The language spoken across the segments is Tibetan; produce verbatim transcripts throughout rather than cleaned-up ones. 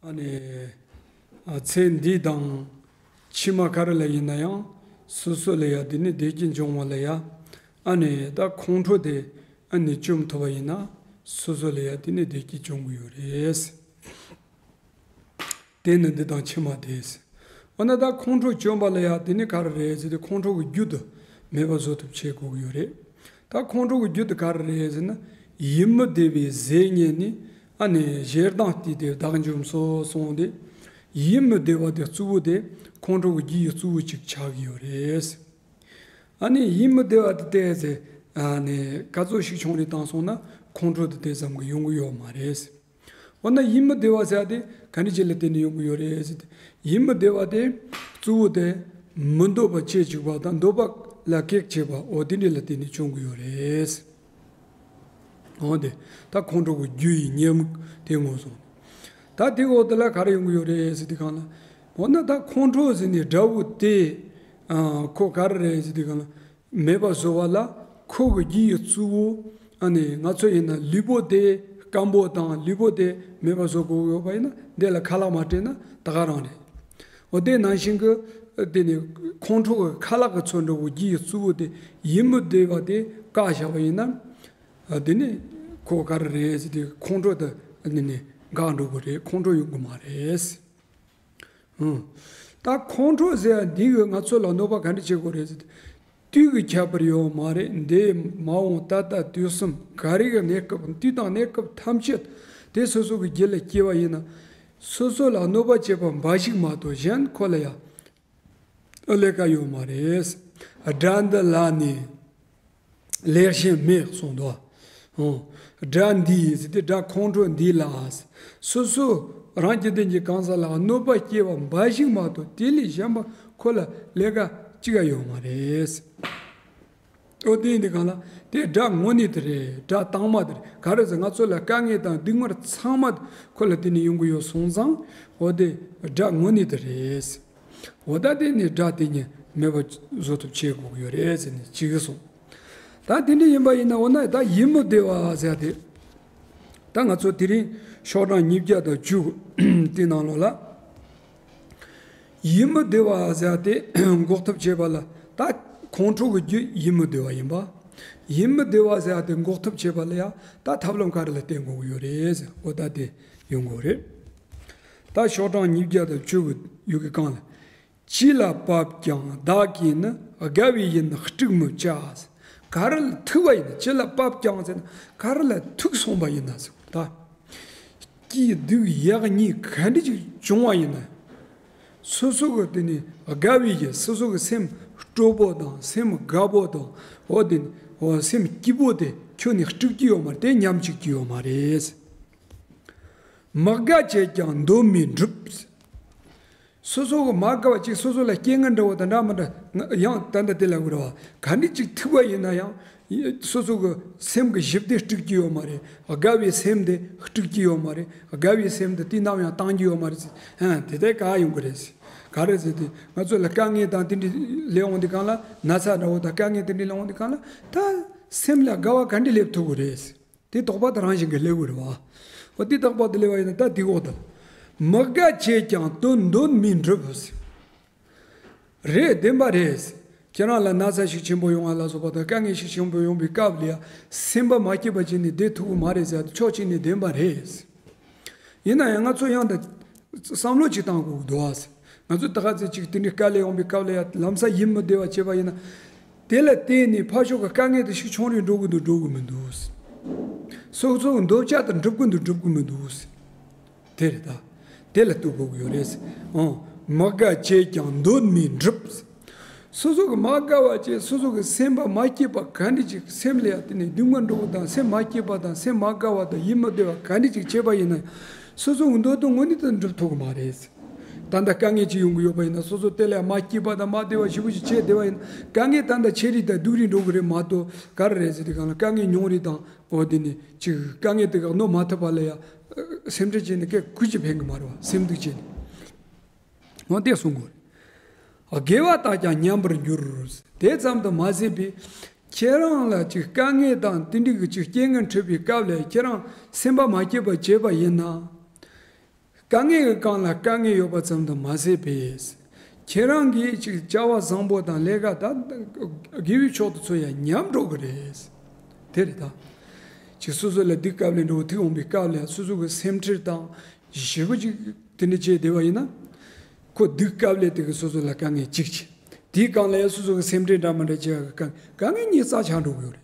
ཨ་ནི། ཨ་ཚེ་འདི་དང་ཕྱི་མ་ག་རེ་ལ་ཡིན་ན་ཡང་སོ་སོ་ལ་ཡ་དེ་ནི་བདེ་སྐྱིད་འབྱུང་བ་ལ་ཡ། ཨ་ནི་ད་ཁོང་ཁྲོ་དེ་ཨ་ནི་བཅོམ་ཐུབ་པ་ཡིན་ན་སོ་སོ་ལ་ཡ་དེ་ནི་བདེ་སྐྱིད་འབྱུང་གི་ཡོད་རེད། དེ་ནི་འདི་དང་ཕྱི་མ་དེས། འོ་ན་ད་ཁོང་ཁྲོ་བཅོམ་པ་ལ་ཡ་དེ་ནི་ག་རེ་རེད་ཟེར་ཏེ་ཁོང་ཁྲོ་གི་རྒྱུ་དེ་མེད་པ་བཟོ་ཐབས་བྱེད་དགོས་ཀྱི་ཡོད་རེད། ད་ཁོང་ཁྲོ་གི་རྒྱུ་དེ་ག་རེ་རེད་ཟེར་ན། ཡིད་མི་བདེ་བའི་ཟས་རྙེད་ནས་ཨ་ནི་ཞེ་སྡང་བརྟུལ་ཏེ་བདག་འཇོམས་སོ་གསུངས་ཏེ། ཡིད་མི་བདེ་བ་དེ་གཙོ་བོ་དེ་ཁོང་ཁྲོ་གི་རྒྱུ་ཡི་གཙོ་བོ་གཅིག་ཆགས་ཀྱི་ཡོད་རེད། ཨ་ནི་ཡིད་མི་བདེ་བ་དེ་བལྟས་ཚེ་ཨ་ནི་ག་ཚོད་ཞིག་བྱུང་རེད་བཏང་སོང་ན་ཁོང་ཁྲོ་དེ་དེ་ཙམ་གྱི་ཡོང་གི་ཡོད་མ་རེད། འོ་ན་ཡིད་མི་བདེ་བ་ཟེར་ཡ་དེ་ག་འདྲ་ཅིག་ལ་བརྟེན་ནས་ཡོང་གི་ཡོད་རེད་ཟེར་ཏེ། ཡིད་མི་བདེ་བ་དེ་གཙོ་བོ་དེ་མི་འདོད་པ་བྱེད་བཅུག་པ་དང་འདོད་པ་ལ་གེགས་བྱེད་པ་འོ་དེ་འདྲ་ལ་བརྟེན་ནས་བྱུང་གི་ཡོད་རེད། འོ་དེ་ད་ཁོང་ཁྲོ་གི་རྒྱུ་ཡི་ཉེས་དམིགས་དེ་ངོས་བཟུང་། ད་དེ་འོག་དེ་ལ་ག་རེ་ཡོང་གི་ཡོད་རེད་ཟེར་དུས་སྒང་ལ། འོ་ན་ད་ཁོང་ཁྲོ་ཟེར་ནས་དགྲ་བོ་དེ་ཨ་ཁོ་ག་རེ་རེད་ཟེར་དུས་སྒང་ལ། མེད་པ་བཟོ་བ་ལ་ཁོ་གི་རྒྱུ་ཡི་གཙོ་བོ། ཨ་ནི་ང་ཚོ་ཡིན་ན་ལུས་པོ་དེ་སྐམ་པོ་དང་ལུས་པོ་དེ་མེད་པ་བཟོ་དགོས་ཡོད་པ་ཡིན་ན་འདི་ལ་ཁ་ལག་མ་སྤྲད་ན་ད་ག་རང་རེད། འོ་དེ་ནང་བཞིན་གྱི་དེ་ནི་ཁོང་ཁྲོ་གི་ཁ་ལག་གི་ཚོར་འདྲ་བོ་རྒྱུ་ཡི་གཙོ་བོ་དེ་ཡིད་མི་བདེ་བ་དེ་བཀག་བཞག་པ་ཡིན་ན། ཨ་དེ་ནི་ཁོ་ག་རེ་རེད་ཟེར་དུས་ཁོང་ཁྲོ་དེ་ནི་ནི་འགག་འགྲོ་གི་རེད། ཁོང་ཁྲོ་ཡོང་གི་མ་རེད། ཨང་། ད་ཁོང་ཁྲོ་ཟེར་ཡ་འདི་གིས་ང་ཚོ་ལ་གནོད་པ་ག་འདྲ་བྱེད་དགོས་རེད་ཟེར་ཏེ། དུས་ཀྱི་ཁྱད་པར་ཡོད་མ་རེད། འདས་མ་འོངས་ད་ལྟ་དུས་གསུམ་ག་རེ་གི་གནས་སྐབས་དུས་དང་གནས་སྐབས་ཐམས་ཅད་དེ་སོ་སོ་གི་རྒྱུད་ལ་སྐྱེ་བ་ཡིན་ན། སོ་སོ་ལ་གནོད་པ་བྱེད་པ་འབའ་ཞིག་མ་གཏོགས་གཞན་ཁོ་ལ་ཡ་ལས་ཀ་ཡོད་མ་རེད། དགྲ་འདི་ལ་ནི་ལེགས་ཤིང་མེད་གསུངས་འདུག་ཨོ། དགྲ་འདི་ཟེར་ཏེ་དགྲ་ཁོང་ཁྲོ་འདི་ལ། སོ་སོ་རང་གི་དོན་གྱི་གང་ཟག་ལ་གནོད་པ་སྐྱེལ་བ་འབའ་ཞིག་མ་གཏོགས་དེ་ལས་གཞན་པ་ཁོ་ལ་ལས་ཀ་ཅི་ག་ཡོད་མ་རེད། ཨོ་དེ་ཡིན་དུས་གང་ལ་དེ་དགྲ་དངོས་གནས་དེ་རེད། དགྲ་དྭངས་མ་དེ་རེད། ག་རེ་ཟེར་ང་ཚོ་ལ་དཀའ་ངལ་དང་སྡུག་བསྔལ་ཚང་མ་ཁོ་ལ་བརྟེན་ནས་ཡོང་གི་ཡོད་སོང་ཙང་ཨོ་དེ་དགྲ་དངོས་གནས་དེ་རེད། འོ་ད་དེ་ནི་དགྲ་དེ་ཉིད་མེད་པ་བཟོ་ཐབས་བྱེད་དགོས་ཀྱི་ཡོད་རེད་ཟེར་ནས་ཅིག་གསུངས། ད་དེ་འདྲ་ཡིན་པ་ཡིན་ན་འོ་ན་ད་ཡིད་མི་བདེ་བ་ཟེར་ཏེ། ད་ང་ཚོ་དེ་རིང་ཤོག་གྲངས་ཉིས་བརྒྱ་དང་བཅུ་དེ་ནང་ལོགས་ལ། ཡིད་མི་བདེ་བ་ཟེར་ཏེ་འགོག་ཐབས་བྱེད་པ་ལ་ད་ཁོང་ཁྲོ་གི་རྒྱུ་ཡིད་མི་བདེ་བ་ཡིན་པ། ཡིད་མི་བདེ་བ་ཟེར་ཏེ་འགོག་ཐབས་བྱེད་པ་ལ་ཡང་ད་ཐབས་ལམ་ག་རེ་ལ་བརྟེན་དགོས་ཀྱི་ཡོད་རེད་ཟེར། འོ་ད་དེ་ཡོང་དགོས་རེད། ད་ཤོག་གྲངས་ཉིས་བརྒྱ་དང་བཅུ་གི་ཡུལ་གྱི་སྒང་ལ། ཅི་ལ་བབ་ཀྱང་བདག་གིས་ནི། དགའ་བའི་ཡིད་ནི་དཀྲུག་མི་བྱ། ག་རེ་ལ་ཐུག་པ་ཡིན་ན་ཅི་ལ་བབ་ཀྱང་ཟེར་ན་ག་རེ་ལ་ཐུག་སོང་པ་ཡིན་ན་ཟེར་ད། སྐྱིད་སྡུག་ཡག་ཉེས་ག་འདྲ་ཅིག་བྱུང་བ་ཡིན་ན། སོ་སོ་གི་དེ་ནི་དགའ་བའི་ཡིད་སོ་སོ་གི་སེམས་སྤྲོ་པོ་དང་སེམས་དགའ་པོ་དང་འོ་དེ་ནི་འོ་སེམས་སྐྱིད་པོ་དེ་ཁྱོད་ནི་དཀྲུག་གི་ཡོད་མ་རེད། དེ་ཉམས་བཅུག་གི་ཡོད་མ་རེད། མི་དགའ་བྱས་ཀྱང་འདོད་མི་འགྲུབ། སོ་སོ་གི་མ་དགའ་བ་ཅིག་སོ་སོ་ལ་རྐྱེན་ངན་འདྲ་བོ་དང་འདྲ་མི་འདྲ་ཡང་ད་ལྟ་དེ་ལ་གུ་ར་བ་ག་འདྲ་ཅིག་ཐུག་པ་ཡིན་ན་ཡང་སོ་སོ་གི་སེམས་ཀྱི་ཞི་བདེ་དཀྲུག་གི་ཡོད་མ་རེད། དགའ་བའི་སེམས་དེ་དཀྲུག་གི་ཡོད་མ་རེད། དགའ་བའི་སེམས་དེ་དེ་ནམ་ཡང་བཏང་གི་ཡོད་མ་རེད་ཟེར། ཧན་དེ་ལྟར་ག་ཡོང་གི་རེད་ཟེར། ག་རེ་ཟེར་དུས་ང་ཚོ་ལ་དཀའ་ངལ་དང་དེ་འདྲ་སླེབས་འོང་དུས་གང་ལ་ན་ཚ་འདྲ་བོ་དང་དཀའ་ངལ་དེ་འདྲ་སླེབས་འོང་དུས་གང་ལ་ད་སེམས་ལ་དགའ་བ་ག་འདྲ་སླེབས་ཐུབ་ཀྱི་རེད་ཟེར། དེ་དོགས་པ་དེ་རང་བཞིན་གྱིས་སླེབས་ཀྱི་རེད་བ། འོ་དེ་དོགས་པ་དེ་སླེབས་པ་ཡིན་ན་ད་དེ་འོག་ཏུ། མི་དགའ་བྱས་ཀྱང་དོན་འདོད་མི་འགྲུབ། རེད་བདེན་པ་རེད། ཁྱེད་རང་ལ་ན་ཚ་ཞིག་ཆེན་པོ་ཡོང་བ་ལ་སོགས་པ་དང་དཀའ་ངལ་ཞིག་ཆེན་པོ་ཡོང་བའི་སྐབས་ལ་ཡང་སེམས་པ་མ་སྐྱིད་པ་བྱས་ནས་བསྡད་ཐུབ་ཀྱི་མ་རེད་ཟེར་ཏེ་ཕྱོགས་གཅིག་ནས་བདེན་པ་རེད། ཡིན་ན་ཡང་ང་ཚོ་ཡང་ད་བསམ་བློ་ཅིག་བཏང་དགོས་ཀྱི་འདུག་ཨ། ང་ཚོ་ད་ག་ཚོད་ཅིག་དེ་འདྲའི་དཀའ་ལས་ཡོང་པའི་སྐབས་ལ་ཡང་ལམ་སང་ཡིད་མི་བདེ་བ་བྱས་པ་ཡིན་ན། དེ་ལ་བརྟེན་ནས་ཕར་ཕྱོགས་ཀྱི་དཀའ་ངལ་དེ་ཞིག་ཆུང་རུ་འགྲོ་གི་འདུག་འགྲོ་གི་མི་འདུག་སོ་སོ་གི་འདོད་ཆགས་དེ་འགྲུབ་གི་འདུག་འགྲུབ་གི་མི་འདུག་དེ་རེད་ད། དེ་ལ་གཏུག་དགོས་ཀྱི་ཡོད་རེད། ཨང་། མི་དགའ་བྱས་ཀྱང་འདོད་མི་འགྲུབ། སོ་སོ་གི་མ་དགའ་བ་བྱས་སོ་སོ་གི་སེམས་པ་མ་སྐྱིད་པ་ག་འདྲ་ཅིག་སེམས་ལ་ཡང་དེ་ནས་སྡུག་བསྔལ་འགྲོ་བ་དང་སེམས་མ་སྐྱིད་པ་དང་སེམས་མ་དགའ་བ་དང་ཡིད་མི་བདེ་བ་ག་འདྲ་ཅིག་བྱས་པ་ཡིན་ན། སོ་སོ་གི་འདོད་དོན་དངོས་གནས་དེ་འགྲུབ་ཐུབ་ཀྱི་མ་རེད། ད་ལྟ་དཀའ་ངལ་ཅིག་ཡོང་གི་ཡོད་པ་ཡིན་ན་སོ་སོ་དེ་ལ་ཡང་མ་སྐྱིད་པ་དང་མ་བདེ་བ་ཞེ་པོ་ཞིག་བྱས་བསྡད་པ་ཡིན་ན་དཀའ་ངལ་ད་ལྟ་ཆེ་རིགས་དང་སྡུག་རིགས་འགྲོ་གི་རེད་མ་གཏོགས་ག་རེ་རེད་ཟེར་དུས་གང་ལ་དཀའ་ངལ་ཉུང་རིགས་དང་འོ་དེ་ནས་ཅིག་དཀའ་ངལ་དེ་ག་གནོད་མ་ཐུབ་པ་ལ་ཡང་སེམས་ཁྲལ་བྱས་ནས་སྐད་ཁུར་གྱིས་ཕན་གི་མ་རེད་བ། སེམས་སྡུག་བྱས་ནས་འོ་དེ་གསུང་དགོས་རེད། དགེ་བ་དག་ཀྱང་ཉམས་པར་འགྱུར། དེ་ཙམ་དུ་མ་ཟད་པའི་ཁྱེད་རང་ལ་ཅིག་དཀའ་ངལ་དང་དེ་འདྲའི་གི་ཅིག་རྐྱེན་ངན་འཕྲད་པའི་སྐབས་ལ་ཁྱེད་རང་སེམས་པ་མ་སྐྱིད་པ་བྱས་པ་ཡིན་ན། དཀའ་ངལ་གྱི་སྒང་ལ་དཀའ་ངལ་ཡོད་པ་ཙམ་དུ་མ་ཟད་པས། ཁྱེད་རང་གིས་ཅིག་བྱ་བ་བཟང་པོ་དང་ལས་ཀ་ད་དགེ་བའི་ཕྱོགས་དུ་ཚུར་ཡང་ཉམས་འགྲོ་གི་རེད། དེ་རེད་ད། ཅིག་སོ་སོ་ལ་སྡུག་དཀའ་ལས་འགྲོ་ཐུག་འོང་པའི་སྐབས་ལ་སོ་སོ་གི་སེམས་ཁྲལ་དང་ཞེ་པོ་ཅིག་དེ་འདྲ་བྱས་བསྡད་པ་ཡིན་ན། ཁོ་སྡུག་དཀའ་ལས་དེ་གི་སོ་སོ་ལ་དཀའ་ངལ་གཅིག་བྱེད། དེའི་སྒང་ལ་ཡང་སོ་སོ་གི་སེམས་ཁྲལ་འདྲ་མི་འདྲ་བྱེད་ཡག་གི་དཀའ་དཀའ་ངལ་གཉིས་རྩ་ཆགས་འགྲོ་གི་ཡོད་རེད།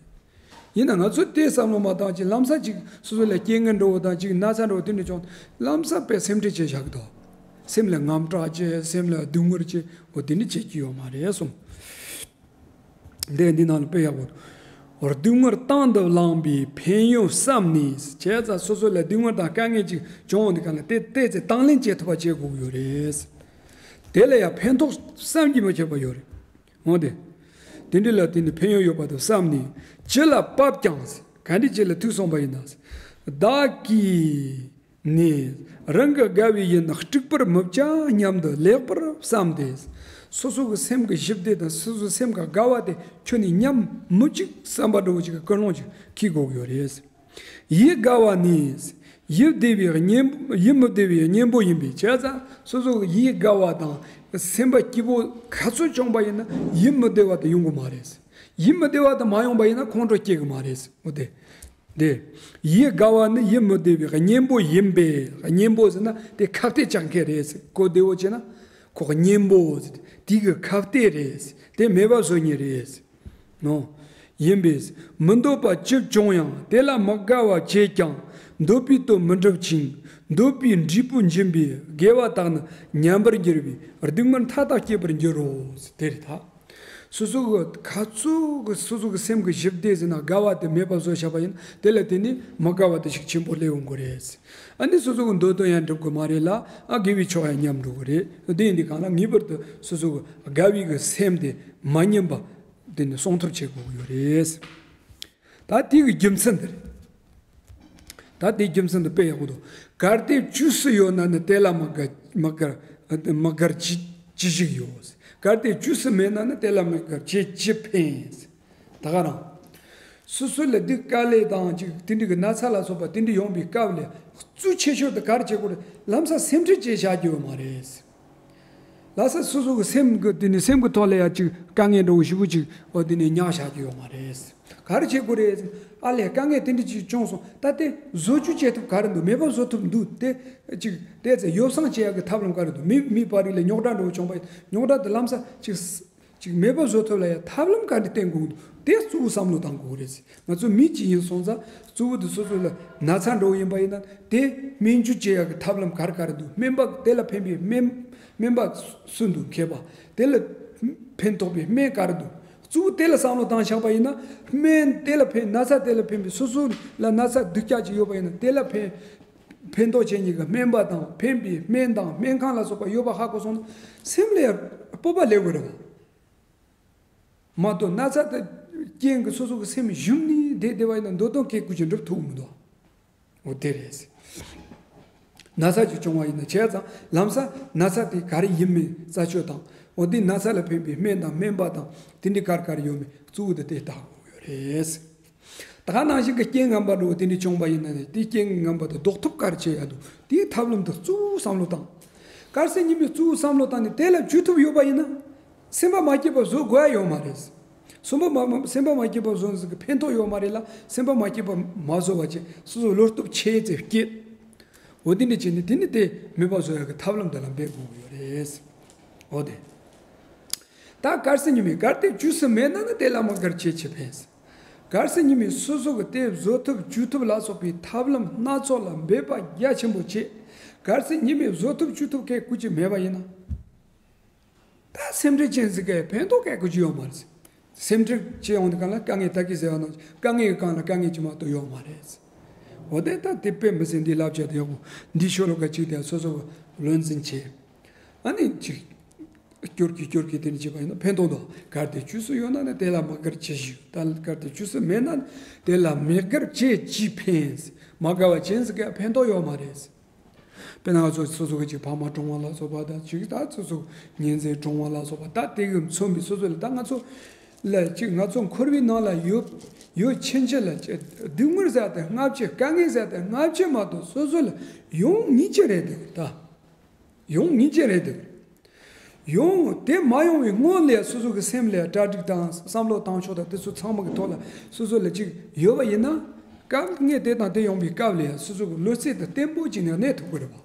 ཡིན་ན་ང་ཚོས་དེ་བསམ་བློ་མ་བཏང་ཅིག་ལམ་སང་ཅིག་སོ་སོ་ལ་རྐྱེན་ངན་འགྲོ་བ་དང་ཅིག་ན་ཚ་འགྲོ་བ་དེ་འདྲ་བྱུང་ལམ་སང་དཔེ་སེམས་ཁྲལ་བྱས་བཞག་གི་འདུག་སེམས་ལ་དངངས་སྐྲག་བྱས་སེམས་ལ་སྡུག་བསྔལ་བྱས་འོ་དེ་འདྲ་བྱེད་ཀྱི་ཡོད་མ་རེད་གསུངས། འདི་འདི་ནང་ལ་དཔེ་ཡག་པོ་འདུག་སྡུག་བསྔལ་དང་དུ་བླངས་པའི་ཕན་ཡོན་བསམ་ནས་བྱས་ཙང་སོ་སོ་ལ་སྡུག་བསྔལ་དང་དཀའ་ངལ་ཅིག་བྱུང་འོང་དུས་གང་ལ་དེ་ཏོག་ཙམ་དང་ལེན་བྱེད་ཐུབ་པ་བྱེད་དགོས་ཀྱི་ཡོད་རེད། དེ་ལ་ཡང་ཕན་ཐོགས་བསམ་གྱིས་མི་ཁྱབ་པ་ཡོད་རེད། འོ་དེ། དེ་འདྲ་ལ་དེ་ནི་ཕན་ཡོན་ཡོད་པ་དང་བསམ་ནས་ཅི་ལ་བབ་ཀྱང་ག་འདྲ་ཅིག་ལ་ཐུག་སོང་པ་ཡིན་ན། བདག་གིས་ནི་རང་གི་དགའ་བའི་ཡིན་ན་དཀྲུག་པར་མི་བྱ་སྙམ་དུ་ལེགས་པར་བསམ་སྟེ། སོ་སོ་གི་སེམས་ཀྱི་ཞི་བདེ་དང་སོ་སོའི་སེམས་ཀྱི་དགའ་བ་དེ་ཁྱོན་ནས་ཉམས་མི་བཅུག་བསམ་པ་འདྲ་བོ་ཅིག་གི་ཀུན་སློང་ཅིག་འཁྱེར་དགོས་ཀྱི་ཡོད་རེད། ཡིད་དགའ་བ་ནི་ཡིད་བདེ་བའི་གཉེན་ཡིད་མི་བདེ་བའི་གཉེན་པོ་ཡིན་པས་བྱས་ཙང་སོ་སོ་ཡིད་དགའ་བ་དང་སེམས་པ་སྐྱིད་པོ་ག་ཚོད་བྱུང་པ་ཡིན་ན་ཡིད་མི་བདེ་བ་དེ་ཡོང་གི་མ་རེད། ཡིད་མི་བདེ་བ་དེ་མ་ཡོང་པ་ཡིན་ན་ཁོང་ཁྲོ་སྐྱེ་གི་མ་རེད། འོ་དེ། དེ། ཡིད་དགའ་བ་ནི་ཡིད་མི་བདེ་བའི་གཉེན་པོ་ཡིན་པས་གཉེན་པོ་ཟེར་ན་དེ་ཁ་གཏད་བཅག་མཁན་རེད། གོ་བདེ་བོ་བྱས་ན་ཁོ་གཉེན་པོ་ཟེར་དེ་གི་ཁ་གཏད་རེད། དེ་མེད་པ་བཟོ་མཁན་རེད། ནོ། ཡིན་པས། མི་འདོད་པ་ཅི་བྱུང་ཡང་དེ་ལ་མི་དགའ་བ་བྱེད་ཀྱང་འདོད་པའི་དོན་མི་འགྲུབ་ཅིང་འདོད་པའི་འབྲས་བུ་འབྱིན་པས་དགེ་བ་དག་ནི་ཉམས་པར་འགྱུར་བས་སྡུག་བསྔལ་མཐའ་དག་སྐྱེད་པར་འགྱུར་རོ། དེ་རེད་ད། སོ་སོ་གི་ཁ་ཚུགས་ཀྱི་སོ་སོ་གི་སེམས་ཀྱི་ཞི་བདེ་ཟེར་ན་དགའ་བ་དེ་མེད་པ་བཟོ་བཞག་པ་ཡིན་དེ་ལ་དེ་ནི་མི་དགའ་བ་དེ་ཞིག་ཆེན་པོ་སླེབས་ཡོང་གི་རེད། ཨ་ནི་སོ་སོ་གི་འདོད་དོན་ཡང་འགྲུབ་གི་མ་རེད་ལ་ཨ་དགེ་བའི་ཕྱོགས་ཡང་ཉམས་འགྲོ་གི་རེད། དེ་ཡིན་དུས་གང་ལ་ངེས་པར་དུ་སོ་སོ་གི་དགའ་བའི་གི་སེམས་དེ་མ་ཉམས་པ། དེ་ནི་སྲུང་ཐབས་བྱེད་དགོས་ཀྱི་ཡོད་རེད། ད་དེའི་རྒྱུ་མཚན་འདི་རེད། ད་དེའི་རྒྱུ་མཚན་འདི་དཔེ་ཡག་པོ་འདུག་གལ་ཏེ་བཅུ་སུ་ཡོད་ན་ནི་དེ་ལ་མི་དགའ་མི་དགར་མི་དགར་ཅི་ཅི་ཞིག་ཡོད། གལ་ཏེ་བཅུ་སུ་མེད་ན་ནི་དེ་ལ་མི་དགར་ཅི་ཅི་ཕན། ད་ག་རང་། སོ་སོ་ལ་སྡུག་དཀའ་ལས་དང་ཅིག་དེ་འདྲ་གི་ན་ཚ་ལ་སོགས་པ་དེ་འདྲ་ཡོང་པའི་སྐབས་ལ་གཙོ་ཆེ་ཤོས་དེ་ག་རེ་བྱེད་དགོས་རེད། ལམ་སང་སེམས་ཁྲལ་བྱས་བཞག་རྒྱུ་ཡོད་མ་རེད། ལ་ས་སོ་སོ་གི་སེམས་ཀྱི་དེ་ནས་སེམས་ཀྱི་ཐོག་ལ་ཡང་ཅིག་དཀའ་ངལ་འདྲ་བོ་ཞེ་པོ་ཅིག་འོ་དེ་ནས་ཉར་བཞག་རྒྱུ་ཡོད་མ་རེད། ག་རེ་བྱེད་དགོས་རེད། ཨ་ལས་དཀའ་ངལ་དེ་འདྲ་ཅིག་བྱུང་སོང་ད་དེ་བཟོ་བཅོས་བྱེད་ཐུབ་ག་རེ་འདུག་མེད་པ་བཟོ་ཐུབ་འདུག་དེ་ཅིག་དེ་ཚེ་ཡོ་བསྲང་བྱེད་ཡག་གི་ཐབས་ལམ་ག་རེ་འདུག་མི་མི་བར་རིགས་ལ་རྙོག་དྲ་འདྲ་བོ་བྱུང་པ་ཡིན་རྙོག་དྲ་དེ་ལམ་སང་ཅིག་ཅིག་མེད་པ་བཟོ་ཐུབ་ལ་ཡང་ཐབས་ལམ་ག་འདྲ་བསྟེན་དགོས་འདུག་དེ་གཙོ་བོ་བསམ་བློ་བཏང་དགོས་རེད། ང་ཚོ་མི་གཅིག་ཡིན་སོང་ཙང་གཙོ་བོ་དེ་སོ་སོ་ལ་ན་ཚ་འགྲོ་ཡིན་པ་ཡིན་ན་དེ་སྨན་བཅོས་བྱེད་ཡག་གི་ཐབས་ལམ་ག་རེ་ག་རེ་འདུག་སྨན་པ་དེ་ལ་ཕན་པའི་སྨན་སྨན་པ་སུ་འདུག་མཁས་པ་དེ་ལ་ཕན་ཐོགས་པའི་སྨན་ག་རེ་འདུག་གཙོ་བོ་དེ་ལ་བསམ་བློ་བཏང་བཞག་པ་ཡིན་ན་སྨན་དེ་ལ་ཕན་ན་ཚ་དེ་ལ་ཕན་པའི་སོ་སོ་ལ་ན་ཚ་སྡུག་ཅག་ཅིག་ཡོད་པ་ཡིན་ན་དེ་ལ་ཕན་ཕན་ཐོགས་བྱེད་མཁན་གྱི་སྨན་པ་དང་ཕན་པའི་སྨན་དང་སྨན་ཁང་ལ་སོགས་པ་ཡོད་པ་ཧ་གོ་སོང་ན་སེམས་ལ་ཡང་སྤོབས་པ་སླེབས་དགོས་རེད་བ། མ་གཏོགས་ན་ཚ་དེ་རྐྱེན་གྱིས་སོ་སོ་གི་སེམས་ཞུམ་ནས་བསྡད་བསྡད་པ་ཡིན་ན་འདོད་དོན་སྐད་ཀུན་གྱིས་འགྲུབ་ཐུབ་མི་འདུག་འོ་དེ་རེད། ན་ཚ་ཅིག་བྱུང་བ་ཡིན་ན་བྱས་ཙང་ལམ་སང་ན་ཚ་དེ་ག་རེ་ཡིན་མིན་རྩད་གཅོད་དང་འོ་དེ་ན་ཚ་ལ་ཕན་པའི་སྨན་དང་སྨན་པ་དང་དེ་འདྲའི་ག་རེ་ག་རེ་ཡོད་མེད་གཙོ་བོ་དེ་དེ་བལྟ་དགོས་ཡོད་རེད། ད་ག་ནང་བཞིན་གྱི་རྐྱེན་ངན་པ་འདྲ་བོ་དེ་འདྲ་བྱུང་བ་ཡིན་ན་ནི་དེའི་རྐྱེན་ངན་པ་དེ་ཟློག་ཐབས་ག་རེ་བྱེད་ཡ་འདུག་དེའི་ཐབས་ལམ་དེ་གཙོ་བོ་བསམ་བློ་བཏང་། གལ་སྲིད་ཉིན་མོའི་གཙོ་བོ་བསམ་བློ་བཏང་ནས་དེ་ལ་འཇུ་ཐུབ་ཡོད་པ་ཡིན་ན། སེམས་པ་མ་སྐྱིད་པ་བཟོ་དགོས་ཡ་ཡོད་མ་རེད། སེམས་པ་མ་མ་སེམས་པ་མ་སྐྱིད་པ་བཟོ་ནས་ཟིག་གི་ཕན་ཐོགས་ཡོད་མ་རེད་ལ་སེམས་པ་མ་སྐྱིད་པ་མ་བཟོ་བ་བྱས་སོ་སོ་བློ་སྟོབས་ཆེ་ཙེ་སྐྱེད། འོ་དེ་འདྲ་བྱས་ནས་དེ་ནི་དེ་མེད་པ་བཟོ་ཡ་གི་ཐབས་ལམ་དེ་ལ་འབད་དགོས་ཀྱི་ཡོད་རེད། འོ་དེ། ད་གལ་སྲིད་ཉི་མའི་གལ་ཏེ་བཅུ་སུ་མེད་ན་ནི་དེ་ལ་མི་དགར་ཅི་ཕྱིར་ཕན། གལ་སྲིད་ཉི་མས་སོ་སོ་གི་དེ་བཟོ་ཐུབ་བཅུ་ཐུབ་ལ་སོགས་པའི་ཐབས་ལམ་སྣ་ཚོགས་ལ་འབད་པ་རྒྱ་ཆེན་པོ་བྱས། གལ་སྲིད་ཉི་མས་བཟོ་ཐུབ་བཅུ་ཐུབ་སྐད་ཀུ་ཅི་མེད་པ་ཡིན་ན། ད་སེམས་ཁྲལ་ཅན་ཟིག་གས་ཕན་ཐོགས་སྐད་ཀུ་ཅི་ཡོད་མ་རེད། སེམས་ཁྲལ་བྱེད་ཡོང་དུས་གང་ལ་དཀའ་ངལ་ད་གི་ཟེར་བ་ན་དཀའ་ངལ་གི་སྒང་ལ་དཀའ་ངལ་ཅི་མ་གཏོགས་ཡོད་མ་རེད། འོ་དེ་ད་དེ་དཔེ་མི་སྲིད་འདི་ལབ་བྱས་ཏེ་ཡག་པོ་འདི་ཤོ་ལོ་ཀ་གཅིག་དེ་སོ་སོ་བློ་འཛིན་བྱས། ཨ་ནི་ཅིག་སྐྱོར་གི་སྐྱོར་གི་དེ་ནི་བྱས་པ་ཡིན་ན་ཕན་ཐོགས་འདུག་གལ་ཏེ་བཅུ་སུ་ཡོད་ན་ནི་དེ་ལ་མི་དགར་ཅི་ཞིག་ད་གལ་ཏེ་བཅུ་སུ་མེད་ན་དེ་ལ་མི་དགར་བྱས་ཅི་ཕན། མ་དགའ་བ་ཅན་ཟིག་ག་ཕན་ཐོགས་ཡོད་མ་རེད། དཔེར་ན་ང་ཚོ་སོ་སོ་གི་ཅིག་ཕ་མ་གྲོངས་པ་ལ་སོགས་པ་དང་ཅིག་ད་སོ་སོ་ཉེ་ཚན་གྲོངས་པ་ལ་སོགས་པ་ད་དེ་གི་མཚོན་པའི་སོ་སོ་ལ་ད་ང་ཚོ་ལ་ཅིག་ང་ཚོ་འཁོར་བའི་ནང་ལ་ཡོད་ཡོད་ཕྱིན་ཆད་ལ་ཅིག་སྡུག་བསྔལ་ཟེར་དེ་སྔ་ཕྱི་དཀའ་ངལ་ཟེར་དེ་སྔ་ཕྱི་མ་གཏོགས་སོ་སོ་ལ་ཡོང་ངེས་ཀྱི་རེད་འདུག་ད། ཡོང་ངེས་ཅན་རེད་འདུག་ཡོང་དེ་མ་ཡོང་བའི་སྔོན་ལ་སོ་སོ་གི་སེམས་ལ་གྲ་སྒྲིག་དང་བསམ་བློ་བཏང་ཕྱོགས་དང་དེ་ཚོ་ཚང་མ་གི་ཐོག་ལ་སོ་སོ་ལ་ཅིག་ཡོད་པ་ཡིན་ན། སྐབས་ངས་དེ་དང་དེ་ཡོང་བའི་སྐབས་ལ་སོ་སོ་གི་བློ་རྩེ་དང་བརྟན་པོ་ཅིག་ནས་གནས་ཐུབ་ཀྱི་རེད་པ།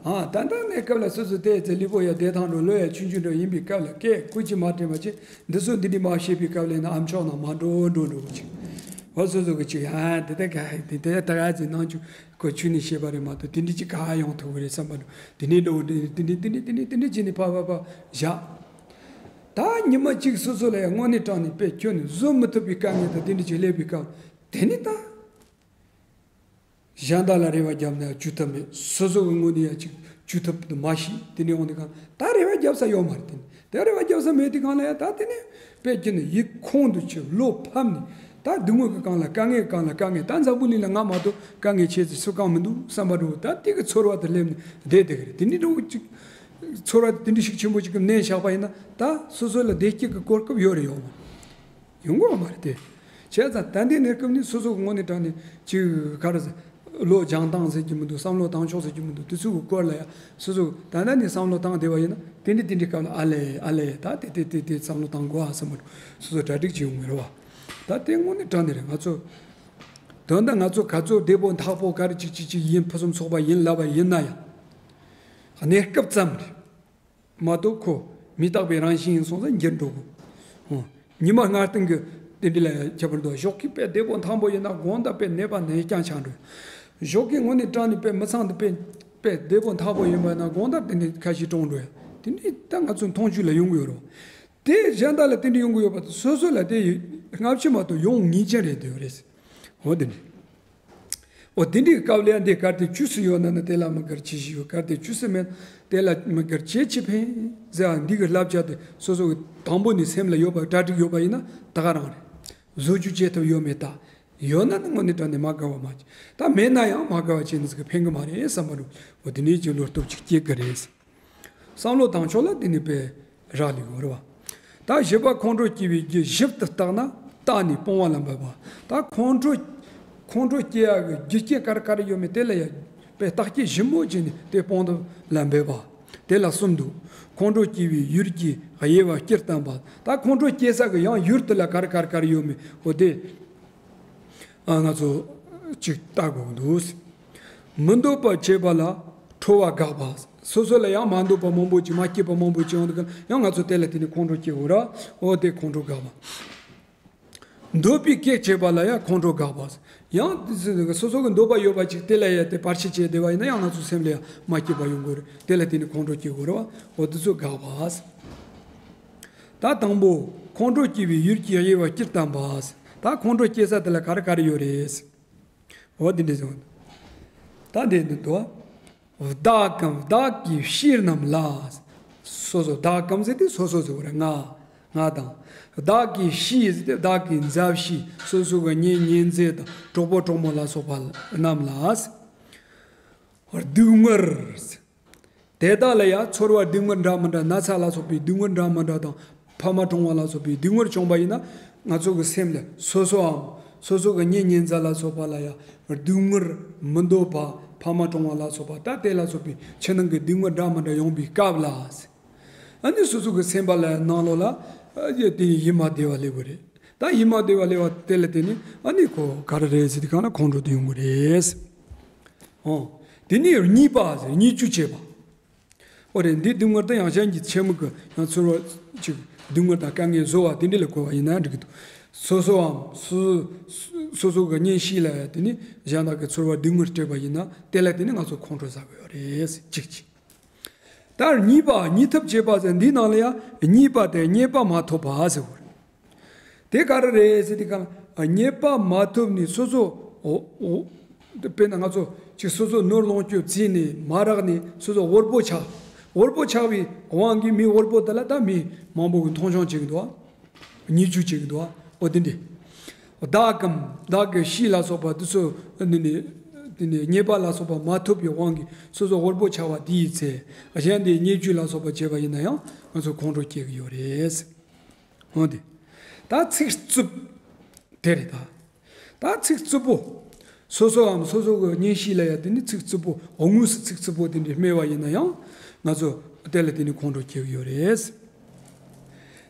ཨ་ད་ལྟ་གནས་སྐབས་ལ་སོ་སོ་དེ་ཚེ་ལུས་པོ་ཡ་བདེ་ཐང་འགྲོ་བློ་ཡ་ཆུང་ཆུང་འགྲོ་ཡིན་པའི་སྐབས་ལ་སྐད་ཁུ་ཅིག་མ་དྲན་པ་ཅིག་འདི་ཚོ་འདི་འདྲ་མ་བཤད་པའི་སྐབས་ལ་ཡིན་ན་ཨ་མཆོག་ནང་མ་འགྲོ་འགྲོ་འགྲོ་གི་ཅིག་ཧོ་སོ་སོ་གི་ཅིག་ཨ་དེ་ལྟ་ག་དེ་ལྟ་ག་ཅིག་ནང་ཆུ་ཁོ་ཆུ་ནས་བཤད་པ་རེད་མ་གཏོགས་དེ་འདྲ་ཅིག་ག་ཡོང་ཐུབ་གི་རེད་བསམ་པ་འགྲོ། དེ་འདྲ་འགྲོ་དེ་འདྲ་དེ་འདྲ་དེ་འདྲ་དེ་འདྲ་བྱས་ནས་ཕ་ཕ་ཕ་བཞག་ད་ཉི་མ་གཅིག་སོ་སོ་ལ་ཡང་དངོས་གནས་དྲང་ནས་དཔེ་ཁྱོན་ནས་བཟོད་མི་ཐུབ་པའི་དཀའ་ངལ་དང་དེ་འདྲ་ཅིག་སླེབས་པའི་སྐབས་དེ་ནི་ད། གཞན་དག་ལ་རེ་བ་བརྒྱབ་ན་བཅོས་ཐབས་མེད། སོ་སོ་གི་ངོས་ནས་ཡང་ཅིག་བཅོས་ཐབས་དུ་མ་ཤེས། དེ་ནས་འོང་དུས་གང་ད་རེ་བ་བརྒྱབ་ས་ཡོད་མ་རེད། དེ་ནས་དེ་རེ་བ་བརྒྱབ་ས་མེད་དུས་གང་ལ་ཡང་ད་དེ་ནས་དཔེ་ཀྱི་ནི་ཡིད་ཁོང་དུ་ཆུད་བློ་ཕམ་ནས་ད་སྡུག་བསྔལ་གྱི་སྒང་ལ་དཀའ་ངལ་གྱི་སྒང་ལ་དཀའ་ངལ། ད་འཛམ་བུ་གླིང་ལ་ང་མ་གཏོགས་དཀའ་ངལ་ཆེ་ཙམ་སུ་གང་མི་འདུག་བསམ་པ་འགྲོ། ད་དེ་གི་ཚོར་བ་དེ་སླེབས་ནས་བསྡད་བསྡད་གི་རེད། དེ་འདྲ་འགྲོ་ཅིག་ཚོར་བ་དེ་འདྲ་ཞིག་ཆེན་པོ་ཅིག་གི་མནན་བཞག་པ་ཡིན་ན་ད་སོ་སོ་ལ་བདེ་སྐྱིད་ཀྱི་གོ་སྐབས་ཡོད་རེད་ཡོད་མ་རེད། ཡོང་གི་ཡོད་མ་རེད་དེ། བྱས་ཙང་ད་ལྟའི་གནས་སྐབས་ནི་སོ་སོ་གི་ངོས་ནས་དྲང་ནས་ཅིག་ག་རེ་ཟེར། བློ་སྦྱང་སྟངས་ཟེར་གྱི་མི་འདུག་བསམ་བློ་བཏང་ཕྱོགས་ཟེར་གྱི་མི་འདུག་དེ་ཚོའི་སྐོར་ལ་ཡང་སོ་སོ་ད་ལྟ་ནས་བསམ་བློ་བཏང་བསྡད་པ་ཡིན་ན་དེ་འདྲ་དེ་འདྲའི་སྐབས་ལ་ཨ་ལས་ཨ་ལས་ད་དེ་དེ་དེ་དེ་བསམ་བློ་བཏང་དགོས་ཨ་བསམ་པ་སོ་སོ་གྲ་སྒྲིག་བྱེད་ཡོང་གི་རེད་བ། ད་དེ་དངོས་གནས་དྲང་ནས་རེད། ང་ཚོ་དོན་དག་ང་ཚོ་ག་ཚོད་བདེ་པོ་མཐའ་པོ་ག་རེ་ཅིག་ཅིག་ཅིག་ཡིན་ཕུན་སུམ་ཚོགས་པ་ཡིན་ལབ་པ་ཡིན་ན་ཡང་གནས་སྐབས་ཙམ་རེད། མ་གཏོགས་ཁོ་མི་རྟག་པའི་རང་བཞིན་ཡིན་སོང་ཙང་འགྱུར་འགྲོ་གི། ཨོ། ཉི་མ་སྔ་རྟིང་གི་དེ་འདྲ་ལ་ཁྱད་པར་འདུག་ཞོགས་ཀས་དཔེ་བདེ་པོ་ཐང་པོ་ཡིན་ན་དགོང་དག་དཔེ་ནད་པ་ནད་རྐྱང་ཆགས་འགྲོ། ཞོགས་ཀས་དངོས་གནས་དྲང་ནས་དཔེ་མི་ཚང་དུ་དཔེ་དཔེ་བདེ་པོ་ཐང་པོ་ཡིན་པ་ན་དགོང་དག་དེ་འདྲ་ཁ་ཤས་གྲོངས་འགྲོ་ཡ། དེ་འདྲ་ད་ང་ཚོ་མཐོང་ཆོས་ལ་ཡོང་གི་ཡོད་རེད། དེ་གཞན་དག་ལ་དེ་འདྲ་ཡོང་གི་ཡོད་པ་དང་སོ་སོ་ལ་དེ་སྔ་ཕྱི་མ་གཏོགས་ཡོང་ངེས་ཅན་རེད་འདོད་རེད། འོ་དེ་འདྲ། འོ་དེ་འདྲའི་སྐབས་ལ་ཡང་འདི་གལ་ཏེ་བཅོས་སུ་ཡོད་ན་ནི་དེ་ལ་མི་དགར་ཅི་ཞིག་ཡོད། གལ་ཏེ་བཅོས་སུ་མེད་ན་དེ་ལ་མི་དགར་ཅི་ཅི་ཕན་ཟེར་བ་འདི་གི་བསླབ་བྱ་དེ་སོ་སོ་གི་དང་པོ་ནས་སེམས་ལ་ཡོད་པ་གྲ་སྒྲིག་ཡོད་པ་ཡིན་ན་ད་ག་རང་རེད། བཟོ་བཅོས་བྱེད་ཐུབ་ཡོད་མེད་ད། ཡོད་ན་ནི་དངོས་གནས་དྲང་ནས་མ་དགའ་བ་མ་བྱེད། ད་མེད་ན་ཡང་མ་དགའ་བ་བྱེད་ནི་ཟིག་གི་ཕན་གི་མ་རེད་བསམ་པ་རུ་འོ་དེ་ནས་ཀྱི་བློ་སྟོབས་ཅིག་སྐྱེ་གི་རེད། བསམ་བློ་བཏང་ཕྱོགས་ལ་དེ་ནི་དཔེ་རག་ལས་ཡོད་རེད་བ། ད་བཞི་པ་ཁོང་ཁྲོ་སྐྱེ་བའི་རྒྱུ་ཞིབ་ཏུ་བརྟགས་ན་བརྟགས་ནས་སྤོང་བ་ལ་འབད་པ། ད་ཁོང་ཁྲོ་ཁོང་ཁྲོ་སྐྱེ་ཡག་གི་རྒྱུ་རྐྱེན་ག་རེ་ག་རེ་ཡོད་མེད་དེ་ལ་ཡང་དཔེ་བརྟག་དཔྱད་ཞིབ་མོ་བྱས་ནས་དེ་སྤོང་ཐབས་ལ་འབད་པ། དེ་ལ་གསུམ་འདུག་ཁོང་ཁྲོ་སྐྱེ་བའི་ཡུལ་གྱི་དབྱེ་བ་སྤྱིར་བསྟན་པ། ད་ཁོང་ཁྲོ་སྐྱེ་ས་གི་ཡང་ཡུལ་དེ་ལ་ག་རེ་ག་རེ་ག་རེ་ཡོད་མེད་འོ་དེ། ཨ་ང་ཚོ་ཅིག་ལྟ་དགོས་འདུག་མི་འདོད་པ་བྱེད་པ་ལ་ཁྲོ་བ་དགག་པ། སོ་སོ་ལ་ཡང་མ་འདོད་པ་མང་པོ་ཅིག་མ་སྐྱིད་པ་མང་པོ་ཅིག་ཡོང་དུས་ཀྱང་ཡང་ང་ཚོ་དེ་ལ་དེ་ནི་ཁོང་ཁྲོ་སྐྱེ་དགོས་ར། འོ་དེ་ཁོང་ཁྲོ་དགག་པ། འདོད་པའི་སྐད་བྱེད་པ་ལ་ཡང་ཁོང་ཁྲོ་དགག་པ། ཡང་སོ་སོ་གི་འདོད་པ་ཡོད་པ་ཅིག་དེ་ལ་ཡང་དེ་བར་ཆད་བྱས་བསྡད་པ་ཡིན་ན་ཡང་ང་ཚོ་སེམས་ལ་ཡང་མ་སྐྱིད་པ་ཡོང་གི་རེད། དེ་ལ་དེ་ནི་ཁོང་ཁྲོ་སྐྱེ་དགོས་ར། འོ་དེ་ཚོ་དགག་པ། ད་དང་པོ། ཁོང་ཁྲོ་སྐྱེ་བའི་ཡུལ་གྱི་དབྱེ་བ་སྤྱིར་བསྟན་པ། ད་ཁོང་ཁྲོ་སྐྱེ་ས་དེ་ལ་ག་རེ་ག་རེ་ཡོད་རེད། འོ་དེ་འདྲ་ཟེར། ད་དེ་འདི་དོ། བདག་གམ་བདག་གི་བྱས་རྣམས་ལ། སོ་སོ་བདག་གམ་ཟེར་དེ་སོ་སོ་ཟེར་བ་རེད། ང་ང་དང་། བདག་གི་བྱས་ཟེར་དེ་བདག་གི་མཛའ་བཤེས་སོ་སོ་གི་གཉེན་ཉེ་ཚན་དང་གྲོགས་པོ་གྲོགས་མོ་ལ་སོགས་པ་རྣམས་ལ། སྡུག་བསྔལ། དེ་དག་ལ་ཡང་ཚོར་བ་སྡུག་བསྔལ་འདྲ་མི་འདྲ་ན་ཚ་ལ་སོགས་པའི་སྡུག་བསྔལ་འདྲ་མི་འདྲ་དང་ཕ་མ་གྲོངས་པ་ལ་སོགས་པའི་སྡུག་བསྔལ་བྱུང་བ་ཡིན་ན་ང་ཚོ་གི་སེམས་ལ་སོ་སོའམ་སོ་སོ་གི་གཉེན་ཉེ་ཚན་ལ་སོགས་པ་ལ་ཡང་སྡུག་བསྔལ་མི་འདོད་པ་ཕ་མ་གྲོངས་པ་ལ་སོགས་པ་ད་དེ་ལ་སོགས་པའི་ཕྱི་ནང་གི་སྡུག་བསྔལ་འདྲ་མི་འདྲ་ཡོང་བའི་སྐབས་ལ། ཨ་ནི་སོ་སོ་གི་སེམས་པ་ལ་ནང་ལོགས་ལ་དེ་ཡིད་མ་བདེ་བ་སླེབས་དགོས་རེད། ད་ཡིད་མ་བདེ་བ་སླེབས་པ་དེ་ལ་བརྟེན་ནས་ཨ་ནི་ཁོ་ག་རེ་རེད་ཟེར་དུས་གང་ལ་ཁོང་ཁྲོ་དེ་ཡོང་གི་རེད། ཨོ། དེ་ནས་གཉིས་པ་ཟེར་གཉིས་བཅུ་བྱས་པ། ཨོ་རེད། འདི་སྡུག་བསྔལ་དང་ཡང་གཞན་གྱི་ཆེད་དམིགས་ཀྱི་ཡང་ཚོར་བ་ཅིག་སྡུག་བསྔལ་དང་དཀའ་ངལ་བཟོ་བ་དེ་འདྲ་ལ་གོ་བ་ཡིན་ན་འགྲིག་གི་འདུག་སོ་སོའམ་སོ་སོ་སོ་གི་གཉེན་བཤེས་ལ་ཡང་དེ་ནི་གཞན་དག་གི་ཚོར་བ་སྡུག་བསྔལ་སྤྲད་པ་ཡིན་ན་དེ་ལ་བརྟེན་ནས་ང་ཚོ་ཁོང་ཁྲོ་ཟ་གི་ཡོད་རེད་ཟེར་གཅིག་གཅིག་ད་གཉིས་པ་གཉིས་ཐབས་བྱེད་པ་ཟེར་འདིའི་ནང་ལ་ཡང་གཉིས་པ་དེ་རྙེད་པ་མ་ཐོབ་པ་ཟེར་བ་རེད། དེ་ག་རེ་རེད་ཟེར་དུས་གང་རྙེད་པ་མ་ཐོབ་ནས་སོ་སོ་འོ་འོ། དཔེར་ན་ང་ཚོ་ཅིག་སོ་སོ་ནོར་ལོངས་སྤྱོད་བརྩིས་ནས་མ་རག་ནས་སོ་སོ་དབུལ་པོ་ཆགས། དབུལ་པོ་ཆགས་པའི་དབང་གིས་མི་དབུལ་པོ་དེ་ལ་ད་མི་མང་པོ་གིས་མཐོང་ཆུང་བྱེད་ཀྱི་འདུག་བ། བརྙས་བཅོས་བྱེད་ཀྱི་འདུག་བ། འོ་དེ་འདྲས། བདག་གམ་བདག་གི་བྱས་ལ་སོགས་པ་དེ་ཚོ་ནི་ནི་དེ་ནི་རྙེད་པ་ལ་སོགས་པ་མ་ཐོབ་པའི་དབང་གིས་སོ་སོ་དབུལ་པོ་ཆགས་པ་དེ་ཡི་ཚེ་གཞན་དེ་བརྙས་བཅོས་ལ་སོགས་པ་བྱས་པ་ཡིན་ན་ཡང་ང་ཚོ་ཁོང་ཁྲོ་སྐྱེ་གི་ཡོད་རེད། འོ་དེ། ད་ཚིག་རྩུབ། དེ་རེད་ད། ད་ཚིག་རྩུབ་པོ། སོ་སོའམ་སོ་སོ་གི་གཉེན་བཤེས་ལ་ཡང་དེ་ནི་ཚིག་རྩུབ་པོ། དངོས་སུ་ཚིག་རྩུབ་པོ་དེ་འདྲ་སྨྲས་པ་ཡིན་ན་ཡང་། ང་ཚོ་དེ་ལ་དེ་ནི་ཁོང་ཁྲོ་སྐྱེ་གི་ཡོད་རེད།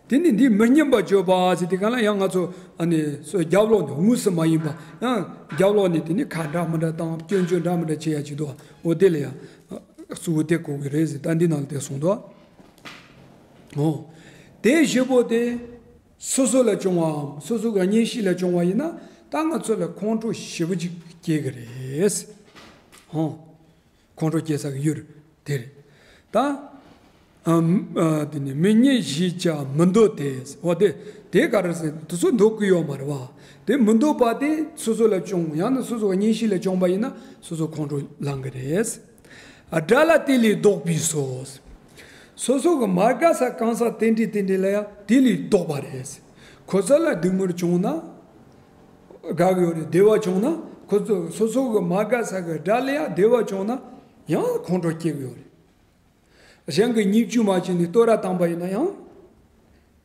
དེ་ནི་འདི་མི་སྙན་པ་བརྗོད་པ་ཟེར་དེ་ག་ལ་ཡང་ང་ཚོ་ཨ་ནི་སོ་རྒྱབ་ལོག་ནས་དངོས་སུ་མ་ཡིན་པ། ཡང་རྒྱབ་ལོག་ནས་དེ་ནི་ཁ་འདྲ་མི་འདྲ་དང་སྐྱོན་བརྗོད་འདྲ་མི་འདྲ་བྱེད་ཡ་ཅིག་འདུག་འོ་དེ་ལ་ཡང་གཙོ་བོ་དེ་གོ་གི་རེད་ཟེར། ད་འདི་ནང་ལ་དེ་གསུངས་འདུག་འོ། དེ་བཞི་པོ་དེ་སོ་སོ་ལ་བྱུང་བའམ་སོ་སོ་གི་གཉེན་བཤེས་ལ་བྱུང་བ་ཡིན་ན། ད་ང་ཚོ་ལ་ཁོང་ཁྲོ་ཞེ་པོ་ཅིག་སྐྱེ་གི་རེད། འོ། ཁོང་ཁྲོ་སྐྱེ་ས་གི་ཡུལ་དེ་རེད། ད། ཨམ། ཨ། དེ་ནི་མི་སྙན་ཞེས་བྱ་མི་འདོད་དེ། འོ་དེ། དེ་ག་རེ་ཟེར། དེ་ཚོ་འདོད་ཀྱི་ཡོད་མ་རེད་བ། དེ་མི་འདོད་པ་དེ་སོ་སོ་ལ་བྱུང་ཡང་ན་སོ་སོ་གི་གཉེན་བཤེས་ལ་བྱུང་བ་ཡིན་ན་སོ་སོ་ཁོང་ཁྲོ་ལངས་གི་རེད། ཨ། དགྲ་ལ་དེ་ལས་ལྡོག་པས་སོ། སོ་སོ་གི་མ་དགའ་ས་གང་ས་དེ་འདྲ་དེ་འདྲ་ལ་ཡང་དེ་ལས་ལྡོག་པ་རེད། ཁོ་ཚོ་ལ་སྡུག་བསྔལ་བྱུང་ན་དགའ་གི་ཡོད་རེད། བདེ་བ་བྱུང་ན་ཁོ་ཚོ་སོ་སོ་གི་མ་དགའ་ས་གི་དགྲ་ལ་ཡང་བདེ་བ་བྱུང་ན་ཡང་ཁོང་ཁྲོ་སྐྱེ་གི་ཡོད་རེད། གཞན་གྱི་ཉེས་བཅོས་མ་བྱས་ནས་བསྟོད་ར་བཏང་པ་ཡིན་ན་ཡང་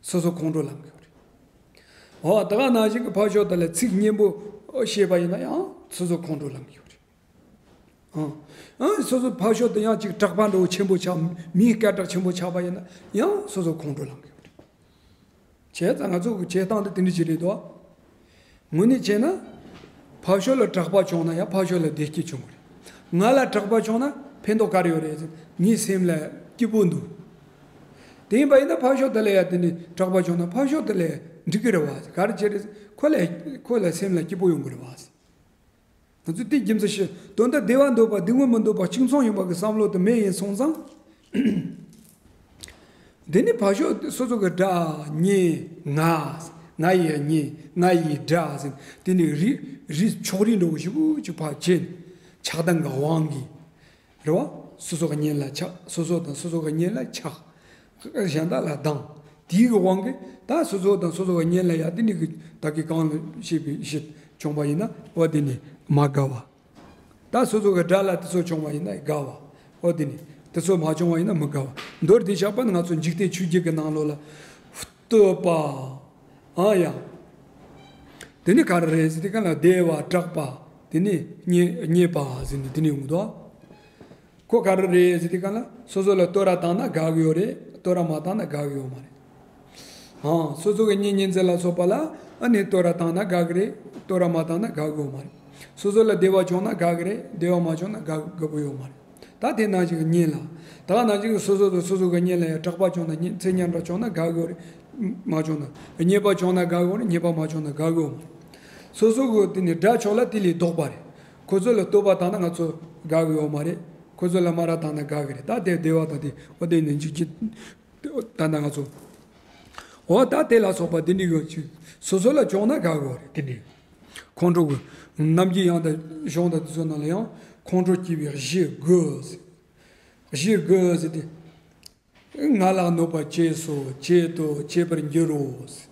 སོ་སོ་ཁོང་ཁྲོ་ལངས་གི་ཡོད་རེད། འོ། ད་ག་ནང་བཞིན་གྱི་ཕར་ཕྱོགས་དེ་ལ་ཚིག་སྙན་པོ་བཤད་པ་ཡིན་ན་ཡང་སོ་སོ་ཁོང་ཁྲོ་ལངས་གི་ཡོད་རེད། ཨང་། ཨང་། སོ་སོ་ཕར་ཕྱོགས་དེ་ཡང་ཅིག་དྲག་པ་འདྲ་བོ་ཆེན་པོ་ཆགས། མིའི་སྐད་གྲགས་ཆེན་པོ་ཆགས་པ་ཡིན་ན་ཡང་སོ་སོ་ཁོང་ཁྲོ་ལངས་གི་ཡོད་རེད། བྱས་ཙང་ང་ཚོ་གི་བྱེད་སྟངས་དེ་དེ་འདྲ་ཅིག་རེད་དོ། དངོས་གནས་བྱས་ན། ཕར་ཕྱོགས་ལ་དྲག་པ་བྱུང་ན་ཡང་ཕར་ཕྱོགས་ལ་བདེ་སྐྱིད་བྱུང་གི་རེད། ང་ལ་དྲག་པ་བྱུང་ན་ཕན་ཐོགས་ག་རེ་ཡོད་རེད་ཟེར། ངའི་སེམས་ལ་སྐྱིད་པོ་འདུག་དེ་ཡིན་པ་ཡིན་ན་ཕར་ཕྱོགས་དེ་ལ་ཡང་དེ་ནས་དྲག་པ་བྱུང་ན་ཕར་ཕྱོགས་དེ་ལ་འགྲིག་གི་རེད་བ། ག་རེ་བྱས་རེད། ཁོ་ལ་ཁོ་ལ་སེམས་ལ་སྐྱིད་པོ་ཡོང་གི་རེད་བ། ང་ཚོས་དེ་རྒྱུ་མཚན་ཞིག་དོན་དག་བདེ་བ་འདོད་པ་སྡུག་བསྔལ་མི་འདོད་པ་གཅིག་མཚུངས་ཡིན་པ་གི་བསམ་བློ་དེ་མེད་ཡིན་སོང་ཙང་། དེ་ནི་ཕར་ཕྱོགས་སོ་སོ་གི་དགྲ་གཉེན་ང་། ང་ཡི་གཉེན་ང་ཡི་དགྲ་ཟེར། དེ་ནི་རིགས་རིགས་ཕྱོགས་རིས་འདྲ་བོ་ཞིག་ཅིག་ཕར་བྱེད། ཆགས་སྡང་གི་དབང་གིས། རེད་བ། སོ་སོ་གི་གཉེན་ལ་ཆགས། སོ་སོ་དང་སོ་སོ་གི་གཉེན་ལ་ཆགས། གཞན་དག་ལ་སྡང་། དེའི་གི་དབང་གིས་ད་སོ་སོ་དང་སོ་སོ་གི་གཉེན་ལ་ཡང་དེ་ནི་གི་ད་གི་གང་ལ་བཤད་པའི་ཕྱིར་བྱུང་བ་ཡིན་ན་འོ་དེ་ནི་མ་དགའ་བ། ད་སོ་སོ་གི་དགྲ་ལ་དེ་ཚོ་བྱུང་བ་ཡིན་ན་དགའ་བ། འོ་དེ་ནི་དེ་ཚོ་མ་བྱུང་བ་ཡིན་ན་མི་དགའ་བ། མདོར་བསྡུས་བཞག་པ་ནི་ང་ཚོ་འཇིག་རྟེན་ཆོས་བརྒྱད་ཀྱི་ནང་ལོགས་ལ། བསྟོད་པ། ཨ་ཡ། དེ་ནི་ག་རེ་རེད་ཟེར་དུས་ག་ལ་བདེ་བ་དྲག་པ། དེ་ནི་རྙེད་རྙེད་པ་ཟེར་ནས་དེ་ནི་ཡོང་གི་འདུག་ཁོ་ག་རེ་རེད་ཟེར་དུས་ག་ལ་སོ་སོ་ལ་བསྟོད་ར་བཏང་ན་དགའ་གི་ཡོད་རེད། བསྟོད་ར་མ་བཏང་ན་དགའ་གི་ཡོད་མ་རེད། ཨང་། སོ་སོ་གི་གཉེན་ཉེ་ཚན་ལ་སོགས་པ་ལ་ཨ་ནི་བསྟོད་ར་བཏང་ན་དགའ་གི་རེད། བསྟོད་ར་མ་བཏང་ན་དགའ་གི་ཡོད་མ་རེད། སོ་སོ་ལ་བདེ་བ་བྱུང་ན་དགའ་གི་རེད། བདེ་བ་མ་བྱུང་ན་དགའ་དགའ་པོ་ཡོད་མ་རེད། ད་དེ་ནང་བཞིན་གཉེན་ལ། ད་ག་ནང་བཞིན་སོ་སོ་དང་སོ་སོ་གི་གཉེན་ལ་ཡང་དྲག་པ་བྱུང་ན་གཉེན་ཚེ་ཉམས་དྲག་བྱུང་ན་དགའ་གི་ཡོད་རེད། མ་བྱུང་ན་ཉེས་པ་བྱུང་ན་དགའ་གི་ཡོད་རེད། ཉེས་པ་མ་བྱུང་ན་དགའ་གི་ཡོད་མ་རེད། སོ་སོ་གི་དེ་ནི་དགྲ་ཕྱོགས་ལ་དེ་ལས་ལྡོག་པ་རེད། ཁོ་ཚོ་ལ་བསྟོད་པ་བཏང་ན་ང་ཚོ་དགའ་གི་ཡོད་མ་རེད། ཁོ་ཚོ་ལ་སྨད་ར་བཏང་ན་དགའ་གི་རེད། ད་དེ་བདེ་བ་དང་དེ་འོ་དེ་ནི་འཇིགས་ཀྱི། ད་ལྟ་ང་ཚོ། འོ་ད་དེ་ལ་སོགས་པ་དེ་འདྲའི་གི་ཅིག་སོ་སོ་ལ་བྱུང་ན་དགའ་གི་རེད། དེ་འདྲའི་ཁོང་ཁྲོ་གི་རྣམ་འགྱུར་ཡང་དང་གཞུང་དང་དེ་ཚོ་ནང་ལ་ཡང་ཁོང་ཁྲོ་སྐྱེ་བའི་གཞི་དགུ་ཟེར། གཞི་དགུ་ཟེར་ཏེ། ང་ལ་གནོད་པ་བྱས་སོ། བྱེད་དོ་བྱེད་པར་འགྱུར་རོ་ཟེར།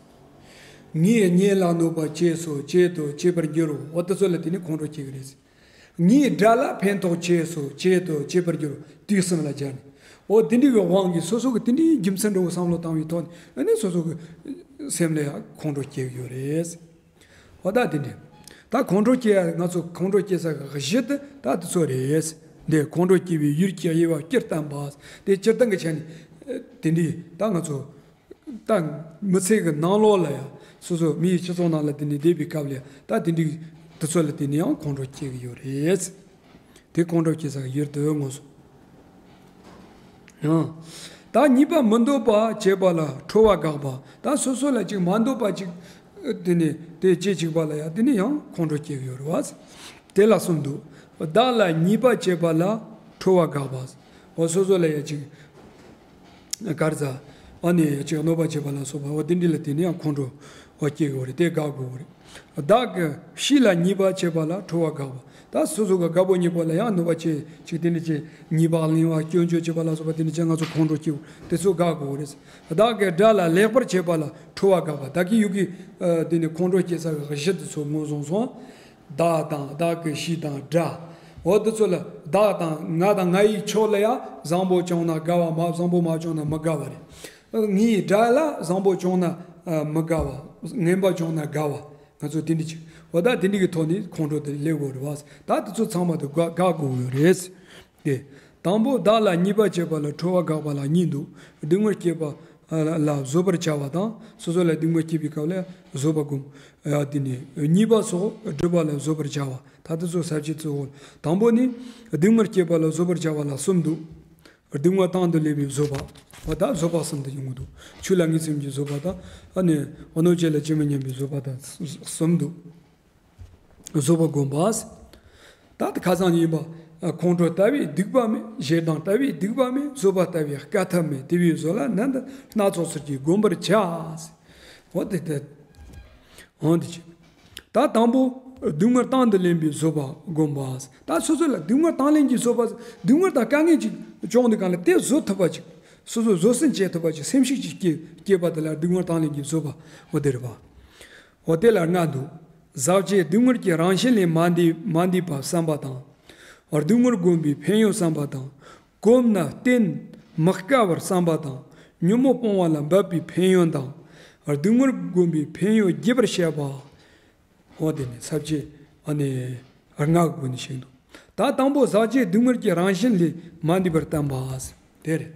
ངའི་གཉེན་ལ་གནོད་པ་བྱས་སོ། བྱེད་དོ་བྱེད་པར་འགྱུར་རོ། འོ་དེ་ཚོ་ལ་དེ་ནི་ཁོང་ཁྲོ་སྐྱེ་གི་རེད་ཟེར། ངའི་དགྲ་ལ་ཕན་ཐོགས་བྱས་སོ། བྱེད་དོ་བྱེད་པར་འགྱུར་རོ། དུས་གསུམ་ལ་སྦྱར་ནས། འོ་དེ་འདྲའི་གི་དབང་གིས་སོ་སོ་གི་དེ་འདྲའི་རྒྱུ་མཚན་འདྲ་བོ་བསམ་བློ་བཏང་བའི་ཐོག་ནས་ཨ་ནི་སོ་སོ་གི་སེམས་ལ་ཡང་ཁོང་ཁྲོ་སྐྱེ་གི་ཡོད་རེད། འོ་ད་དེ་འདྲ། ད་ཁོང་ཁྲོ་སྐྱེ་ཡ་ང་ཚོ་ཁོང་ཁྲོ་སྐྱེ་ས་གི་གཞི་དེ་ད་དེ་ཚོ་རེད། འདི་ཁོང་ཁྲོ་སྐྱེ་བའི་ཡུལ་གྱི་དབྱེ་བ་སྤྱིར་བསྟན་པ། དེ་སྤྱིར་བཏང་གི་ཆ་ནས་དེ་འདྲའི་ད་ང་ཚོ། ད་མི་ཚེ་གི་ནང་ལོགས་ལ་ཡང་སོ་སོ་མིའི་སྤྱི་ཚོགས་ནང་ལ་དེ་ནས་བསྡད་པའི་སྐབས་ལ་ཡང་ད་དེ་འདྲའི་དེ་ཚོ་ལ་དེ་ནས་ཡང་ཁོང་ཁྲོ་སྐྱེ་གི་ཡོད་རེད། དེ་ཁོང་ཁྲོ་སྐྱེ་ས་གི་ཡུལ་དུ་མངོན་སོང་། ཡང་། ད་ཉེས་པ་མི་འདོད་པ་བྱས་པ་ལ་ཁྲོ་བ་དགག་པ། ད་སོ་སོ་ལ་ཅིག་མ་འདོད་པ་ཅིག་དེ་ནས་དེ་བྱེད་ཅིག་པ་ལ་ཡང་དེ་ནས་ཡང་ཁོང་ཁྲོ་སྐྱེ་གི་ཡོད་རེད་བ། དེ་ལ་གསུམ་འདུག་བདག་ལ་ཉེས་པ་བྱས་པ་ལ་ཁྲོ་བ་དགག་པ། འོ་སོ་སོ་ལ་ཡང་ཅིག་གར་ཟ། ཨ་ནི་ཅིག་གནོད་པ་བྱེད་པ་ལ་སོགས་པ་འོ་དེ་འདྲ་ལ་དེ་ནས་ཡང་ཁོང་ཁྲོ་འོ་སྐྱེ་གི་ཡོད་རེད། དེ་དགག་དགོས་རེད། བདག་གི་བཤེས་ལ་ཉེས་པ་བྱས་པ་ལ་ཁྲོ་བ་དགག་པ། ད་སོ་སོ་གི་དགའ་པོ་ཉེས་པོ་ལ་ཡང་གནོད་པ་བྱེད་ཅིག་དེ་འདྲ་བྱེད། ཉེས་པ་གླེང་བ་སྐྱོན་བརྗོད་བྱེད་པ་ལ་སོགས་པ་དེ་འདྲ་བྱེད་ང་ཚོ་ཁོང་ཁྲོ་སྐྱེ་དགོས་དེ་ཚོ་དགག་དགོས་རེད། བདག་གི་དགྲ་ལ་ལེགས་པར་བྱས་པ་ལ་ཁྲོ་བ་དགག་པ། ད་གི་ཡུལ་གྱི་དེ་ནས་ཁོང་ཁྲོ་སྐྱེ་ས་གི་གཞི་དེ་ཚོ་མངོན་སོང་སོང་། བདག་དང་བདག་གི་བཤེས་དང་དགྲ། འོ་དེ་ཚོ་ལ་བདག་དང་ང་དང་ང་ཡི་ཕྱོགས་ལ་ཡང་བཟང་པོ་བྱུང་ན་དགའ་བ། མ་བཟང་པོ་མ་བྱུང་ན་མི་དགའ་བ་རེད། ངའི་དགྲ་ལ་བཟང་པོ་བྱུང་ན་མི་དགའ་བ། ངན་པ་བྱུང་ན་དགའ་བ། ང་ཚོ་དེ་འདྲ་ཅིག་འོ་ད་དེ་འདྲ་གི་ཐོག་ནས་ཁོང་ཁྲོ་དེ་སླེབས་དགོས་རེད་བ། ད་དེ་ཚོ་ཚང་མ་དེ་དགག་དགག་དགོས་ཡོད་རེད། དེ། དང་པོ་བདག་ལ་གཉིས་པ་བྱེད་པ་ལ་ཁྲོ་བ་དགག་པ་ལ་གཉིས་འདུག་སྡུག་བསྔལ་སྐྱེད་པ་ལ་བཟོད་པར་བྱ་བ་དང་། སོ་སོ་ལ་སྡུག་བསྔལ་སྐྱེས་པའི་སྐབས་ལ་བཟོད་པ་སྒོམ། ཡ་དེ་ནས་གཉིས་པ་སོགས་སྒྲུབ་པ་ལ་བཟོད་པར་བྱ་བ། ད་དེ་ཚོ་ས་བཅད་གཙོ་བོ། དང་པོ་ནི་སྡུག་བསྔལ་སྐྱེད་པ་ལ་བཟོད་པར་བྱ་བ་ལ་གསུམ་འདུག་སྡུག་བསྔལ་དང་དུ་ལེན་པའི་བཟོད་པ། འོ་ད་བཟོད་པ་གསུམ་དུ་ཡོང་གི་འདུག་ཆོས་ལ་ངེས་སེམས་ཀྱི་བཟོད་པ་དང་། ཨ་ནི་གནོད་བྱེད་ལ་ཇི་མི་སྙམ་པའི་བཟོད་པ་དང་གསུམ་འདུག་བཟོད་པ་སྒོམ་པ། ད་དེ་ཁ་སང་ཡིན་པ། ཁོང་ཁྲོ་ལྟ་བས་སྡིག་པ་མེད། ཞེ་སྡང་ལྟ་བས་སྡིག་པ་མེད། བཟོད་པ་ལྟ་བས་དཀའ་ཐུབ་མེད། དེ་བས་བཟོད་ལ་ནན་ཏན་སྣ་ཚོགས་ཚུལ་གྱིས་བསྒོམ་པར་བྱ། འོ་དེ་དེ། འོ་དེ་ཅི། ད་དང་པོ། སྡུག་བསྔལ་དང་དུ་ལེན་པའི་བཟོད་པ་སྒོམ་པ། ད་སོ་སོ་ལ་སྡུག་བསྔལ་དང་ལེན་གྱི་བཟོད་པ། སྡུག་བསྔལ་དང་དཀའ་ངལ་ཅིག་བྱུང་དུས་གང་ལ་དེ་བཟོད་ཐུབ་པ་ཅིག་སོ་སོ་བཟོད་བསྲན་བྱེད་ཐུབ་པ་ཅིག་སེམས་ཤུགས་ཅིག་སྐྱེ་སྐྱེས་པ་དེ་ལ་སྡུག་བསྔལ་དང་ལེན་གྱི་བཟོད་པ། འོ་དེ་རེད་པ། འོ་དེ་ལ་ལྔ་འདུག་ཟག་བཅས་སྡུག་བསྔལ་གྱི་རང་བཞིན་ལས་མ་འདས་མ་འདས་པ་བསམ་པ་དང་། སྡུག་བསྔལ་བསྒོམ་པའི་ཕན་ཡོན་བསམ་པ་དང་། གོམས་ན་གཏན་མི་དཀའ་བར་བསམ་པ་དང་། ཉོན་མོངས་སྤོང་བ་ལ་འབད་པའི་ཕན་ཡོན་དང་། སྡུག་བསྔལ་བསྒོམ་པའི་ཕན་ཡོན་རྒྱས་པར་བཤད་པ། འོ་དེ་ནི་ས་བཅད་ཨ་ནི་ལྔ་གི་སྒོ་ནས་བཤད་འདུག་ད་དང་པོ་ཟག་བཅས་སྡུག་བསྔལ་གྱི་རང་བཞིན་ལས་མ་འདས་པར་བསྟན་པ། དེ་རེད།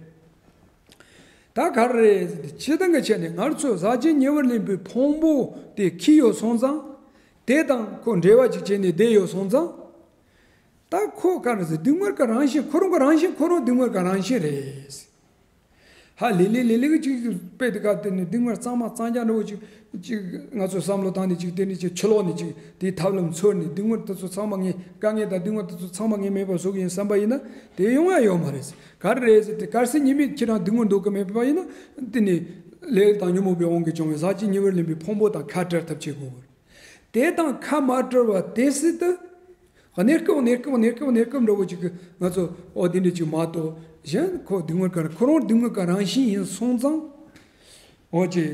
ད་ག་རེ་རེད། སྤྱིར་བཏང་གི་ཆ་ནས་ང་ཚོ་ཟག་བཅས་ཉེ་བར་ལེན་པའི་ཕུང་པོ་དེ་ཁྱེར་ཡོད་སོང་ཙང་། དེ་དང་ཁོ་འབྲེལ་བ་ཅིག་བྱས་ནས་བསྡད་ཡོད་སོང་ཙང་། ད་ཁོ་ག་རེ་ཟེར། སྡུག་བསྔལ་གྱི་རང་བཞིན། ཁོ་རང་གི་རང་བཞིན། ཁོ་རང་སྡུག་བསྔལ་གྱི་རང་བཞིན་རེད། ཧ་ལས་ལས་ལས་ལས་གི་ཅིག་དཔེ་དེ་ག་དེ་ནི་སྡུག་བསྔལ་གཙང་མ་གཙང་རྐྱང་འདྲ་བོ་ཅིག་ཅིག་ང་ཚོ་བསམ་བློ་བཏང་ནས་ཅིག་དེ་ནི་ཅིག་ཕྱི་ལོགས་ནས་ཅིག་དེའི་ཐབས་ལམ་འཚོལ་ནས། སྡུག་བསྔལ་དེ་ཚོ་ཚང་མ་ངས། དཀའ་ངལ་དང་སྡུག་བསྔལ་དེ་ཚོ་ཚང་མ་ངས་མེད་པ་བཟོ་གི་ཡིན་བསམ་པ་ཡིན་ན། དེ་ཡོང་ཡ་ཡོད་མ་རེད། ག་རེ་རེད་ཟེར་ཏེ། གལ་སྲིད་ཉི་མའི་ཁྱེད་རང་སྡུག་བསྔལ་འདོད་གི་མེད་པ་ཡིན་ན། དེ་ནི་ལས་དང་ཉོན་མོངས་པའི་དབང་གིས་བྱུང་བའི་ཟག་བཅས་ཉེ་བར་ལེན་པའི་ཕུང་པོ་དང་ཁ་བྲལ་ཐབས་བྱེད་དགོས། དེ་དང་ཁ་མ་བྲལ་བ་དེ་སྲིད་དུ། གནས་སྐབས་གནས་སྐབས་གནས་སྐབས་གནས་སྐབས་འདྲ་བོ་ཅིག་གི་ང་ཚོ་འོ་དེ་འདྲ་ཅིག་མ་གཏོགས། གཞན་ཁོ་སྡུག་བསྔལ་ག་རེ། ཁོ་རང་སྡུག་བསྔལ་གྱི་རང་བཞིན་ཡིན་སོང་ཙང་། འོ་ཅི།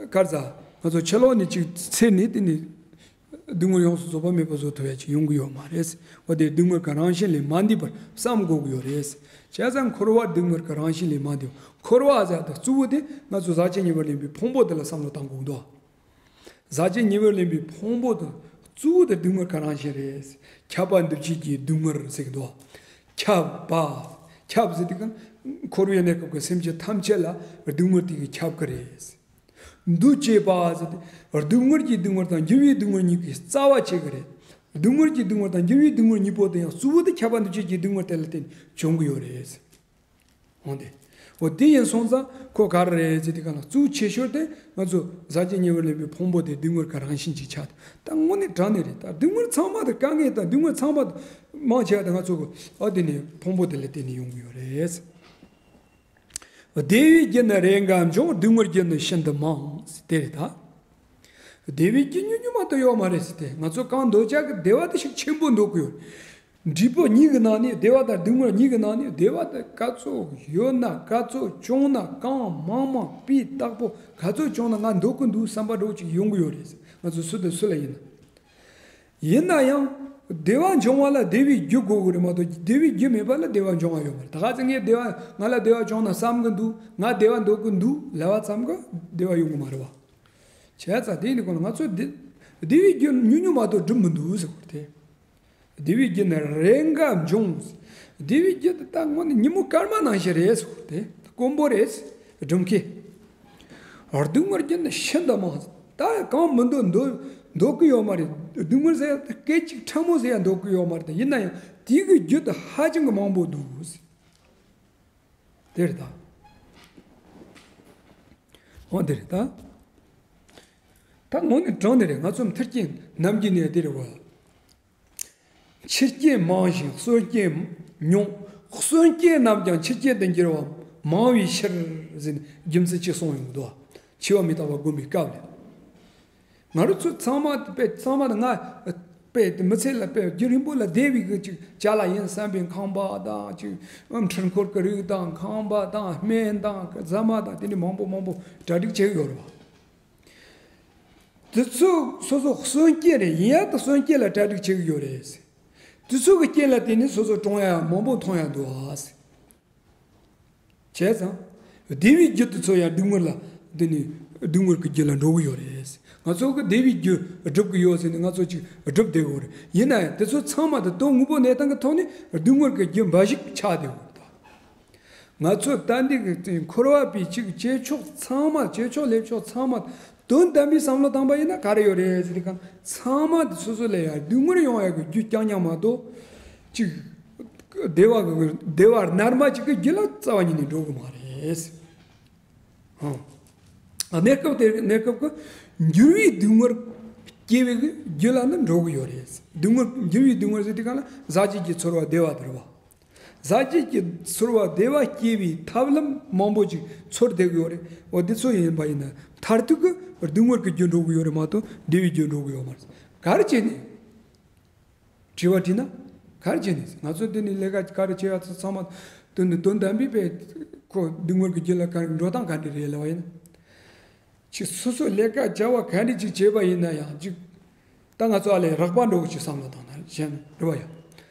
ག་རེ་ཟ། ང་ཚོ་ཕྱི་ལོགས་ནས་ཅིག་འཚོལ་ནས་དེ་ནི་སྡུག་བསྔལ་ཡོངས་སུ་རྫོགས་པ་མེད་པ་བཟོ་ཐུབ་ཡ་ཅིག་ཡོང་གི་ཡོད་མ་རེད། འོ་དེ་སྡུག་བསྔལ་གྱི་རང་བཞིན་ལས་མ་འདས་པར་བསམ་དགོས་ཀྱི་ཡོད་རེད། བྱས་ཙང་འཁོར་བ་སྡུག་བསྔལ་གྱི་རང་བཞིན་ལས་མ་འདས། འཁོར་བ་ཟེར་དེ་གཙོ་བོ་དེ་ང་ཚོ་ཟག་བཅས་ཉེ་བར་ལེན་པའི་ཕུང་པོ་དེ་ལ་བསམ་བློ་བཏང་དགོས་འདུག་ཟག་བཅས་ཉེ་བར་ལེན་པའི་ཕུང་པོ་དང་གཙོ་བོ་དེ་སྡུག་བསྔལ་གྱི་རང་བཞིན་རེད། ཁྱབ་པ་འདུ་བྱེད་ཀྱི་སྡུག་བསྔལ་ཟེར་གྱི་འདུག་ཁྱབ་པ། ཁྱབ་ཟེར་དུས་ཀྱང་འཁོར་བའི་གནས་སྐབས་ཀྱི་སེམས་ཅན་ཐམས་ཅད་ལ་སྡུག་བསྔལ་དེ་གིས་ཁྱབ་ཀྱི་རེད། འདུ་བྱེད་པ་ཟེར་དུས་སྡུག་བསྔལ་གྱི་སྡུག་བསྔལ་དང་འགྱུར་བའི་སྡུག་བསྔལ་གཉིས་ཀྱི་རྩ་བ་བྱེད་ཀྱི་རེད། སྡུག་བསྔལ་གྱི་སྡུག་བསྔལ་དང་འགྱུར་བའི་སྡུག་བསྔལ་གཉིས་པོ་དེ་ཡང་གཙོ་བོ་དེ་ཁྱབ་པ་འདུ་བྱེད་ཀྱི་སྡུག་བསྔལ་དེ་ལ་བརྟེན་ནས་བྱུང་གི་ཡོད་རེད། འོང་དེ། འོ་དེ་ཡིན་སོང་ཙང་ཁོ་ག་རེ་རེད་ཟེར་དུས་ག་ལ་གཙོ་ཆེ་ཤོས་དེ་ང་ཚོ་ཟག་བཅས་ཉེ་བར་ལེན་པའི་ཕུང་པོ་དེ་སྡུག་བསྔལ་གྱི་རང་བཞིན་ཅིག་ཆགས། ད་དངོས་གནས་དྲང་གནས་རེད། ད་སྡུག་བསྔལ་ཚང་མ་དེ། དཀའ་ངལ་དང་སྡུག་བསྔལ་ཚང་མ་དེ་མང་ཆེ་བ་དེ་ང་ཚོ་གི་ཨ་དེ་ནས་ཕུང་པོ་དེ་ལ་བརྟེན་ནས་ཡོང་གི་ཡོད་རེད། བདེ་བའི་རྒྱུ་ནི་རེ་འགའ་འབྱུང་། སྡུག་བསྔལ་རྒྱུ་ནི་ཤིན་ཏུ་མང་། དེ་རེད་ད། བདེ་བའི་རྒྱུ་ཉུང་ཉུང་མ་གཏོགས་ཡོད་མ་རེད་ཟེར་ཏེ། ང་ཚོ་གང་འདོད་ཆགས་ཀྱི་བདེ་བ་དེ་ཞིག་ཆེན་པོ་འདོད་ཀྱི་ཡོད། འབྲས་བུ་གཉིས་ཀྱི་ནང་ནས། བདེ་བ་དང་སྡུག་བསྔལ་གཉིས་ཀྱི་ནང་ནས། བདེ་བ་དེ་ག་ཚོད་ཡོད་ན། ག་ཚོད་བྱུང་ན། གང་མང་མང་སྤུས་དག་པོ་ག་ཚོད་བྱུང་ན་ང་འདོད་ཀྱི་འདུག་བསམ་པ་འདྲ་བོ་ཅིག་ཡོང་གི་ཡོད་རེད། ང་ཚོ་སུ་དང་སུ་ལ་ཡིན་ན། ཡིན་ན་ཡང་བདེ་བ་འབྱུང་བ་ལ་བདེ་བའི་རྒྱུ་དགོས་ཀྱི་རེད་མ་གཏོགས། བདེ་བའི་རྒྱུ་མེད་པ་ལ་བདེ་བ་འབྱུང་བ་ཡོད་མ་རེད། ད་ག་ཚོད་ངས་བདེ་བ། ང་ལ་བདེ་བ་བྱུང་ན་བསམ་གྱི་འདུག་ང་བདེ་བ་འདོད་ཀྱི་འདུག་ལབ་པ་ཙམ་གྱིས་བདེ་བ་ཡོང་གི་མ་རེད་བ། བྱས་ཙང་དེ་ཡིན་དུས་གང་ལ་ང་ཚོ་བདེ་བདེ་བའི་རྒྱུ་ཉུང་ཉུང་མ་གཏོགས་སྒྲུབ་མི་འདུག་ཟེར་གྱི་རེད་དེ། བདེ་བའི་རྒྱུ་ནི་རེ་འགའ་འབྱུང་། བདེ་བའི་རྒྱུ་དེ་ད་དངོས་གནས་ཉིན་མོ་སྐར་མ་ནང་བཞིན་རེད་ཟེར་གྱི་རེད་དེ། དཀོན་པོ་རེད། སྒྲུབ་མཁན། སྡུག་བསྔལ་རྒྱུ་ནི་ཤིན་ཏུ་མང་། ད་གང་མི་འདོད་འདོད་འདོད་ཀྱི་ཡོད་མ་རེད། སྡུག་བསྔལ་ཟེར་ཡ་དེ་སྐད་ཅིག་ཕྲ་མོ་ཟེར་ཡ་འདོད་ཀྱི་ཡོད་མ་རེད། དེ་ཡིན་ན་ཡང་དེ་གི་རྒྱུ་དེ་ཧ་ཅང་གི་མང་པོ་འདུག་དེ་རེད་ད། འོ་དེ་རེད་ད། ད་དངོས་གནས་དྲང་གནས་རེད། ང་ཚོ་མཐར་གྱིས་ནམ་གྱི་ནས་དེ་རེད་བ། ཆུ་རྐྱེན་མང་ཞིང་གསོན་རྐྱེན་ཉུང་། གསོན་རྐྱེན་རྣམས་ཀྱང་ཆུ་རྐྱེན་དུ་འགྱུར་བ་མང་བའི་ཕྱིར་ཟེར་ནས་རྒྱུ་མཚན་གཅིག་གསུངས་ཡོང་གི་འདུག་འཆི་བ་མི་རྟག་པ་སྒོམ་པའི་སྐབས་ལ། ང་རང་ཚོ་ཚང་མ་དཔེ་ཚང་མ་ང་དཔེ་མི་ཚེ་ལ་དཔེ་རྒྱུན་རིང་པོ་ལ་བསྡད་པའི་གི་ཅིག་ཅ་ལག་ཡིན་བསམ་པའི་ཁང་པ་དང་ཅིག་འཕྲུལ་འཁོར་གྱི་རིགས་དང་ཁང་པ་དང་སྨན་དང་རྫ་མ་དང་དེ་འདྲ་མང་པོ་མང་པོ་གྲ་སྒྲིག་བྱེད་ཀྱི་ཡོད་རེད་བ། དེ་ཚོ་སོ་སོ་གསོན་རྐྱེན་རེད། ཡིན་ཡང་དེ་གསོན་རྐྱེན་ལ་གྲ་སྒྲིག་བྱེད་ཀྱི་ཡོད་རེད། དེ་ཚོ་གི་རྐྱེན་ལ་བརྟེན་ནས་སོ་སོ་གྲོངས་ཡ་མང་པོ་མཐོང་ཡ་འདུག་ཨ། བྱས་ཙང་བདེ་བའི་རྒྱུ་དེ་ཚོ་ཡང་སྡུག་བསྔལ་ལ་བརྟེན་ནས་སྡུག་བསྔལ་གྱི་རྒྱུ་ལ་འགྲོ་གི་ཡོད་རེད། ང་ཚོ་གི་བདེ་བའི་རྒྱུ་སྒྲུབ་ཀྱི་ཡོད་ཟེར་ནས་ང་ཚོ་ཅིག་སྒྲུབ་བསྡད་ཡོད་རེད། ཡིན་ན་ཡང་དེ་ཚོ་ཚང་མ་དེ་དོན་དངོས་པོ་གནས་སྟངས་ཀྱི་ཐོག་ནས་སྡུག་བསྔལ་གྱི་རྒྱུ་འབའ་ཞིག་ཆགས་བསྡད་ཡོད་རེད། ང་ཚོ་ད་འདི་གི་འཁོར་བ་པའི་ཅིག་བྱེད་ཕྱོགས་ཚང་མ། བྱེད་ཕྱོགས་ལས་ཕྱོགས་ཚང་མ་དོན་དམ་པའི་བསམ་བློ་བཏང་པ་ཡིན་ན་ག་རེ་ཡོད་རེད་ཟེར་དུས་གང་། ཚང་མ་དེ་སོ་སོ་ལ་ཡང་སྡུག་བསྔལ་ཡོང་ཡག་གི་རྒྱུ་རྐྱང་རྐྱང་མ་གཏོགས། ཅིག་བདེ་བ་གི་བདེ་བ་རྣལ་མ་ཅིག་གི་རྒྱུ་ལ་རྩ་བ་ཉིད་ནས་འགྲོ་གི་མ་རེད། ཨང་། གནས་སྐབས་དེ། གནས་སྐབས་ཀྱི་འགྱུར་བའི་སྡུག་བསྔལ་སྐྱེ་བའི་རྒྱུ་ལ་ནི་འགྲོ་གི་ཡོད་རེད། སྡུག་བསྔལ། འགྱུར་བའི་སྡུག་བསྔལ་ཟེར་དུས་གང་ལ་ཟག་བཅས་ཀྱི་ཚོར་བ་བདེ་བ་དེ་རེད་བ། ཟག་བཅས་ཀྱི་ཚོར་བ་བདེ་བ་སྐྱེ་བའི་ཐབས་ལམ་མང་པོ་ཅིག་འཚོལ་བསྡད་ཀྱི་ཡོད་རེད། འོ་དེ་ཚོ་ཡིན་པ་ཡིན་ན་མཐར་ཐུག་གི་སྡུག་བསྔལ་གྱི་རྒྱུ་འགྲོ་གི་ཡོད་རེད་མ་གཏོགས་བདེ་བའི་རྒྱུ་འགྲོ་གི་ཡོད་མ་རེད། ག་རེ་བྱས་ནས། དྲི་བ་དྲིས་ན། ག་རེ་བྱས་ནས། ང་ཚོ་འདི་ནས་ལས་ཀ་ག་རེ་བྱས་ཡ་ཚོ་ཚང་མ་དོན་དུ་དོན་དམ་པའི་པའི་ཁོ་སྡུག་བསྔལ་གྱི་རྒྱུ་ལ་ག་རེ་འགྲོ་སྟངས་ག་འདྲ་རེད་ལབ་པ་ཡིན་ན། ཁྱེད་སོ་སོ་ལས་ཀ་བྱ་བ་ག་འདྲ་ཅིག་བྱས་པ་ཡིན་ན་ཡང་ཅིག་ད་ང་ཚོ་ཨ་ལས་རགས་པ་འགྲོ་གི་ཅིག་བསམ་བློ་བཏང་ན་གཞན་རེད་བ་ཡ།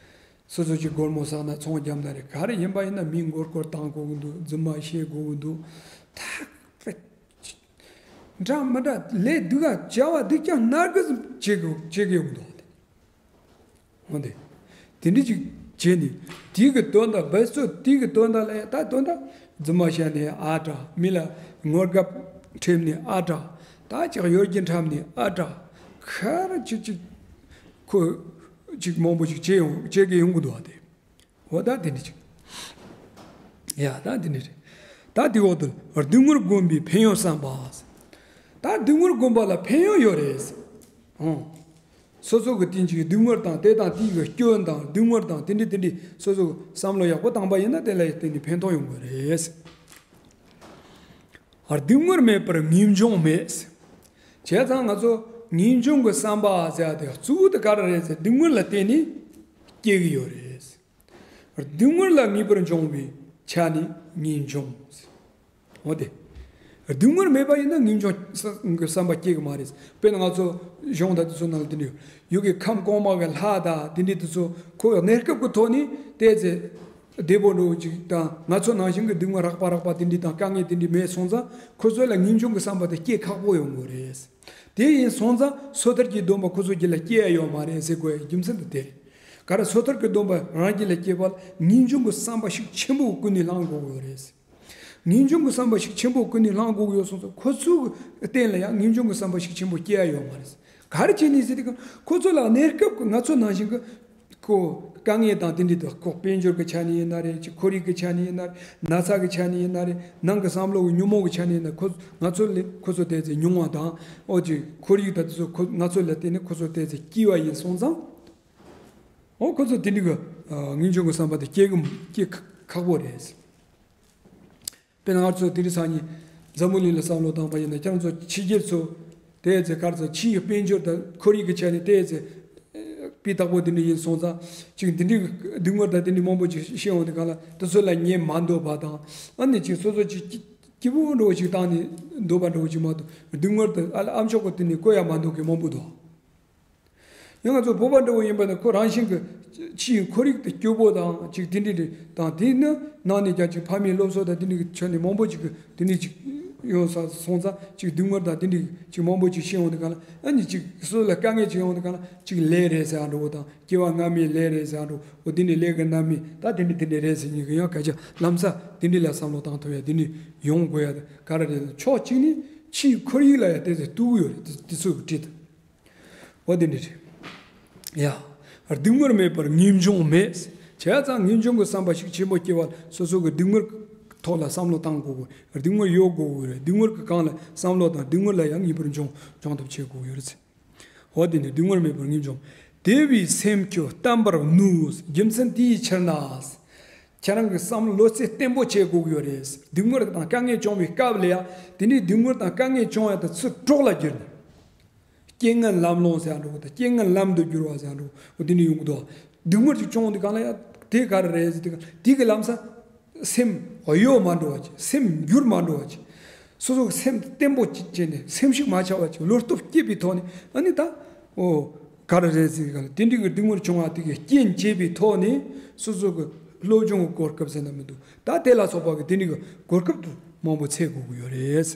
སོ་སོ་ཅིག་སྒོར་མོ་བསགས་ན་ཚོང་བརྒྱབ་ན་རེད། ག་རེ་ཡིན་པ་ཡིན་ན་མི་མགོ་སྐོར་བཏང་དགོས་ཀྱི་འདུག་རྫུན་མ་བཤད་དགོས་ཀྱི་འདུག་ད་འདྲ་མི་འདྲ་ལས་སྡུག་ག་བྱ་བ་སྡུག་ཅག་སྣ་དགུ་བྱེད་དགོས་བྱེད་ཀྱི་ཡོང་གི་འདུག་འོ་དེ། དེ་འདྲ་ཅིག་བྱས་ནས་དེའི་གི་དོན་དག་འབད་རྩོལ་དེའི་གི་དོན་དག་ལ་ཡང་ད་དོན་དག་རྫུན་མ་བཤད་ནས་ཨ་དྲག་མི་ལ་ངོ་དགའ་ཁྲེལ་ནས་ཨ་དྲག་ད་ཅིག་གཡོ་སྒྱུ་འཁྲབ་ནས་ཨ་དྲག་ཁ་ར་ཅིག་ཅིག་ཁོ་ཅིག་མང་པོ་ཅིག་བྱས་ཡོང་བྱེད་ཀྱི་ཡོང་གི་འདུག་བ་དེ། འོ་ད་དེ་འདྲ་ཅིག་ཡ་ད་དེ་འདྲ་རེད། ད་དེའི་འོག་ཏུ་སྡུག་བསྔལ་བསྒོམ་པའི་ཕན་ཡོན་བསམ་པ། ད་སྡུག་བསྔལ་བསྒོམ་པ་ལ་ཕན་ཡོན་ཡོད་རེད། ཨང་། སོ་སོ་གི་དེ་འཇིག་སྡུག་བསྔལ་དང་དེ་དང་དེའི་གི་སྐྱོན་དང་སྡུག་བསྔལ་དང་དེ་འདྲ་དེ་འདྲ་སོ་སོ་བསམ་བློ་ཡག་པོ་བཏང་པ་ཡིན་ན་དེ་ལ་བརྟེན་ནས་ཕན་ཐོགས་ཡོང་གི་རེད། སྡུག་བསྔལ་མེད་པར་ངེས་འབྱུང་མེད། བྱས་ཙང་ང་ཚོ་ངེས་འབྱུང་གི་བསམ་པ་ཟེར་ཡ་དེ་གཙོ་བོ་དེ་ག་རེ་རེད་ཟེར་སྡུག་བསྔལ་ལ་བརྟེན་ནས་སྐྱེ་གི་ཡོད་རེད། སྡུག་བསྔལ་ལ་ངེས་པར་འབྱུང་བའི་ཆ་ནས་ངེས་འབྱུང་། འོ་དེ། སྡུག་བསྔལ་མེད་པ་ཡིན་ན་ངེས་འབྱུང་ས་གི་བསམ་པ་སྐྱེ་གི་མ་རེད། དཔེར་ན་ང་ཚོ་གཞུང་དང་དེ་ཚོ་ནང་ལ་དེ་འདྲ་ཡོད། ཡུལ་གྱི་ཁམས་གོང་མ་གི་ལྷ་དང་དེ་འདྲ་དེ་ཚོ་ཁོ་གནས་སྐབས་ཀྱི་ཐོག་ནས་བལྟས་ཚེ་བདེ་པོ་འདྲ་བོ་ཅིག་དང་ང་ཚོ་ནང་བཞིན་གྱི་སྡུག་བསྔལ་རགས་པ་རགས་པ་དེ་འདྲ་དང་དཀའ་ངལ་དེ་འདྲ་མེད་སོང་ཙང་ཁོ་ཚོ་ལ་ངེས་འབྱུང་གི་བསམ་པ་དེ་སྐྱེ་ཁག་པོ་ཡོང་གི་རེད། དེ་ཡིན་སོང་ཙང་སོ་ཐར་གྱི་སྡོམ་པ་ཁོ་ཚོ་རྒྱུད་ལ་སྐྱེ་ཡ་ཡོད་མ་རེད་ཟེར་དགོས་ཡ་རྒྱུ་མཚན་དེ་དེ་རེད། ག་རེ་སོ་ཐར་གྱི་སྡོམ་པ་རང་རྒྱུད་ལ་སྐྱེས་པ་ལ་ངེས་འབྱུང་གི་བསམ་པ་ཞིག་ཆེན་པོ་ཀུན་ནས་བསླང་དགོས་ཀྱི་ཡོད་རེད། ངེས་འབྱུང་གི་བསམ་པ་ཞིག་ཆེན་པོ་ཀུན་ནས་བསླང་དགོས་ཀྱི་ཡོད་སོང་ཙང་ཁོ་ཚོའི་སྟེང་ལ་ཡང་ངེས་འབྱུང་གི་བསམ་པ་ཞིག་ཆེན་པོ་སྐྱེ་ཡ་ཡོད་མ་རེད། ག་རེ་བྱས་ནས་ཟེར་དུས་ཁོ་ཚོ་ལ་གནས་སྐབས་ཀྱི་ང་ཚོ་ནང་བཞིན་གྱི་ཁོ་དཀའ་ངལ་དང་དེ་འདྲ་དང་ཁོ་དཔལ་འབྱོར་གྱི་ཆ་ནས་ཡིན་ན་རེད། ཅིག་ཁོར་ཡུག་གི་ཆ་ནས་ཡིན་ན་རེད། ན་ཚ་གི་ཆ་ནས་ཡིན་ན་རེད། ནང་གི་བསམ་བློ་གི་ཉོན་མོངས་ཀྱི་ཆ་ནས་ཡིན་ན་ཁོ་ང་ཚོ་ལས་ཁོ་ཚོ་དེ་ཚོ་ཉུང་བ་དང་། འོ་ཅིག་ཁོར་ཡུག་དང་དེ་ཚོ་ཁོ་ང་ཚོ་ལ་བརྟེན་ནས་ཁོ་ཚོ་དེ་ཚོ་སྐྱེ་བ་ཡིན་སོང་ཙང་། འོ་ཁོ་ཚོ་དེ་འདྲ་གི་ངེས་འབྱུང་གི་བསམ་པ་དེ་སྐྱེ་གི་སྐྱེ་ཁག་པོ་རེད། དཔེར་ན་ང་ཚོ་དེ་རིང་སང་ཉིན་འཛམ་བུ་གླིང་ལ་བསམ་བློ་བཏང་པ་ཡིན་ན་ཁྱེད་རང་ཚོ་ཕྱི་རྒྱལ་ཚོ་དེ་ཚེ་གར་ཚོ་ཕྱིའི་དཔལ་འབྱོར་དང་ཁོར་ཡུག་གི་ཆ་ནས་དེ་ཚེ་སྤུས་དག་པོ་དེ་འདྲ་ཡིན་སོང་ཙང་ཅིག་དེ་འདྲའི་སྡུག་བསྔལ་དང་དེ་འདྲའི་མང་པོ་ཅིག་ཤེས་འོང་དུས་གང་ལ་དེ་ཚོ་ལ་ཉན་མ་འདོད་པ་དང་། ཨ་ནི་ཅིག་སོ་སོ་ཅིག་སྐྱིད་པོ་འདྲ་བོ་ཅིག་བཏང་ནས་འདོད་པ་འདྲ་བོ་ཅིག་མ་གཏོགས་སྡུག་བསྔལ་དེ་ཨ་ལ་ཨ་མཆོག་གི་དེ་ནས་བཀོད་ཡ་མ་འདོད་མཁན་མང་པོ་འདུག་ཡང་ང་ཚོ་བོད་པ་འདྲ་བོ་ཡིན་པ་ན་ཁོ་རང་བཞིན་གྱི་ཕྱིའི་ཁོར་ཡུག་དེ་སྐྱོ་པོ་དང་ཅིག་དེ་འདྲ་རེད། དང་དེ་ནི་ནང་ནས་ཀྱང་ཅིག་ཕ་མའི་སློབ་གསོ་དང་དེ་འདྲ་གི་ཆ་ནས་མང་པོ་ཅིག་གི་དེ་འདྲ་ཅིག་ཡོང་ས་སོང་ཙང་ཅིག་སྡུག་བསྔལ་དང་དེ་འདྲ་ཅིག་མང་པོ་ཅིག་ཤེས་ཡོང་དུས་གང་ལ་ཨ་ནི་ཅིག་སོ་སོ་ལ་དཀའ་ངལ་ཅིག་ཡོང་དུས་གང་ལ་ཅིག་ལས་རེད་ཟེར་ཡ་འདྲ་བོ་དང་སྐྱེ་བ་སྔ་མའི་ལས་རེད་ཟེར་ཡ་འདྲ་བོ་འོ་དེ་འདྲ་ལས་ཀྱི་རྣམ་སྨིན་ད་དེ་འདྲ་དེ་འདྲ་རེད་ཟེར་མཁན་གྱི་ཡང་སྐད་ཆ་ལམ་སང་དེ་འདྲ་ལ་བསམ་བློ་བཏང་ཐུབ་ཡ་དེ་འདྲ་ཡོང་དགོས་ཡ་ག་རེ་རེད། ཕྱོགས་གཅིག་ནས་ཕྱིའི་ཁོར་ཡུག་ལ་ཡ་དེ་ཚོ་གཏུག་གི་ཡོད་རེད། དེ་དེ་ཚོ་གི་བྲིས་དང་། འོ་དེ་འདྲ་རེད། ཡ། སྡུག་བསྔལ་མེད་པར་ངེས་འབྱུང་མེད། བྱས་ཙང་ངེས་འབྱུང་གི་བསམ་པ་ཞིག་ཆེན་པོ་སྐྱེ་བ་སོ་སོ་གི་སྡུག་བསྔལ་ཐོག་ལ་བསམ་བློ་བཏང་དགོས་དགོས། སྡུག་བསྔལ་ཡོད་དགོས་དགོས་རེད། སྡུག་བསྔལ་གྱི་སྒང་ལ་བསམ་བློ་དང་སྡུག་བསྔལ་ལ་ཡང་ངེས་པར་འབྱུང་འབྱུང་ཐབས་བྱེད་དགོས་ཡོད་རེད། འོ་དེ་ནི་སྡུག་བསྔལ་མེད་པར་ངེས་འབྱུང་། བདེ་བའི་སེམས་ཁྱོད་བརྟན་པར་ནུས། རྒྱུ་མཚན་དེའི་ཕྱིར་ན། ཁྱེད་རང་གི་བསམ་བློ་རྩེ་བརྟན་པོ་བྱེད་དགོས་ཀྱི་ཡོད་རེད། སྡུག་བསྔལ་དང་དཀའ་ངལ་བྱུང་བའི་སྐབས་ལ་ཡང་དེ་ནི་སྡུག་བསྔལ་དང་དཀའ་ངལ་བྱུང་ཡ་དང་ཚུར་གྲོགས་ལ་གྱུར་ནས། རྐྱེན་ངན་ལམ་སློང་ཟེར་ཡ་འགྲོ་གི་དང་རྐྱེན་ངན་ལམ་དུ་བསྒྱུར་བ་ཟེར་ཡ་འགྲོ་གི་དེ་འདྲ་ཡོང་གི་འདུག་སྡུག་བསྔལ་ཅིག་བྱུང་དུས་གང་ལ་ཡ་དེ་ག་རེ་རེད་ཟེར་དུས་གང་དེ་གི་ལམ་སང་སེམས་གཡོ་མ་འགྲོ་བ་ཅིག་སེམས་འགྱུར་མ་འགྲོ་བ་ཅིག་སོ་སོ་གི་སེམས་བརྟན་པོ་ཅིག་བྱས་ནས་སེམས་ཤུགས་མ་ཆག་པ་ཅིག་བློ་སྟོབས་སྐྱེད་པའི་ཐོག་ནས་ཨ་ནི་ད་འོ་ག་རེ་རེད་ཟེར་དུས་གང་ལ་དེ་འདྲ་གི་སྡུག་བསྔལ་བྱུང་བ་དེ་གི་རྐྱེན་བྱས་པའི་ཐོག་ནས་སོ་སོ་གི་སློབ་སྦྱོང་གི་གོ་སྐབས་ཟེར་ན་མི་འདུག་ད་དེ་ལ་སོགས་པ་གི་དེ་འདྲ་གི་གོ་སྐབས་དུ་མང་པོ་འཚོལ་དགོས་ཀྱི་ཡོད་རེད།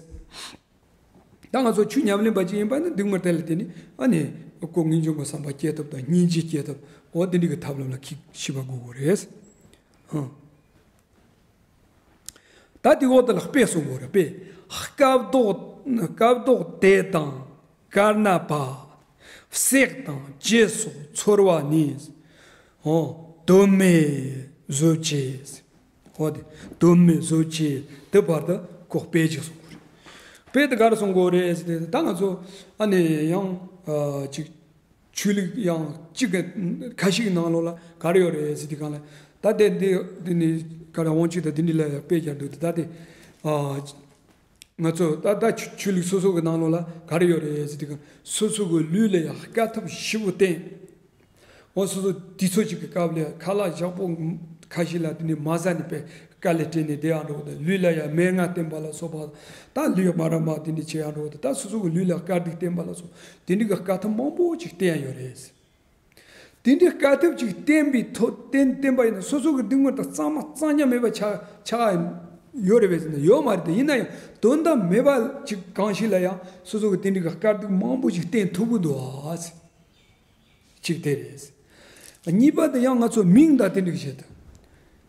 ད་ང་ཚོ་ཆོས་ཉམས་ལེན་པ་ཅིག་ཡིན་པ་ནི་སྡིགས་དམོད་དེ་ལ་བརྟེན་ནས་ཨ་ནི་ཁོ་ངེས་འབྱུང་གི་བསམ་པ་སྐྱེ་ཐབས་དང་སྙིང་རྗེ་སྐྱེ་ཐབས་འོ་དེ་འདྲ་གི་ཐབས་ལམ་ལ་ཁྱེད་ཤེས་པ་དགོས་དགོས་རེད། ཧང་། ད་དེ་འོག་དེ་ལ་དཔེ་གསུང་དགོས་རེད། དཔེ། སྐབས་ལྡོག་སྐབས་ལྡོག་དེ་དང་དཀར་ན་བ། བསྲེགས་དང་བཅད་སོགས་ཚོར་བ་ནི། ཨོ། དོན་མེད་བཟོ་བྱེད། ཨོ་དེ། དོན་མེད་བཟོ་བྱེད་དེ་བར་དུ་ཁོ་དཔེ་ཅིག་གསུང་དགོས་རེད། དཔེ་དེ་ག་རེ་གསུང་དགོས་རེད་ཟེར་ཏེ་ད་ང་ཚོ་ཨ་ནི་ཡང་ཨ་ཅིག་ཆོས་ལུགས་ཡང་གཅིག་གི་ཁ་ཤས་ཀྱི་ནང་ལོགས་ལ་ག་རེ་ཡོད་རེད་ཟེར་དུས་སྒང་ལ། ད་དེ་འདི་འདི་ནི་ག་རེ་དབང་ཆོས་དང་དེ་འདྲ་ལ་ཡང་དཔེ་རྒྱག་འདུག་ད་དེ་ཨ་ང་ཚོ་ད་ད་ཆོས་ཆོས་ལུགས་སོ་སོ་གི་ནང་ལོགས་ལ་ག་རེ་ཡོད་རེད་ཟེར་དུས་སྒང་སོ་སོ་གི་ལུས་ལ་ཡང་དཀའ་ཐུབ་ཞེ་པོ་བསྟེན། འོ་སོ་སོ་དུས་ཚོད་ཅིག་གི་སྐབས་ལ་ཁ་ལག་ཞག་པོ་ཁ་ཤས་ལ་དེ་ནི་མ་ཟ་ནས་པའི་དཀའ་ལས་སྤྲད་ནས་བསྡད་ཡག་འགྲོ་གི་འདུག་ལུས་ལ་ཡང་མན་ངག་བསྟེན་པ་ལ་སོགས་པ་དང་ལུས་མ་ར་མ་དེ་འདྲ་བྱེད་ཡག་འགྲོ་གི་འདུག་ད་སོ་སོ་གི་ལུས་ལ་དཀའ་སྡུག་བསྟེན་པ་ལ་སོགས་དེ་འདྲ་གི་དཀའ་ཐུབ་མང་པོ་ཅིག་བསྟེན་ཡོད་རེད། དེ་འདྲའི་དཀའ་ཐུབ་ཅིག་བསྟེན་པའི་ཐོག་བསྟེན་བསྟེན་པ་ཡིན་ན་སོ་སོ་གི་སྡིག་དམོད་དང་གཙང་མ་གཙང་རྐྱང་མེད་པ་ཆགས་ཆགས་ཡོད་རེད་པས་ཟེར་ན་ཡོད་མ་རེད་དེ། ཡིན་ན་ཡང་དོན་དག་མེད་པ་ཅིག་གང་ཞིག་ལ་ཡང་སོ་སོ་གི་དེ་འདྲའི་གི་དཀའ་སྡུག་མང་པོ་ཅིག་བསྟེན་ཐུབ་ཀྱི་འདུག་ཨ། གཅིག་དེ་རེད། གཉིས་པ་དེ་ཡང་ང་ཚོ་མིང་དང་དེ་འདྲ་གི་བྱེད་དུ།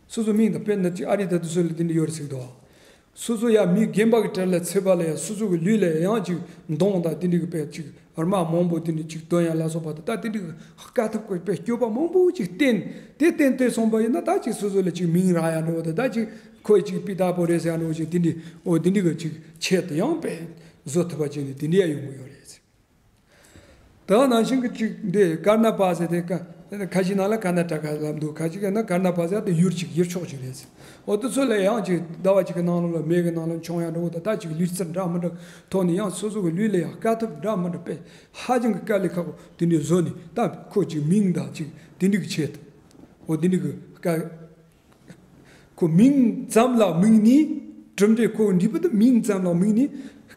སོ་སོ་མིང་དང་དཔེར་ན་ཅིག་ཨ་རི་དང་དེ་ཚོ་ལ་དེ་འདྲ་ཡོད་རེད་ཟེར་གི་འདུག་ཨ། སོ་སོ་ཡང་མི་རྒན་པ་གི་གྲལ་ལ་ཚུད་པ་ལ་ཡང་སོ་སོ་གི་ལུས་ལ་ཡང་ཅིག་མདོངས་དང་དེ་འདྲ་གི་དཔེ་ཅིག་རྨ་མང་པོ་དེ་འདྲ་ཅིག་བཏོན་ཡ་ལ་སོགས་པ་དང་ད་དེ་འདྲ་གི་དཀའ་ཐུབ་ཀྱི་དཔེ་སྐྱོ་པ་མང་པོ་ཅིག་བསྟེན་དེ་བསྟེན་ཏེ་སོང་པ་ཡིན་ན་ད་ཅིག་སོ་སོ་ལ་ཅིག་མིང་རག་ཡ་འགྲོ་དང་ད་ཅིག་ཁོས་ཅིག་སྤུས་དག་པོ་རེད་ཟེར་ཡ་འགྲོ་ཅིག་དེ་འདྲ་འོ་དེ་འདྲ་གི་ཅིག་ཆེད་དུ་ཡང་དཔེ་བཟོ་ཐུབ་པ་བྱས་ནས་དེ་འདྲ་ཡ་ཡོང་གི་ཡོད་རེད། ད་ནང་བཞིན་གྱི་གཅིག་འདི་ཀར་ན་པ་ཟེར་ཏེ་ཀ་ཁ་ཅིག་ནང་ལ་ཀར་ན་ཊ་ཀ་ལབ་འདུག་ཁ་ཅིག་ན་ཀར་ན་པ་ཟེར་ཏེ་ཡུལ་གཅིག་ཡུལ་ཕྱོགས་གཅིག་རེད་ཟེར། འོ་དེ་ཚོ་ལ་ཡང་ཅིག་ཟླ་བ་གཅིག་གི་ནང་ལོགས་ལ་མེ་གི་ནང་ལ་མཆོང་ཡ་འགྲོ་བ་དང་ད་ཅིག་ལུས་རྩལ་འདྲ་མི་འདྲ་ཐོག་ནས་ཡང་སོ་སོ་གི་ལུས་ལ་ཡང་དཀའ་ཐུབ་འདྲ་མི་འདྲ་དཔེ་ཧ་ཅང་གི་དཀའ་ལས་ཁག་པོ་དེ་འདྲའི་བཟོ་ནས་ད་ཁོ་ཅིག་མིང་དང་ཅིག་དེ་འདྲའི་གི་ཆེད་དུ་འོ་དེ་འདྲའི་གི་དཀའ། ཁོ་མིང་ཙམ་ལ་དམིགས་ནས་གྲུབ་འབྲས་ཁོ་འདི་པོ་དེ་མིང་ཙམ་ལ་དམིགས་ནས་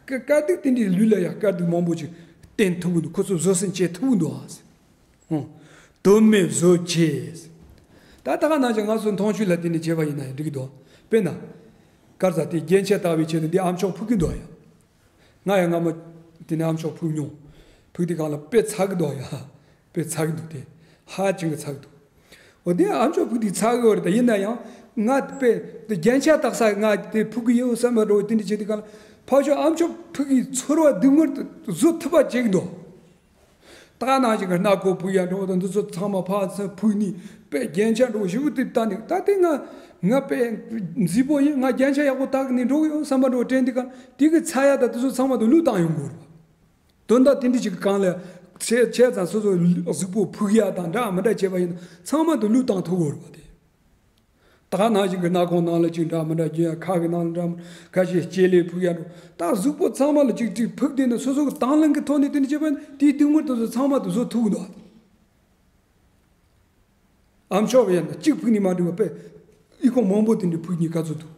དཀའ་དཀའ་སྡུག་དེ་འདྲའི་ལུས་ལ་ཡང་དཀའ་སྡུག་མང་པོ་ཅིག་བསྟེན་ཐུབ་ཀྱི་འདུག་ཁོ་ཚོ་བཟོད་བསྲན་བྱེད་ཐུབ་ཀྱི་འདུག་ཨ། ཧུང་། དོན་མེད་བཟོད་བྱེད། ད་ད་ག་ནང་བཞིན་ང་ཚོ་མཐོང་ཆོས་ལ་བརྟེན་ནས་བྱས་པ་ཡིན་ན་ཡང་འགྲིག་གི་འདུག་དཔེར་ན། ག་རེ་ཟེར་དེ་རྒྱན་ཆ་བཏགས་པའི་ཆེད་དུ་འདི་ཨ་མཆོག་ཕུག་གི་འདུག་ཡ། ང་ཡང་སྔ་མོ་དེ་ནས་ཨ་མཆོག་ཕུག་མྱོང་། ཕུག་དེ་སྒང་ལ་དཔེ་ཚ་གི་འདུག་ཡ། དཔེ་ཚ་གི་འདུག་དེ། ཧ་ཅང་གི་ཚ་གི་འདུག་འོ་དེ་ཨ་མཆོག་ཕུག་དེ་ཚ་གི་ཡོད་རེད་ད། ཡིན་ན་ཡང་ང་དཔེ་དེ་རྒྱན་ཆ་བཏགས་ས་ང་དེ་ཕུག་གི་ཡོད་བསམ་པ་འགྲོ་དེ་འདྲ་བྱེད་དུས་སྒང་ལ་ཕར་ཕྱོགས་ཨ་མཆོག་ཕུག་གི་ཚོར་བ་སྡུག་བསྔལ་དུ་བཟོད་ཐུབ་པ་བྱེད་གི་འདུག་ད་ནང་བཞིན་གྱི་སྣ་ཁོག་ཕུག་ཡ་འགྲོ་དང་འདི་ཚོ་ཚང་མ་ཕར་ཚུར་ཕུག་ནི་དཔེ་རྒྱན་ཆ་འགྲོ་ཞིབ་ཏུ་བཏགས་ནི་ད་དེ་ང་ང་དཔེ་མཛེས་པོ་ཡིན། ང་རྒྱན་ཆ་ཡག་པོ་བཏགས་ནི་འགྲོ་གི་ཡོད་བསམ་པ་འགྲོ་དྲན་དུས་སྒང་དེ་གི་ཚ་ཡ་ད་དེ་ཚོ་ཚང་མ་དུ་བློས་བཏང་ཡོང་དགོས་རེད་པ། དོན་དག་དེ་འདྲ་ཅིག་གི་སྒང་ལ་ཆེ་ཆེ་ཙང་སོ་སོ་གཟུགས་པོ་ཕུག་ཡ་དང་འདྲ་མི་འདྲ་བྱས་པ་ཡིན་ན་ཚང་མ་དུ་བློས་བཏང་ཐུབ་དགོས་རེད་པ་དེ། ད་ནང་བཞིན་གྱི་སྣ་ཁོག་ནང་ལ་ཅིག་འདྲ་མི་འདྲ་རྒྱུ་ཡ། ཁ་གི་ནང་ལ་འདྲ་མི་འདྲ་ཁ་ཤས་ལྕེ་ལས་ཕུག་ཡ་འགྲོ། ད་གཟུགས་པོ་ཚང་མ་ལ་ཅིག་ཅིག་ཕུག་བསྡད་ན་སོ་སོ་གི་དང་བླངས་ཀྱི་ཐོག་ནས་དེ་འདྲ་བྱས་པ་ཡིན་ན་དེའི་སྡུག་བསྔལ་དེ་ཚོ་ཚང་མ་དུ་བཟོད་ཐུབ་ཀྱི་འདུག་ཨ་མཆོག་ཡིན་ན་གཅིག་ཕུག་ནི་མ་འགྲིག་པ་དཔེ་ཨི་ཁུང་མང་པོ་དེ་འདྲ་ཕུག་ནི་ག་ཚོད་འདུག་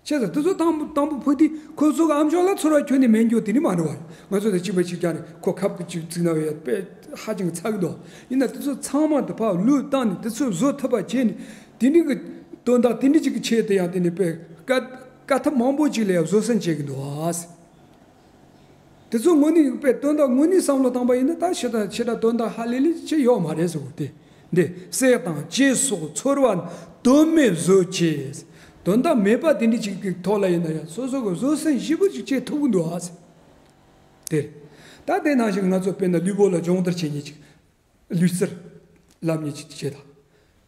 བྱས་ཙང་དེ་ཚོ་དང་པོ་དང་པོ་ཕུག་དུས་ཁོ་ཚོ་གི་ཨ་མཆོག་ལ་ཚོར་བ་ཁྱོན་ནས་མེད་རྒྱུ་དེ་ནི་མ་འགྲོ་བ། ང་ཚོ་དང་གཅིག་པ་གཅིག་རྐྱང་རེད། ཁོ་ཁབ་ཀྱི་གཅིག་བཙུགས་ན་བས་དཔེ་ཧ་ཅང་ཚ་གི་འདུག་ཡིན་ན་དེ་ཚོ་ཚང་མ་དུ་ཕར་བློས་བཏང་ནས་དེ་ཚོ་བཟོད་ཐུབ་པ་བྱས་ནས་དེ་འདྲ་གི་དོན་དག་དེ་འདྲ་གཅིག་གི་ཆེད་དུ་ཡང་དེ་ནི་དཔེ་དཀའ་དཀའ་ཐུབ་མང་པོ་ཅིག་ལ་ཡང་བཟོད་བསྲན་བྱེད་ཀྱི་འདུག་ཨ། དེ་ཚོ་དངོས་གནས་དཔེ་དོན་དག་དངོས་གནས་བསམ་བློ་བཏང་པ་ཡིན་ན་ད་ཞེ་དྲག་ཞེ་དྲག་དོན་དག་ཧ་ལས་ལས་ཅི་ཡོད་མ་རེད་ཟེར་བ་དེ། འདི་བསྲེགས་དང་བཅད་སོགས་ཚོར་བ་དོན་མེད་བཟོད་བྱེད། དོན་དག་མེད་པ་དེ་འདྲ་ཅིག་གི་ཐོག་ལ་ཡིན་ན་ཡང་སོ་སོ་གི་བཟོད་བསྲན་ཞེ་པོ་ཅིག་བྱེད་ཐུབ་ཀྱི་འདུག་ཨ་ཟེར། དེར། ད་དེ་ནང་བཞིན་ང་ཚོ་དཔེར་ན་ལུས་པོ་ལ་སྦྱོང་བརྡར་བྱེད་མཁན་ཅིག་ལུས་རྩལ་ལབ་མཁན་ཅིག་བྱེད་དང་།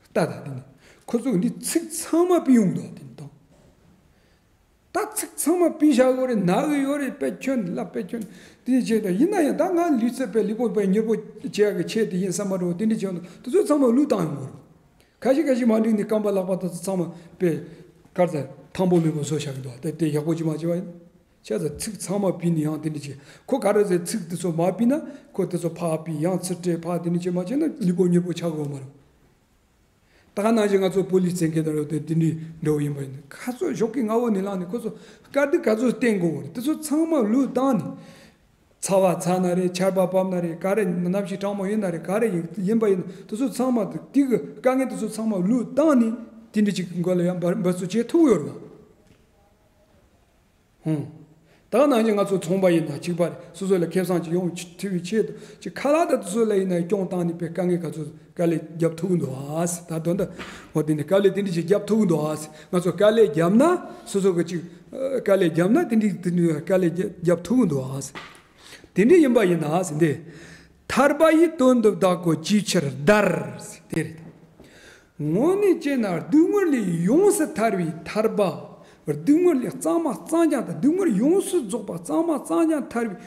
ལྟ་དང་འདི་ནི་ཁོ་ཚོ་གི་འདི་ཚིག་ཚང་མ་ཕུད་ཡོང་འདུག་དེ་འདྲ་དང་། ད་ཚིག་ཚང་མ་ཕུད་བཞག་ཡོད་རེད། ན་གི་ཡོད་རེད། དཔེ་ཁྱོན་ལ་དཔེ་ཁྱོན་དེ་བྱས་ད་ཡིན་ན་ཡང་ད་ང་ལུས་རྩལ་དཔེ་ལུས་པོ་དཔེ་མྱུར་པོ་བྱེད་ཡག་གི་ཆེད་དེ་ཡིན་བསམ་པ་འགྲོ་དེ་འདྲ་བྱས་ན་དེ་ཚོ་ཚང་མ་བློས་བཏང་ཡོང་གི་རེད། ཁ་ཤས་ཁ་ཤས་མ་འགྲིག་ནས་རྐང་པ་ལག་པ་དེ་ཚོ་ཚང་མ་དཔེ་དཀར་ཚ་ཐང་པོ་མེད་པོ་བཟོ་བཞག་གི་འདུག་དེ་དེ་ཡག་པོ་ཅིག་མ་བྱས་པ་ཡིན། བྱས་ཙང་ཚིག་ཚང་མ་ཕུད་ནས་ཡང་དེ་འདྲ་བྱས་ཁོ་ག་རེ་ཟེར་ཚིག་དེ་ཚོ་མ་ཕུད་ན་ཁོ་དེ་ཚོ་ཕར་ཕུད་ཡང་ཚུར་སྤྲད་ཕར་དེ་འདྲ་བྱས་མ་བྱས་ན་ལུས་པོ་མྱུར་པོ་ཆགས་དགོས་མ་རེད། ད་ག་ནང་བཞིན་ང་ཚོ་པོ་ལིས་བཙན་མཁན་དང་རེད་དེ་དེ་འདྲའི་འདྲ་བོ་ཡིན་པ་ཡིན་ན་ཁ་ཚོ་ཞོགས་ཀྱི་སྔ་བོ་ནས་ལངས་ནས་ཁོ་ཚོ་དཀའ་སྡུག་ག་ཚོད་བསྟེན་དགོས་པ་རེད། དེ་ཚོ་ཚང་མ་བློས་བཏང་ནས་ཚ་བ་ཚ་ན་རེད། ཆར་པ་བབས་ན་རེད། ག་རེ་གནམ་གཤིས་གྲང་མོ་ཡིན་ན་རེད། ག་རེ་ཡིན་ཡིན་པ་ཡིན་ན་དེ་ཚོ་ཚང་མ་དེ་དེ་གི་དཀའ་ངལ་དེ་ཚོ་ཚང་མ་བློས་བཏང་ནས་དེ་འདྲ་ཅིག་གི་མགོ་ལ་ཡང་འབད་འབད་རྩོལ་བྱེད་ཐུབ་ཡོད་རེད་བ། ཧུང་། ད་ནང་བཞིན་ང་ཚོ་ཚོང་པ་ཡིན་ན་གཅིག་པ་རེད། སོ་སོ་ལ་ཁེ་བཟང་ཅིག་ཡོང་ཐུབ་པའི་ཆེད་དུ་ཅིག་ཁ་ལག་དང་དེ་ཚོ་ལ་ཡིན་ན་སྐྱོན་བཏང་ནས་པའི་དཀའ་ངལ་ག་ཚོད་དཀའ་ལས་རྒྱབ་ཐུབ་ཀྱི་འདུག་ཨ། ད་དོན་དུ་འོ་དེ་ནས་དཀའ་ལས་དེ་འདྲ་ཅིག་རྒྱབ་ཐུབ་ཀྱི་འདུག་ཨ། ང་ཚོ་དཀའ་ལས་བརྒྱབ་ན་སོ་སོ་གི་ཅིག་དཀའ་ལས་བརྒྱབ་ན་དེ་འདྲ་དེ་འདྲ་དཀའ་ལས་རྒྱབ་ཐུབ་ཀྱི་འདུག་ཨ། དེ་འདྲ་ཡིན་པ་ཡིན་ན་ཟེར་འདི། ཐར་པ་ཡི་དོན་དུ་བདག་གོ་ཅིའི་ཕྱིར་བདར། དེ་རེད། དངོས་གནས་བྱས་ན་སྡུག་བསྔལ་ལས་ཡོངས་སུ་ཐར་བའི་ཐར་པ། སྡུག་བསྔལ་ལས་གཙང་མ་གཙང་རྐྱང་དང་སྡུག་བསྔལ་ཡོངས་སུ་རྫོགས་པ་གཙང་མ་གཙང་རྐྱང་ཐར་བའི་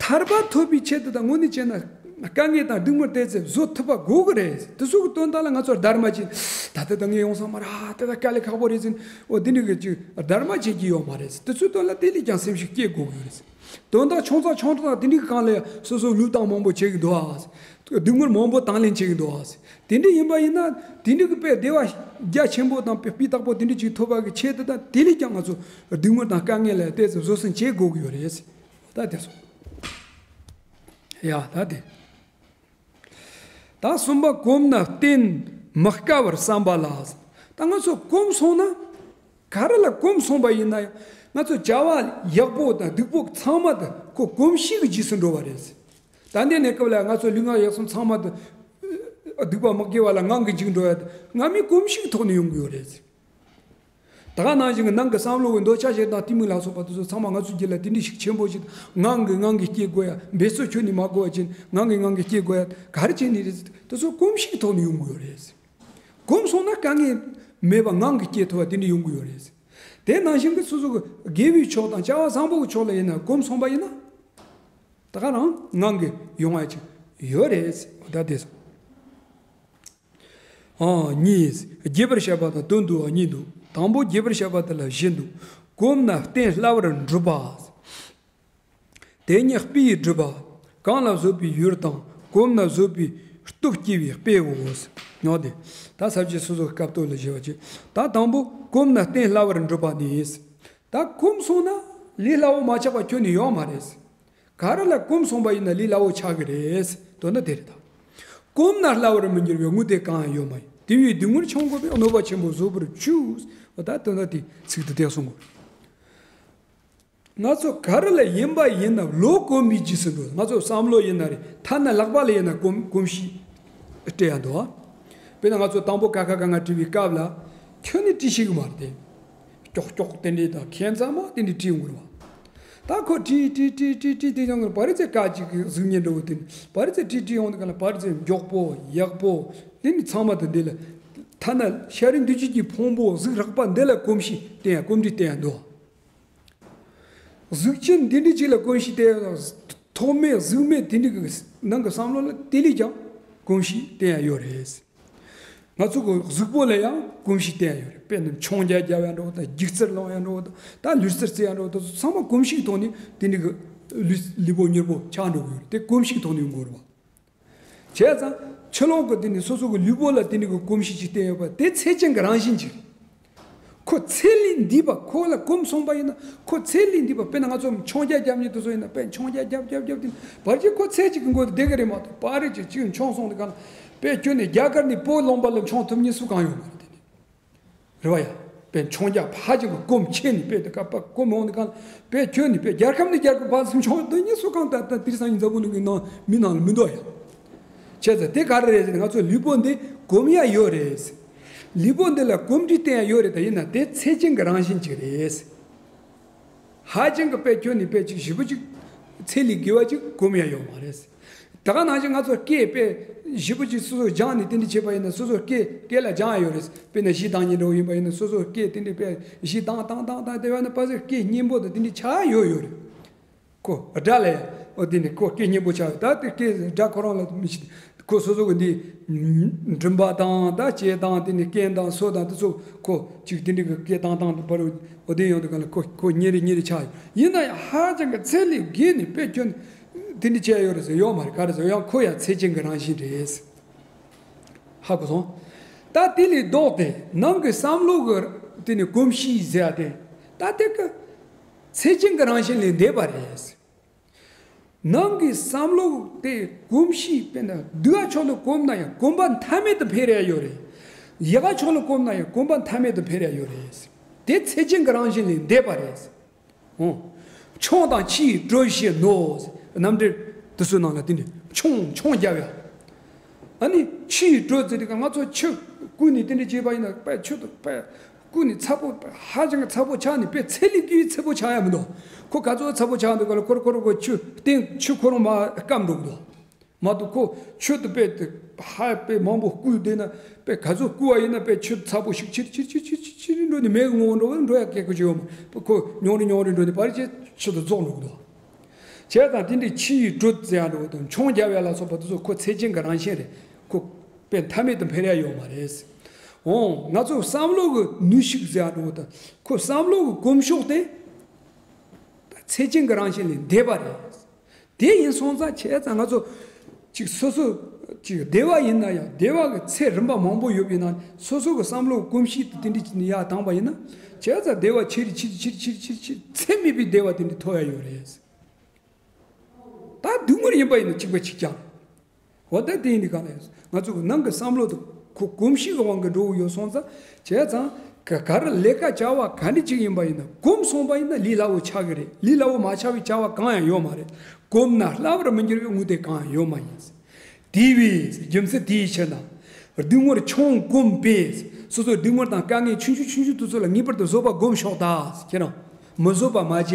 ཐར་པ་ཐོབ་པའི་ཆེད་དུ་དང་དངོས་གནས་བྱས་ན་དཀའ་ངལ་དང་སྡུག་བསྔལ་དེ་ཚོ་བཟོད་ཐུབ་པ་དགོས་ཀྱི་རེད། དེ་ཚོ་གི་དོན་དག་ལ་ང་ཚོར་སྡར་མ་བྱེད། ད་ལྟ་ད་ངས་ཡོང་ས་མ་རེད། ཨ་ད་ད་དཀའ་ལས་ཁག་པོ་རེད་ཟེར། འོ་དེ་འདྲ་གི་ཅིག་སྡར་མ་བྱེད་ཀྱི་ཡོད་མ་རེད། དེ་ཚོའི་དོན་ལ་དེ་ལས་ཀྱང་སེམས་ཤུགས་སྐྱེད་དགོས་ཀྱི་རེད། དོན་དག་ཆུང་ཙག་ཆུང་ཙག་དེ་འདྲའི་སྒང་ལ་སོ་སོ་ལུས་བཏང་མང་པོ་བྱེད་ཀྱི་འདུག་ཨ། སྡུག་བསྔལ་མང་པོ་དང་ལེན་བྱེད་ཀྱི་འདུག་ཨ། དེ་འདྲ་ཡིན་པ་ཡིན་ན་དེ་འདྲའི་གི་དཔེ་བདེ་བ་རྒྱ་ཆེན་པོ་དང་དཔེ་སྤུས་དག་པོ་དེ་འདྲ་ཅིག་ཐོབ་པ་གི་ཆེད་དུ་དང་དེ་ལས་ཀྱང་ང་ཚོ་སྡུག་བསྔལ་དང་དཀའ་ངལ་ལ་ཏོག་ཙམ་བཟོད་བསྲན་བྱེད་དགོས་ཀྱི་ཡོད་རེད། ད་དེ་སོང་། ཡ་ད་དེ། ད་གསུམ་པ་གོམས་ན་གཏན་མི་དཀའ་བར་བསམ་པ་ལ། ད་ང་ཚོ་གོམས་སོང་ན། ག་རེ་ལ་གོམས་སོང་བ་ཡིན་ན་ཡང་ང་ཚོ་བྱ་བ་ཡག་པོ་དང་སྡུག་པོ་ཚང་མ་དེ་ཁོ་གོམས་གཤིས་ཀྱི་རྗེས་སུ་འགྲོ་བ་རེད། ད་ལྟའི་གནས་སྐབས་ལ་ང་ཚོ་ལུས་ངག་ཡིད་གསུམ་ཚང་མ་དེ་སྡིག་པ་མི་དགེ་བ་ལ་ངང་གིས་འཇིག་འགྲོ་ཡ་དེ་སྔ་མའི་གོམས་གཤིས་ཀྱི་ཐོག་ནས་ཡོང་གི་ཡོད་རེད། ད་ག་ནང་བཞིན་གྱི་ནང་གི་བསམ་བློ་གི་འདོད་ཆགས་ཞེ་སྡང་གཏི་མུག་ལ་སོགས་པ་དེ་ཚོ་ཚང་མ་ང་ཚོའི་རྒྱུད་ལ་དེ་འདྲའི་ཤུགས་ཆེན་པོ་ཞིག་ངང་གིས་ངང་གིས་སྐྱེ་དགོས་ཡ། འབད་རྩོལ་ཁྱོན་ནས་མ་དགོས་པ་ཅན་ངང་གིས་ངང་གིས་སྐྱེ་དགོས་ཡ། ག་རེ་བྱས་ནས་རེད། དེ་ཚོ་གོམས་གཤིས་ཀྱི་ཐོག་ནས་ཡོང་གི་ཡོད་རེད། གོམས་སོང་ན་དཀའ་ངལ་མེད་པ་ངང་གིས་སྐྱེ་ཐུབ་པ་དེ་འདྲ་ཡོང་གི་ཡོད་རེད། དེ་ནང་བཞིན་གྱི་སོ་སོ་གི་དགེ་བའི་ཕྱོགས་དང་བྱ་བ་བཟང་པོ་གི་ཕྱོགས་ལ་ཡིན་ན་གོམས་སོང་པ་ཡིན་ན། ད་ག་རང་ངང་གིས་ཡོང་བ་ཅིག་ཡོད་རེད། ད་དེ་སོང་། ཨང་གཉིས། རྒྱས་པར་བཤད་པ་དང་དོན་བསྡུ་བ་གཉིས་འདུག་དང་པོ་རྒྱས་པར་བཤད་པ་དེ་ལ་བཞི་འདུག་གོམས་ན་གཏན་སླ་བར་འགྲུབ་པ། དེ་ཉིད་དཔེ་ཡིས་བསྒྲུབ་པ། གང་ལ་བཟོད་པའི་ཡུལ་དང་གོམས་ན་བཟོད་པའི་སྟོབས་སྐྱེ་བའི་དཔེའོ། ཉོ་སྟེ། ད་ས་བཅད་སོ་སོའི་སྐབས་ཐོག་ལ་བཞེས་པ་བྱས། ད་དང་པོ་གོམས་ན་གཏན་སླ་བར་འགྲུབ་པ་ནི། ད་གོམས་སོང་ན་ལས་སླ་བོ་མ་ཆགས་པ་ཁྱོན་ནས་ཡོད་མ་རེད། ག་རེ་ལ་གོམས་སོང་པ་ཡིན་ན་ལས་སླ་བོ་ཆགས་ཀྱི་རེད། དོན་དག་དེ་རེད་ད། གོམས་ན་སླ་བར་མི་འགྱུར་བའི་དངོས་དེ་གང་ཡང་ཡོད་མ་ཡིན། དེ་བས་སྡུག་བསྔལ་ཆུང་དགོས་པས་གནོད་པ་ཆེན་པོ་བཟོད་པར་བྱོས། འོ་ད་དོན་དག་དེ་ཚིག་དེ་དེ་གསུང་དགོས། ང་ཚོ་ག་རེ་ལ་ཡིན་པ་ཡིན་ན་བློ་གོམས་པའི་རྗེས་སུ་འགྲོ། ང་ཚོ་བསམ་བློ་ཡིན་ན་རེད། ཐ་ན་ལག་པ་ལ་ཡིན་ན་གོམས་གོམས་གཤིས་སྤྲད་ཡ་འདུག་དཔེར་ན་ང་ཚོ་དང་པོ་ཀ་ཁ་ག་ང་བྲིས་པའི་སྐབས་ལ་ཁྱོན་ནས་བྲིས་ཤེས་གི་མ་རེད་དེ། ཀྱོག་ཀྱོག་དེ་འདྲས་དང་ཁྱད་མཚར་མོ་དེ་འདྲས་བྲིས་ཡོང་གི་རེད་བ། ད་ཁོ་བྲིས་བྲིས་བྲིས་བྲིས་བྲིས་དེ་ཡོང་གི་རེད། བ་རི་ཚེ་ཀ་ཅིག་གི་གཟུགས་བརྙན་འདྲ་བོ་དེ་འདྲས་བ་རི་ཚེ་བྲིས་བྲིས་ཡོང་དུས་ག་ལ་བ་རི་ཚེ་མགྱོགས་པོ་ཡག་པོ་དེ་འདྲས་ཚང་མ་དེ་འདྲས་ལ། ཐ་ན་ཤ་རུས་འདུ་བྱེད་ཀྱི་ཕུང་པོ་གཟུགས་རགས་པ་འདི་ལ་གོམས་གཤིས་བསྟན་ཡ་གོམས་འདྲིས་བསྟན་ཡ་འདུག་གཟུགས་ཅན་འདི་འདྲ་ཅིག་ལ་གོམས་གཤིས་བསྟན་ཡ། ཐོག་མེད་གཟུགས་མེད་དེ་འདྲ་གི་ནང་གི་བསམ་བློ་ལ་དེ་ལས་ཀྱང་གོམས་གཤིས་བསྟན་ཡ་ཡོད་རེད། ང་ཚོ་གི་གཟུགས་པོ་ལ་ཡང་གོམས་གཤིས་བསྟན་ཡ་ཡོད་རེད། དཔེར་ན་མཆོང་རྒྱ་རྒྱབ་ཡ་འདྲ་བོ་དང་སྒྱུ་རྩལ་སློང་ཡ་འདྲ་བོ་དང་ད་ལུས་རྩལ་རྩེ་ཡ་འདྲ་བོ་དང་ཚང་མ་གོམས་གཤིས་ཐོག་ནས་དེ་འདྲ་གི་ལུས་ལུས་པོ་མྱུར་པོ་ཆགས་འགྲོ་གི་ཡོད་རེད། དེ་གོམས་གཤིས་ཐོག་ནས་ཡོང་དགོས་རེད་བ། བྱས་ཙང་ཕྱི་ལོགས་ཀྱི་དེ་ནི་སོ་སོ་གི་ལུས་པོ་ལ་དེ་ནི་གི་གོམས་གཤིས་ཅིག་བསྟན་ཡོད་པ་དེ་ཚད་ཅན་གྱི་རང་བཞིན་ཅིག་ཁོ་ཚད་ལས་འདས་པ་ཁོ་ལ་གོམས་སོང་པ་ཡིན་ན་ཁོ་ཚད་ལས་འདས་པ། དཔེར་ན་ང་ཚོ་མཆོང་རྒྱ་རྒྱབ་མཁན་དེ་ཚོ་ཡིན་ན་དཔེ་མཆོང་རྒྱ་རྒྱབ་རྒྱབ་རྒྱབ་དེ་བར་གྱི་ཁོ་ཚད་ཅིག་གི་མགོ་དེ་བདེ་གི་རེད་མ་གཏོགས་པ་རེ་ཅིག་ཅིག་མཆོང་སོང་དེ་ག་ལ་དཔེ་ཁྱོན་ནས་རྒྱ་གར་ནས་བོད་ལུང་པ་ལ་མཆོང་ཐུབ་མཁན་སུ་གང་ཡོད་མ་རེད་དེ་ནི། རེད་བ་ཡ། དཔེ་མཆོང་རྒྱ་ཕ་ཅིག་གི་གོམས་ཁྱེར་ནས་དཔེ་དེ་ཀ་པ་གོམས་འོང་དེ་ག་ལ་དཔེ་ཁྱོན་ནས་དཔེ་རྒྱལ་ཁབ་ནས་རྒྱལ་ཁབ་བར་སུ་མཆོང་དེ་གཉིས་སུ་གང་ལྟར་ལྟར་དེ་རིང་སང་ཉིན་འཛམ་བུ་གླིང་གི་ནང་མི་ནང་ལ་མི་འདུག་ཡ། བྱས་ཙང་དེ་ག་རེ་རེད་ཟེར་ན་ང་ཚོ་ལུས་པོ་འདི་གོམས་ཡ་ཡོད་རེད། ལུས་པོ་འདི་ལ་གོམས་འདྲིས་བསྟན་ཡ་ཡོད་རེད། ད་ཡིན་ན་དེ་ཚད་ཅན་གྱི་རང་བཞིན་ཅིག་རེད། ཧ་ཅང་གི་དཔེ་ཁྱོན་ནས་དཔེ་ཅིག་ཞེ་པོ་ཅིག་ཚད་ལས་བརྒལ་བ་ཅིག་གོམས་ཡ་ཡོད་མ་རེད། ད་ག་ནང་བཞིན་ང་ཚོ་སྐད་དཔེ་ཞེ་པོ་ཅིག་སོ་སོ་སྦྱངས་ནས་དེ་འདྲ་བྱས་པ་ཡིན་ན་སོ་སོ་སྐད་སྐད་ལ་སྦྱང་ཡ་ཡོད་རེད། དཔེར་ན་གཞས་བཏང་མཁན་འདྲ་བོ་ཡིན་པ་ཡིན་ན་སོ་སོ་སྐད་དེ་འདྲ་དཔེ་གཞས་བཏང་བཏང་བཏང་བཏང་དེ་བ་ན་པ་སེ་སྐད་སྙན་པོ་དང་དེ་འདྲ་ཆགས་ཡ་ཡོད་ཡོད་རེད། ཁོ་སྒྲ་ལ་ཡང་འོ་དེ་ནི་ཁོ་སྐད་སྙན་པོ་ཆགས་ཡོད། ད་དེ་སྐད་སྒྲ་ཁོ་རང་ལ་མི་ཤེས། ཁོ་སོ་སོ་གི་འདི་མགྲིན་པ་དང་ད་ལྕེ་དང་དེ་ནི་སྐེ་དང་སོ་དང་དེ་ཚོ་ཁོ་ཅིག་དེ་འདྲ་གི་སྐད་བཏང་བཏང་དུ་བར་འོ་དེ་ཡོང་དུས་ག་ལ་ཁོ་ཁོ་ཉིན་རེ་ཉིན་རེ་ཆགས་ཡོད། ཡིན་ན་ཡང་ཧ་ཅང་གི་ཚད་ལས་བརྒལ་ནས་དཔེ་ཁྱོན་དེ་འདྲ་བྱས་ཡོད་རེད་ཟེར་ཡོད་མ་རེད། ག་རེ་ཟེར་ཡང་ཁོ་ཡང་ཚད་ཅན་གི་རང་བཞིན་རེད། ཧ་གོ་སོང་། ད་དེ་ལས་ལྡོག་སྟེ་ནང་གི་བསམ་བློ་གི་དེ་ནི་གོམས་གཤིས་ཟེར་ཡ་དེ་ད་དེ་གི་ཚད་ཅན་གི་རང་བཞིན་ལས་འདས་པ་རེད། ནང་གི་བསམ་བློ་དེ་གོམས་གཤིས་དཔེར་ན་སྡུག་ག་ཕྱོགས་ལ་གོམས་ན་ཡང་གོམས་པ་མཐའ་མེད་དུ་འཕེལ་ཡ་ཡོད་རེད། ཡག་ག་ཕྱོགས་ལ་གོམས་ན་ཡང་གོམས་པ་མཐའ་མེད་དུ་འཕེལ་ཡ་ཡོད་རེད། དེ་ཚད་ཅན་གྱི་རང་བཞིན་ལས་འདས་པ་རེད། འོ། མཆོང་དང་ཕྱིའི་དྲོད་བཞིན་ནོ། རྣམ་འགྲེལ་དེ་ཚོའི་ནང་ལ་དེ་འདྲ་མཆོང་མཆོང་རྒྱབ་ཡ། ཨ་ནི་ཕྱིའི་དྲོད་ཟེར་དུས་ང་ཚོ་ཆུ་བསྐོལ་ནས་དེ་འདྲ་བྱས་པ་ཡིན་ན་དཔེ་ཆུ་དང་དཔེ་བསྐོལ་ནས་ཚ་པོ་ཧ་ཅང་གི་ཚ་པོ་ཆགས་ནས་དཔེ་ཚད་ལས་བརྒལ་བའི་ཚ་པོ་ཆགས་ཡ་མི་འདུག་ཁོ་ག་ཚོད་ཚ་པོ་ཆགས་འདུག་ག་ལ་ཁོ་རང་ཁོ་རང་ཁོ་ཆུ་སྟེང་ཆུ་ཁོ་རང་མར་སྐམ་འགྲོ་གི་འདུག་མ་གཏོགས་ཁོ་ཆུ་དེ་དཔེ་དེ་ཧ་དཔེ་མང་པོ་བསྐོལ་བསྡད་ན་དཔེ་ག་ཚོད་བསྐོལ་བ་ཡིན་ན་དཔེ་ཆུ་ཚ་པོ་ཞིག་ཆིར་ཆིར་ཆིར་ཆིར་ཆིར་འགྲོ་ནས་མེ་གི་ངོ་བོ་འགྲོ་བ་འགྲོ་ཡ་སྐད་ཁོ་ཅིག་ཡོད་མ་ཁོ་ཉུང་རུ་ཉུང་རུ་འགྲོ་ནས་ཕར་ཆེ་ཆུ་དེ་རྫོགས་འགྲོ་གི་འདུག་བྱས་ཙང་དེ་འདྲའི་ཕྱིའི་དྲོད་ཟེར་ཡ་འགྲོ་དང་མཆོང་རྒྱབ་ཡ་ལ་སོགས་པ་དེ་ཚོ་ཁོ་ཚད་ཅན་གྱི་རང་བཞིན་རེད། ཁོ་དཔེ་མཐའ་མེད་དུ་འཕེལ་ཡ་ཡོད་མ་རེད། འོང་ང་ཚོ་བསམ་བློ་གི་ནུས་ཤུགས་ཟེར་ཡ་འགྲོ་དང་ཁོ་བསམ་བློ་གི་གོམས་ཤུགས་དེ་ཚད་ཅན་གྱི་རང་བཞིན་ལས་འདས་པ་རེད། དེ་ཡིན་སོང་ཙང་བྱས་ཙང་ང་ཚོ་ཅིག་སོ་སོ་ཅིག་བདེ་བ་ཡིན་ན་ཡང་བདེ་བ་གི་ཚད་རིམ་པ་མང་པོ་ཡོད་པའི་ནང་སོ་སོ་གི་བསམ་བློ་གོམས་གཤིས་དེ་དེ་འདྲ་ཅིག་ནས་ཡར་བཏང་པ་ཡིན་ན་བྱས་ཙང་བདེ་བ་ཆེ་རུ་ཆེ་རུ་ཆེ་རུ་ཆེ་རུ་ཆེ་རུ་ཚད་མེད་པའི་བདེ་བ་དེ་འདྲ་ཐོབ་ཡ་ཡོད་རེད། ད་སྡུག་བསྔལ་ཡིན་པ་ཡིན་ན་གཅིག་པ་གཅིག་རྐྱང་། འོ་ད་དེ་ཡིན་དུས་ག་ལ་ཡོད། ང་ཚོ་གི་ནང་གི་བསམ་བློ་དང་ཁོ་གོམས་གཤིས་ཀྱི་དབང་གིས་འགྲོ་གི་ཡོད་སོང་ཙང་བྱས་ཙང་ག་ག་རེ་ལས་ཀ་བྱ་བ་ག་འདྲ་ཅིག་ཡིན་པ་ཡིན་ན་གོམས་སོང་པ་ཡིན་ན་ལས་སླ་བོ་ཆགས་ཀྱི་རེད། ལས་སླ་བོ་མ་ཆགས་པའི་བྱ་བ་གང་ཡང་ཡོད་མ་རེད། གོམས་ན་སླ་བར་མི་འགྱུར་བའི་དངོས་དེ་གང་ཡང་ཡོད་མ་ཡིན། དེ་བས་རྒྱུ་མཚན་དེའི་ཕྱིར་ན། སྡུག་བསྔལ་ཆུང་གོམས་པས། སོ་སོའི་སྡུག་བསྔལ་དང་དཀའ་ངལ་ཆུང་ཆུང་ཆུང་ཆུང་དེ་ཚོ་ལ་ངེས་པར་དུ་བཟོད་པ་སྒོམ་ཤོག་ད། ཁྱེད་རང་། མི་བཟོད་པ་མ་བྱེད།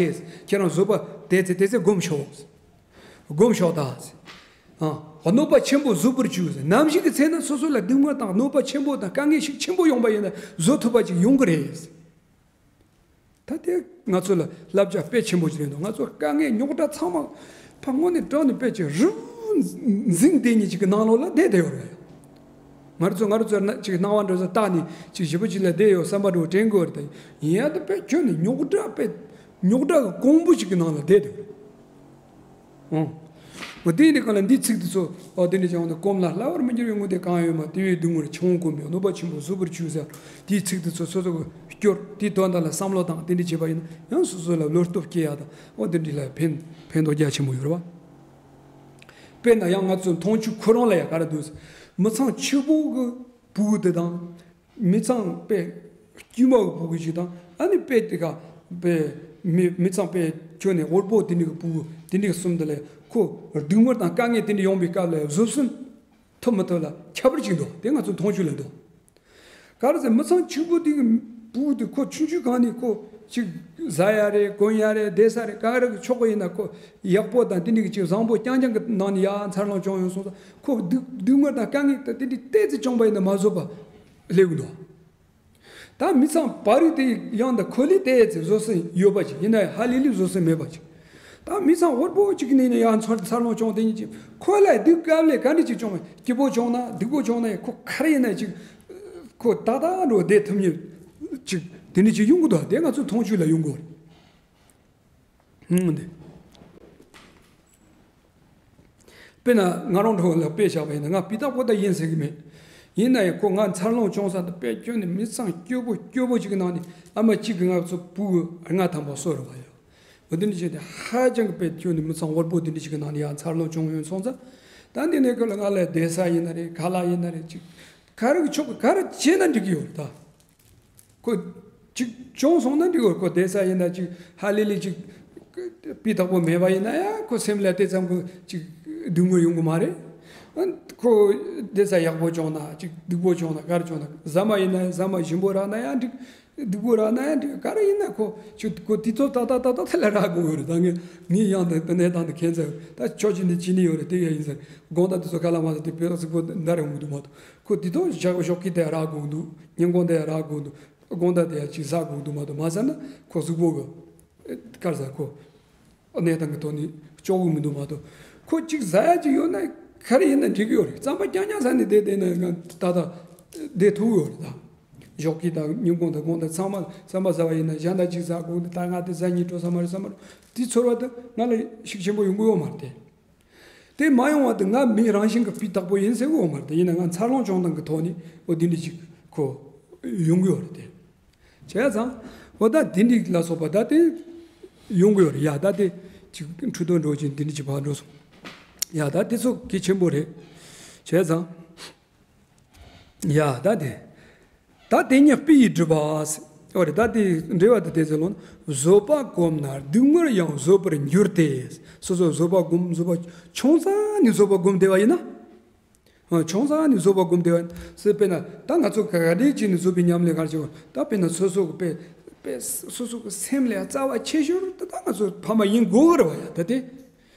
ཁྱེད་རང་བཟོད་པ་དེ་ཚེ་དེ་ཚེ་སྒོམ་ཤོག་སྒོམ་ཤོག་ད། ཨ། གནོད་པ་ཆེན་པོ་བཟོད་པར་བྱོས། ནམ་ཞིག་གི་ཚེ་ན་སོ་སོ་ལ་སྡུག་བསྔལ་དང་གནོད་པ་ཆེན་པོ་དང་དཀའ་ངལ་ཞིག་ཆེན་པོ་ཡོང་པ་ཡིན་ན་བཟོད་ཐུབ་པ་ཅིག་ཡོང་གི་རེད། ད་དེ་ང་ཚོ་ལ་བསླབ་བྱ་དཔེ་ཆེན་པོ་ཞིག་རེད་འདུག་ང་ཚོ་དཀའ་ངལ་རྙོག་དྲ་ཚང་མ་ཕ་དངོས་གནས་དྲང་ནས་དཔེ་ཆེ་རུ་འཛིང་དེ་ཉིད་ཅིག་གི་ནང་ལོགས་ལ་བསྡད་བསྡད་ཡོད་རེད། ང་ཚོ་ང་ཚོ་ན་ཅིག་སྣང་བ་འགྲོ་ས་བལྟ་ནས་ཅིག་ཞེ་པོ་ཅིག་ལ་བསྡད་ཡོད་བསམ་པ་འགྲོ་དྲན་དགོས་རེད། ད་ཡིན་ཡང་ད་དཔེ་ཁྱོན་ནས་རྙོག་དྲ་དཔེ་རྙོག་དྲ་གི་གོང་བུ་ཞིག་གི་ནང་ལ་བསྡད་འདུག་ཨང་། འོ་དེ་ནི་གང་ལ་འདི་ཚིག་དེ་ཚོ་འོ་དེ་ནི་ཀྱང་ནི་གོམས་ན་སླ་བར་མི་འགྱུར་བའི་དངོས་དེ་གང་ཡོད་མ་དེ་བས་སྡུག་བསྔལ་ཆུང་གོམས་པའི་གནོད་པ་ཆེན་པོ་བཟོད་པར་བྱོས་ཟེར། དེའི་ཚིག་དེ་ཚོ་སོ་སོ་གི་སྐྱོར་དེའི་དོན་དག་ལ་བསམ་བློ་དང་དེ་འདྲ་བྱས་པ་ཡིན་ན་ཡང་སོ་སོ་ལ་བློ་སྟོབས་སྐྱེ་ཡ་དང་འོ་དེ་འདྲ་ལ་ཕན་ཕན་ཐོགས་རྒྱ་ཆེན་པོ་ཡོད་རེད་བ། དཔེར་ན་ཡང་ང་ཚོ་མཐོང་ཆོས་ཁོ་རང་ལ་ཡ་ག་རེ་འདུག་མི་ཚང་ཕྱུག་པོ་གི་བུ་དེ་དང་། མི་ཚང་དཔེ་དཀྱུས་མ་གི་བུ་གུ་ཞིག་དང་ཨ་ནི་དཔེ་དེ་ག་དཔེ་མི་མི་ཚང་དཔེ་ཁྱོན་ནས་དབུལ་པོ་དེ་འདྲ་གི་བུ་གུ་དེ་འདྲ་གི་གསུམ་དེ་ལ་ཁོ་སྡུག་བསྔལ་དང་དཀའ་ངལ་དེ་འདྲ་ཡོང་པའི་སྐབས་ལ་བཟོད་སྲན་ཐུབ་མི་ཐུབ་ལ་ཁྱད་པར་ཅིག་འདུག་དེ་ང་ཚོ་མཐོང་ཆོས་ལ་འདུག་ག་རེ་ཟེར་མི་ཚང་ཕྱུག་པོ་དེ་གི་བུ་གུ་དེ་ཁོ་ཆུང་ཆུང་གང་ནས་ཁོ་ཅིག་ཟ་ཡ་རེད་གོན་ཡ་རེད་བསྡད་ས་རེད་ག་རེ་གི་ཆོག་གི་ཡིན་ན་ཁོ་ཡག་པོ་དང་དེ་འདྲ་གི་ཅིག་བཟང་པོ་རྐྱང་རྐྱང་གི་ནང་ནས་ཡ་འཚར་ལོངས་བྱུང་ཡོང་སོང་ཙང་ཁོ་སྡུག་སྡུག་བསྔལ་དང་དཀའ་ངལ་དེ་འདྲ་ཏོག་ཙམ་བྱུང་པ་ཡིན་ན་མ་བཟོད་པ། སླེབས་འདུག་ད་མི་ཚང་བར་རིགས་དེ་ཡང་ད་ཁོ་ལས་དེ་ཚེ་བཟོད་སྲན་ཡོད་པ་ཅིག་ཡིན་ན་ཡང་ཧ་ལས་ལས་བཟོད་སྲན་མེད་པ་ཅིག་ད་མི་ཚང་དབུལ་པོ་ཅིག་ནས་ནས་ཡང་འཚར་འཚར་ལོངས་བྱུང་དེ་ཉིད་ཅིག་ཁོ་ལ་སྡུག་སྐབས་ལས་ག་འདྲ་ཅིག་བྱུང་བ་སྐྱིད་པོ་བྱུང་ན་སྡུག་པོ་བྱུང་ན་ཡང་ཁོ་ག་རེ་ཡིན་ན་ཅིག་ཁོ་ཏག་ཏག་འགྲོ་བསྡད་ཐུབ་མཁན་ཅིག་དེ་འདྲ་ཅིག་ཡོང་གི་འདུག་དེ་ང་ཚོ་མཐོང་ཆོས་ལ་ཡོང་གི་རེད། ཧུང་འདི། དཔེར་ན་ང་རང་གྲོགས་ལ་དཔེ་བཞག་པ་ཡིན་ན་ང་སྤུས་དག་པོ་ད་ཡིན་ཟེར་གི་མེད། ཡིན་ན་ཡང་ཁོ་ང་འཚར་ལོངས་བྱུང་ས་དེ་དཔེ་སྐྱོན་ནས་མི་ཚང་སྐྱོ་པོ་སྐྱོ་པོ་ཅིག་གི་ནང་ནས་ཨ་མ་གཅིག་གིས་ང་ཚོ་སྤུ་གུ་ལྔ་ཐམ་པ་གསོ་རུ་བ་ཡོད། འོ་དེ་འདྲ་བྱས་ཏེ་ཧ་ཅང་གི་དཔེ་སྐྱོན་ནས་མི་ཚང་དབུལ་པོ་དེ་འདྲ་ཅིག་གི་ནང་ནས་ཡང་འཚར་ལོངས་བྱུང་ཡོད་སོང་ཙང་། ད་འདི་ནས་ཁོ་ལ་ང་ལ་བསྡད་ས་ཡིན་ན་རེད་ཁ་ལག་ཡིན་ན་རེད་ཅིག་ག་རེ་གི་ཆོག་གི་ག་རེ་བྱས་ན་འགྲིག་གི་ཡོད་རེད་ད། ཁོ་ཅིག་བྱུང་སོང་ན་འགྲིག་གོ་ཁོ་བསྡད་ས་ཡིན་ན་ཅིག་ཧ་ལས་ལས་ཅིག་སྤུས་དག་པོ་མེད་པ་ཡིན་ན་ཡང་ཁོ་སེམས་ལ་དེ་ཙམ་གི་ཅིག་སྡུག་བསྔལ་ཡོང་གི་མ་རེད། ཁོ་བསྡད་ས་ཡག་པོ་བྱུང་ན་ཅིག་སྡུག་པོ་བྱུང་ན་ག་རེ་བྱུང་ན་ཟ་མ་ཡིན་ན་ཡང་ཟ་མ་ཞིམ་པོ་རག་ན་ཡང་འགྲིག་སྡུག་པོ་རག་ན་ཡང་འགྲིག་ག་རེ་ཡིན་ན་ཁོ་ཅིག་ཁོ་དུས་ཚོད་ཏག་ཏག་ཏག་ཏག་དེ་ལ་རག་དགོས་ཡོད་རེད། ད་ངས་ངས་ཡང་ད་གནས་སྟངས་དེ་མཁྱེན་ཚར་ད་ཆོག་ཅིག་ནས་ཅི་ནས་ཡོད་རེད་དེ་ཡ་ཡིན་ཟེར་དགོང་དག་དུས་ཚོད་ཁ་ལག་མ་ཟ་དེ་བོད་གཟུགས་པོ་འདར་ཡོང་གི་འདུག་མ་གཏོགས། ཁོ་དེ་དང་ཞག་ཞོགས་ཀྱི་དེ་རག་དགོས་འདུག་ཉིན་གུང་དེ་རག་དགོས་འདུག་དགོང་དག་དེ་ཡ་ཅིག་ཟ་དགོས་འདུག་མ་གཏོགས་མ་ཟ་ན་ཁོ་གཟུགས་པོ་གི་དཀར་ཟ་ཁོ་གནས་སྟངས་ཀྱི་ཐོག་ནས་ལྕོགས་གི་མི་འདུག་མ་གཏོགས་ཁོ་ཅིག་ཟ་ཡ་ཅིག་ཡོད་ན་ག་རེ་ཡིན་ན་འགྲིག་གི་ཡོད་རེད། རྩམ་པ་རྐྱང་རྐྱང་ཟ་ནས་བསྡད་བསྡད་ན་ང་ད་ལྟ་བསྡད་ཐུབ་ཡོད་རེད་ད། ཞོགས་ཀྱི་དང་ཉིན་གུང་དང་དགོང་དག་ཚང་མ་རྩམ་པ་ཟ་བ་ཡིན་ན་གཞན་དག་ཅིག་ཟ་དགོས་འདུག་ད་ང་དེ་ཟ་སྙིང་བྲོ་ས་མ་རེད་ས་མ་རེད་དེ་ཚོར་བ་དེ་ང་ལ་ཤུགས་ཆེན་པོ་ཡོང་གི་ཡོད་མ་རེད་དེ། དེ་མ་ཡོང་བ་དེ་ང་མི་རང་བཞིན་གྱི་སྤུས་དག་པོ་ཡིན་ཟེར་གི་ཡོད་མ་རེད། ཡིན་ན་ང་འཚར་ལོངས་བྱུང་སྟངས་ཀྱི་ཐོག་ནས་འོ་དེ་འདྲ་ཅིག་ཁོ་ཡོང་གི་ཡོད་རེད་དེ། བྱས་ཙང་འོ་ད་དེ་འདྲ་ལ་སོགས་པ་ད་དེ་ཡོང་གི་ཡོད་རེད་ཡ། ད་དེ་ཅིག་འཕྲུལ་དོན་འགྲོ་ཅིག་དེ་འདྲ་ཅིག་ཕར་འགྲོ་སོང་ཡ། ད་དེ་ཚོ་གལ་ཆེན་པོ་རེད། བྱས་ཙང་། ཡ་ད་དེ། ད་དེ་ཉིད་དཔེ་ཡིས་བསྒྲུབས་པ། འོ་རེད། ད་དེ་འགྲེལ་བ་དེ་དེ་ཚོ་ལོན། བཟོད་པ་བསྒོམས་ན་སྡུག་བསྔལ་ཡང་བཟོད་པར་འགྱུར་ཏེ། སོ་སོ་བཟོད་པ་བསྒོམ། བཟོད་པ་ཆུང་ཙག་ནས་བཟོད་པ་བསྒོམ་བསྡད་པ་ཡིན་ན། ཨ། ཆུང་ཙག་ནས་བཟོད་པ་བསྒོམ་བསྡད་པ་ཡིན་ན། དཔེར་ན་ད་ང་ཚོ་ག་འདྲས་བྱས་ནས་བཟོད་པའི་ཉམས་ལེན་ག་རེ་བྱེད་དགོས། ད་དཔེར་ན་སོ་སོ་གི་དཔེ་དཔེ་སོ་སོ་གི་སེམས་ལ་རྩ་བ་ཆེ་ཤོས་དེ་ད་ང་ཚོ་ཕ་མ་ཡིན་དགོས་རེད་བ་ཡ། ད་དེ།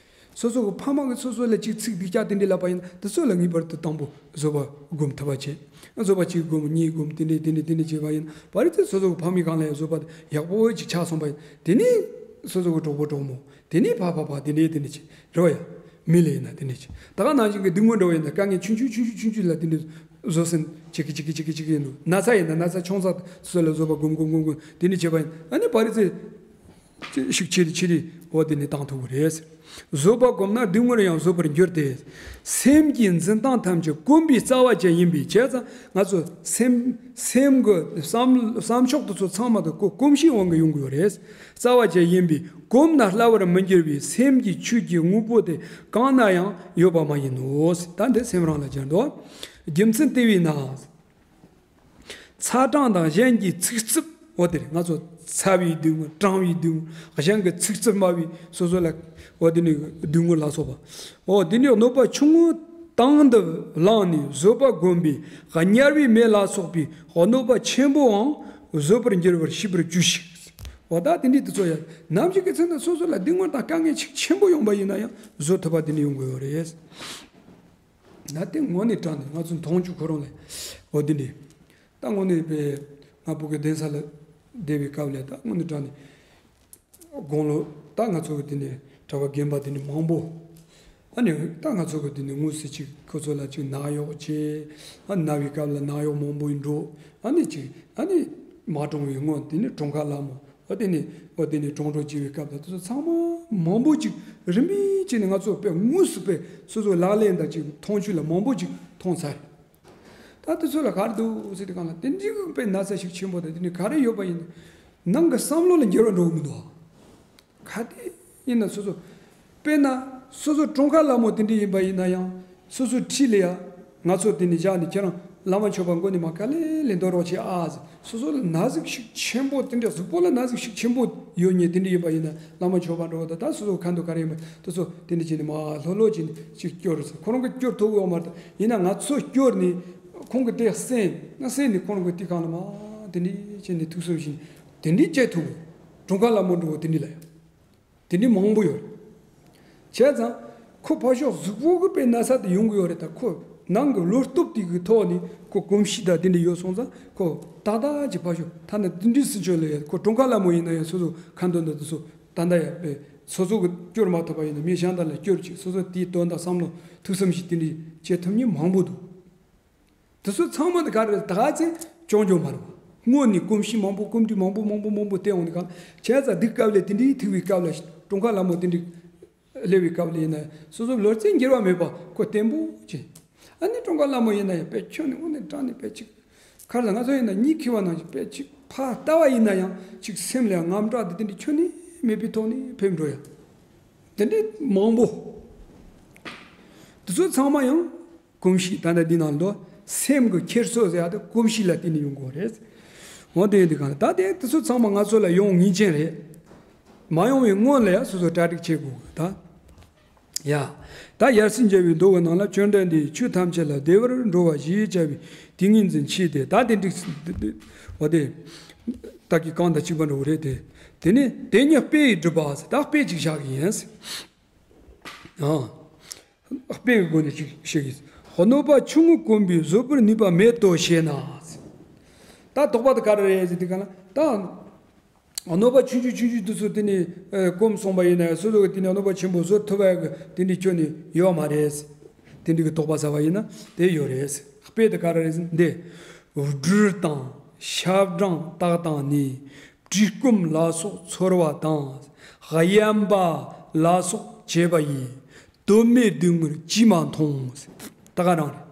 སོ་སོ་གི་ཕ་མ་གིས་སོ་སོ་ལ་ཅིག་ཚིག་སྡུག་ཅག་དེ་འདྲས་ལབ་པ་ཡིན་ན། དེ་ཚོ་ལ་ངེས་པར་དུ་དང་པོ་བཟོད་པ་སྒོམ་ཐུབ་པ་བྱེད། བཟོད་པ་གཅིག་སྒོམ། གཉིས་སྒོམ། དེ་འདྲས་དེ་འདྲས་དེ་འདྲས་བྱས་པ་ཡིན་ན། བ་རི་ཚེ་སོ་སོ་གི་ཕ་མའི་སྒང་ལ་ཡང་བཟོད་པ་ཡག་པོ་ཅིག་ཆགས་སོང་པ་ཡིན། དེ་ནས་སོ་སོ་གི་གྲོགས་པོ་གྲོགས་མོ། དེ་ནས་ཕ་ཕ་ཕ། དེ་འདྲས་དེ་འདྲས་བྱེད་རེད་བ་ཡ། མི་ལ་ཡིན་ན་དེ་འདྲས་བྱེད། ད་ག་ནང་བཞིན་གི་སྡུག་བསྔལ་འདྲ་བོ་ཡིན་ན། དཀའ་ངལ་ཆུང་ཆུང་ཆུང་ཆུང་ཆུང་ཆུང་ལ་དེ་འདྲས་བཟོད་བསྲན་བྱེད་ཀི་བྱེད་ཀི་བྱེད་ཀི་བྱེད་ཀི་ཡིན་ནོ། ན་ཚ་ཡིན་ན་ན་ཚ་ཆུང་ཙག་སོ་སོ་ལ་བཟོད་པ་སྒོམ་སྒོམ་སྒོམ་སྒོམ་དེ་འདྲས་བྱས་པ་ཡིན། ཨ་ནི་བ་རི་ཚེ་ཤུགས་ཆེ་རེ་ཆེ་རེ་འོ་དེ་ནས་བཏང་ཐུབ་ཀྱི་རེད། བཟོད་པ་བསྒོམས་ན་སྡུག་བསྔལ་ཡང་བཟོད་པར་འགྱུར་ཏེ། སེམས་ཀྱི་འཛིན་སྟངས་ཐམས་ཅད་གོམས་པའི་རྩ་བ་ཅན་ཡིན་པས། བྱས་ཙང་ང་ཚོ་སེམས་སེམས་ཀྱི་བསམ་བསམ་ཕྱོགས་དེ་ཚོ་ཚང་མ་དེ་གོ་གོམས་གཤིས་དབང་གིས་ཡོང་གི་ཡོད་རེད། རྩ་བ་ཅན་ཡིན་པས་གོམས་ན་སླ་བར་མི་འགྱུར་བའི་སེམས་ཀྱི་ཆོས་ཀྱི་དངོས་པོ་དེ་གང་ན་ཡང་ཡོད་པ་མ་ཡིན་ནོ། ད་འདི་སེམས་རང་ལ་སྦྱར་འདུག། རྒྱུ་མཚན་དེ་བས་ན། ཚ་གྲང་དང་གཞན་གྱི་ཚིག་རྩུབ། འོ་དེ་རེད། ང་ཚོ་ཚ་བའི་སྡུག་བསྔལ། གྲང་བའི་སྡུག་བསྔལ། གཞན་གྱི་ཚིག་རྩུབ་སྨྲ་བའི་སོ་སོ་ལ། འོ་དེ་ནི་སྡུག་བསྔལ་ལ་སོགས་པ། འོ་དེ་ནི་གནོད་པ་ཆུང་ངུ་དང་དུ་བླངས་ནས་བཟོད་པ་བསྒོམས་པས་དམྱལ་བའི་མེ་ལ་སོགས་པའི་གནོད་པ་ཆེན་པོའང་བཟོད་པར་འགྱུར་བར་ཤེས་པར་གྱིས་ཤིག། འོ་ད་དེ་འདྲའི་དེ་ཚོ་ཡང་ནམ་ཞིག་གི་ཚེ་ན་སོ་སོ་ལ་སྡུག་བསྔལ་དང་དཀའ་ངལ་ཆེ་ཆེན་པོ་ཡོང་པ་ཡིན་ན་ཡང་བཟོད་ཐུབ་པ་དེ་འདྲ་ཡོང་གི་ཡོད་རེད། ན་དེ་དངོས་གནས་དྲང་གནས་ང་ཚོ་མཐོང་ཆོས་ཁོ་རང་ལས། འོ་དེ་འདྲས། ད་དངོས་གནས་པའི་ང་བུ་གའི་གདན་ས་ལ་བསྡད་པའི་སྐབས་ལ། ད་དངོས་གནས་དྲང་གནས་དགུང་ལོ། ད་ང་ཚོ་གི་དེ་ནས་གྲྭ་པ་རྒན་པ་དེ་འདྲས་མང་པོ། ཨ་ནི་ད་ང་ཚོ་གི་དེ་ནས་དངོས་སུ་ཅིག་ཁོ་ཚོ་ལ་ཅིག་ནད་གཡོག་བྱས། ཨ་ན་བའི་སྐབས་ལ་ནད་གཡོག་མང་པོ་ཡིན་འགྲོ། ཨ་ནི་ཅིག་ཨ་ནི་མ་གྲོངས་པའི་སྔོན་དེ་ནས་གྲོངས་ཁ་ལ་མོ། འོ་དེ་ནས་འོ་དེ་ནས་གྲོངས་གྲོངས་བྱས་པའི་སྐབས་དང་དེ་ཚོ་ཚང་མ་མང་པོ་ཅིག་རིམ་པས་བྱས་ནས་ང་ཚོ་དཔེ་དངོས་སུ་དཔེ་སོ་སོའི་ལག་ལེན་དང་ཅིག་མཐོང་ཆོས་ལ་མང་པོ་ཅིག་མཐོང་ཚར། ད་དེ་ཚོ་ལ་ག་རེ་འདུག་ཟེར་དུས་སྒང་ལ་དེ་འདྲའི་དཔེ་ན་ཚ་ཤུགས་ཆེན་པོ་དང་དེ་འདྲའི་ག་རེ་ཡོད་པ་ཡིན་ནའི་ནང་གི་བསམ་བློ་ལ་འགྱུར་བ་འགྲོ་གི་མི་འདུག་ག་ག་དེ་ཡིན་ན་སོ་སོ། དཔེར་ན་སོ་སོ་གྲོངས་ཁ་ལ་མོ་དེ་འདྲ་ཡིན་པ་ཡིན་ན་ཡང་སོ་སོའི་འཁྲིས་ལ་ཡ། ང་ཚོ་དེ་ནས་བཞག་ནས་ཁྱེད་རང་བླ་མ་མཆོད་པ་མགོ་ནས་མར་ག་ལེ་ལེ་འདོན་རོགས་བྱེད་ཨ་ཟེར། སོ་སོ་ལ་ན་ཟུག་ཤུགས་ཆེན་པོ་དེ་འདྲ། གཟུགས་པོ་ལ་ན་ཟུག་ཤུགས་ཆེན་པོ་ཡོད་མཁན་དེ་འདྲ་ཡིན་པ་ཡིན་ན་བླ་མ་མཆོད་པ་འགྲོ་བ་དང་། ད་སོ་སོ་ཁ་འདོན་ག་རེ་ཡིན་པ་དེ་ཚོ་དེ་འདྲ་བྱས་ནས་མར་ལྷོད་ལྷོད་བྱས་ནས་ཅིག་སྐྱོར་ཟེར། ཁོ་རང་གིས་སྐྱོར་ཐུབ་ཡོད་མ་རེད། ཡིན་ན་ང་ཚོ་སྐྱོར་ནས་ཁོང་གིས་དེ་གསན་ན། གསན་ནས་ཁོ་རང་གིས་དེ་སྒང་ལ་མར་དེ་འདྲ་བྱས་ནས་ཐུགས་གསོ་བྱས་ནས་དེ་འདྲ་བྱེད་ཐུབ། གྲོངས་ཁ་ལ་མོ་འགྲོ་བ་དེ་འདྲ་ལ་ཡ། དེ་འདྲའི་མང་པོ་ཡོད་རེད། བྱས་ཙང་ཁོ་ཕར་ཕྱོགས་གཟུགས་པོ་གི་དཔེ་ན་ཚ་དེ་ཡོང་གི་ཡོད་རེད། ད་ཁོ་ནང་གི་བློ་སྟོབས་དེ་གི་ཐོག་ནས་ཁོ་གོམས་གཤིས་དང་དེ་འདྲ་ཡོད་སོང་ཙང་ཁོ་ཏག་ཏག་ཅིག་ཕར་ཕྱོགས་ཐ་ན་དེ་འདྲའི་སྲིད་ཕྱོགས་ལ་ཡ། ཁོ་གྲོངས་ཁ་ལ་མོ་ཡིན་ན་ཡང་སོ་སོ་ཁ་འདོན་དང་དེ་ཚོ་ད་ལྟ་ཡ་དཔེ་སོ་སོ་གི་སྐྱོར་མ་ཐུབ་པ་ཡིན་ན་མི་གཞན་དག་ལ་སྐྱོར་ཅིག། སོ་སོ་དེའི་དོན་དང་བསམ་བློ་ཐུགས་བསམ་ཞིག་དེ་འདྲའི་བྱེད་ཐུབ་མཁན་མང་པོ་འདུག། དེ་ཚོ་ཚང་མ་དེ་ག་རེ་ད་ག་ཚེ་སྐྱོང་སྐྱོང་མ་རེད་པ། སྔོན་ནས་གོམས་གཤིས་མང་པོ་གོམས་འདྲིས་མང་པོ་མང་པོ་མང་པོ་བསྟེན་འོང་དུས་སྒང་། བྱས་ཙང་འདི་སྐབས་ལ་དེ་འདྲའི་ཐུག་པའི་སྐབས་ལ་གྲོངས་ཁ་ལ་མོ་དེ་འདྲའི་སླེབས་པའི་སྐབས་ལ་ཡིན་ན་སོ་སོ་བློ་རྩེ་འགྱུར་བ་མེད་པ་ཁོ་བརྟན་པོ་བྱས། ཨ་ནི་གྲོངས་ཁ་ལ་མོ་ཡིན་ན་ཡང་དཔེ་ཁྱོན་ནས་དངོས་གནས་དྲང་གནས་དཔེ་ཅིག་ག་རེ་ལ་ང་ཚོ་ཡིན་ན་གཉིད་ཁུག་པ་ནང་བཞིན་དཔེ་ཅིག་ཕར་ལྟ་བ་ཡིན་ན་ཡང་ཅིག་སེམས་ལ་ཡང་དངངས་སྐྲག་དེ་དེ་འདྲའི་ཁྱོན་ནས་མེད་པའི་ཐོག་ནས་ཕེབས་འགྲོ་ཡ། དེ་འདྲའི་མང་པོ། དེ་ཚོ་ཚང་མ་ཡང་། གོམས་གཤིས་ད་ལྟ་འདི་ནང་ལོ། སེམས་ཀྱི་འཁྱེར་སོ་ཟེར་ཡ་དེ་གོམས་གཤིས་ལ་བརྟེན་ནས་ཡོང་དགོས་རེད། འོ་དེ་ཡིན་དུས་སྒང་ལ་ད་དེ་དེ་ཚོ་ཚང་མ་ང་ཚོ་ལ་ཡོང་ངེས་ཅན་རེད། མ་ཡོང་བའི་སྔོན་ལ་ཡ་སོ་སོ་གྲ་སྒྲིག་བྱེད་དགོས་ད། ཡ། ད་ཡར་སེང་རྒྱལ་བའི་མདོ་གི་ནང་ལ་བཅོམ་ལྡན་འདས་ཆོས་ཐམས་ཅད་ལ་བདེ་བར་འགྲོ་བ་ཞེས་བྱ་བའི་ཏིང་ངེ་འཛིན་མཆིས་ཏེ། ད་དེ་འགྲིག། འོ་དེ། ད་གི་གང་དང་གཅིག་པ་འགྲོ་གི་རེད་དེ། དེ་ནི་དེ་ཉིད་དཔེ་ཡི་སྒྲུབ་པ་ཟེར། ད་དཔེ་ཅིག་བཞག་གི་ཡིན། ཨ། དཔེ་གི་སྒོ་ནས་ཅིག་བཤད་ཀྱི། གནོད་པ་ཆུང་ངུ་གོམས་པས་བཟོད་པར་ནུས་པ་མེད་དོ་ཞེ་ན། ད་དོགས་པ་དེ་ག་རེ་རེད་ཟེར་དུས་སྒང་ལ་ད། གནོད་པ་ཆུང་ཆུང་ཆུང་ཆུང་དེ་ཚོ་དེ་ནས་ཨ་གོམས་སོང་པ་ཡིན་ན་ཡང་སོ་སོ་གི་དེ་ནས་གནོད་པ་ཆེན་པོ་བཟོད་ཐུབ་པ་གི་དེ་འདྲའི་ཁྱོན་ནས་ཡོད་མ་རེད། དེ་འདྲའི་གི་དོགས་པ་ཟ་བ་ཡིན་ན་དེ་ཡོད་རེད། དཔེ་དེ་ག་རེ་རེད་ཟེར་འདི། སྦྲུལ་དང་ཤ་སྦྲང་དག་དང་ནི། བཀྲེས་སྐོམ་ལ་སོགས་ཚོར་བ་དང་། གཡན་པ་ལ་སོགས་བྱེད་པ་ཡིས། དོན་མེད་སྡུག་བསྔལ་ཅིས་མ་མཐོང་། ད་ག་རང་རེད།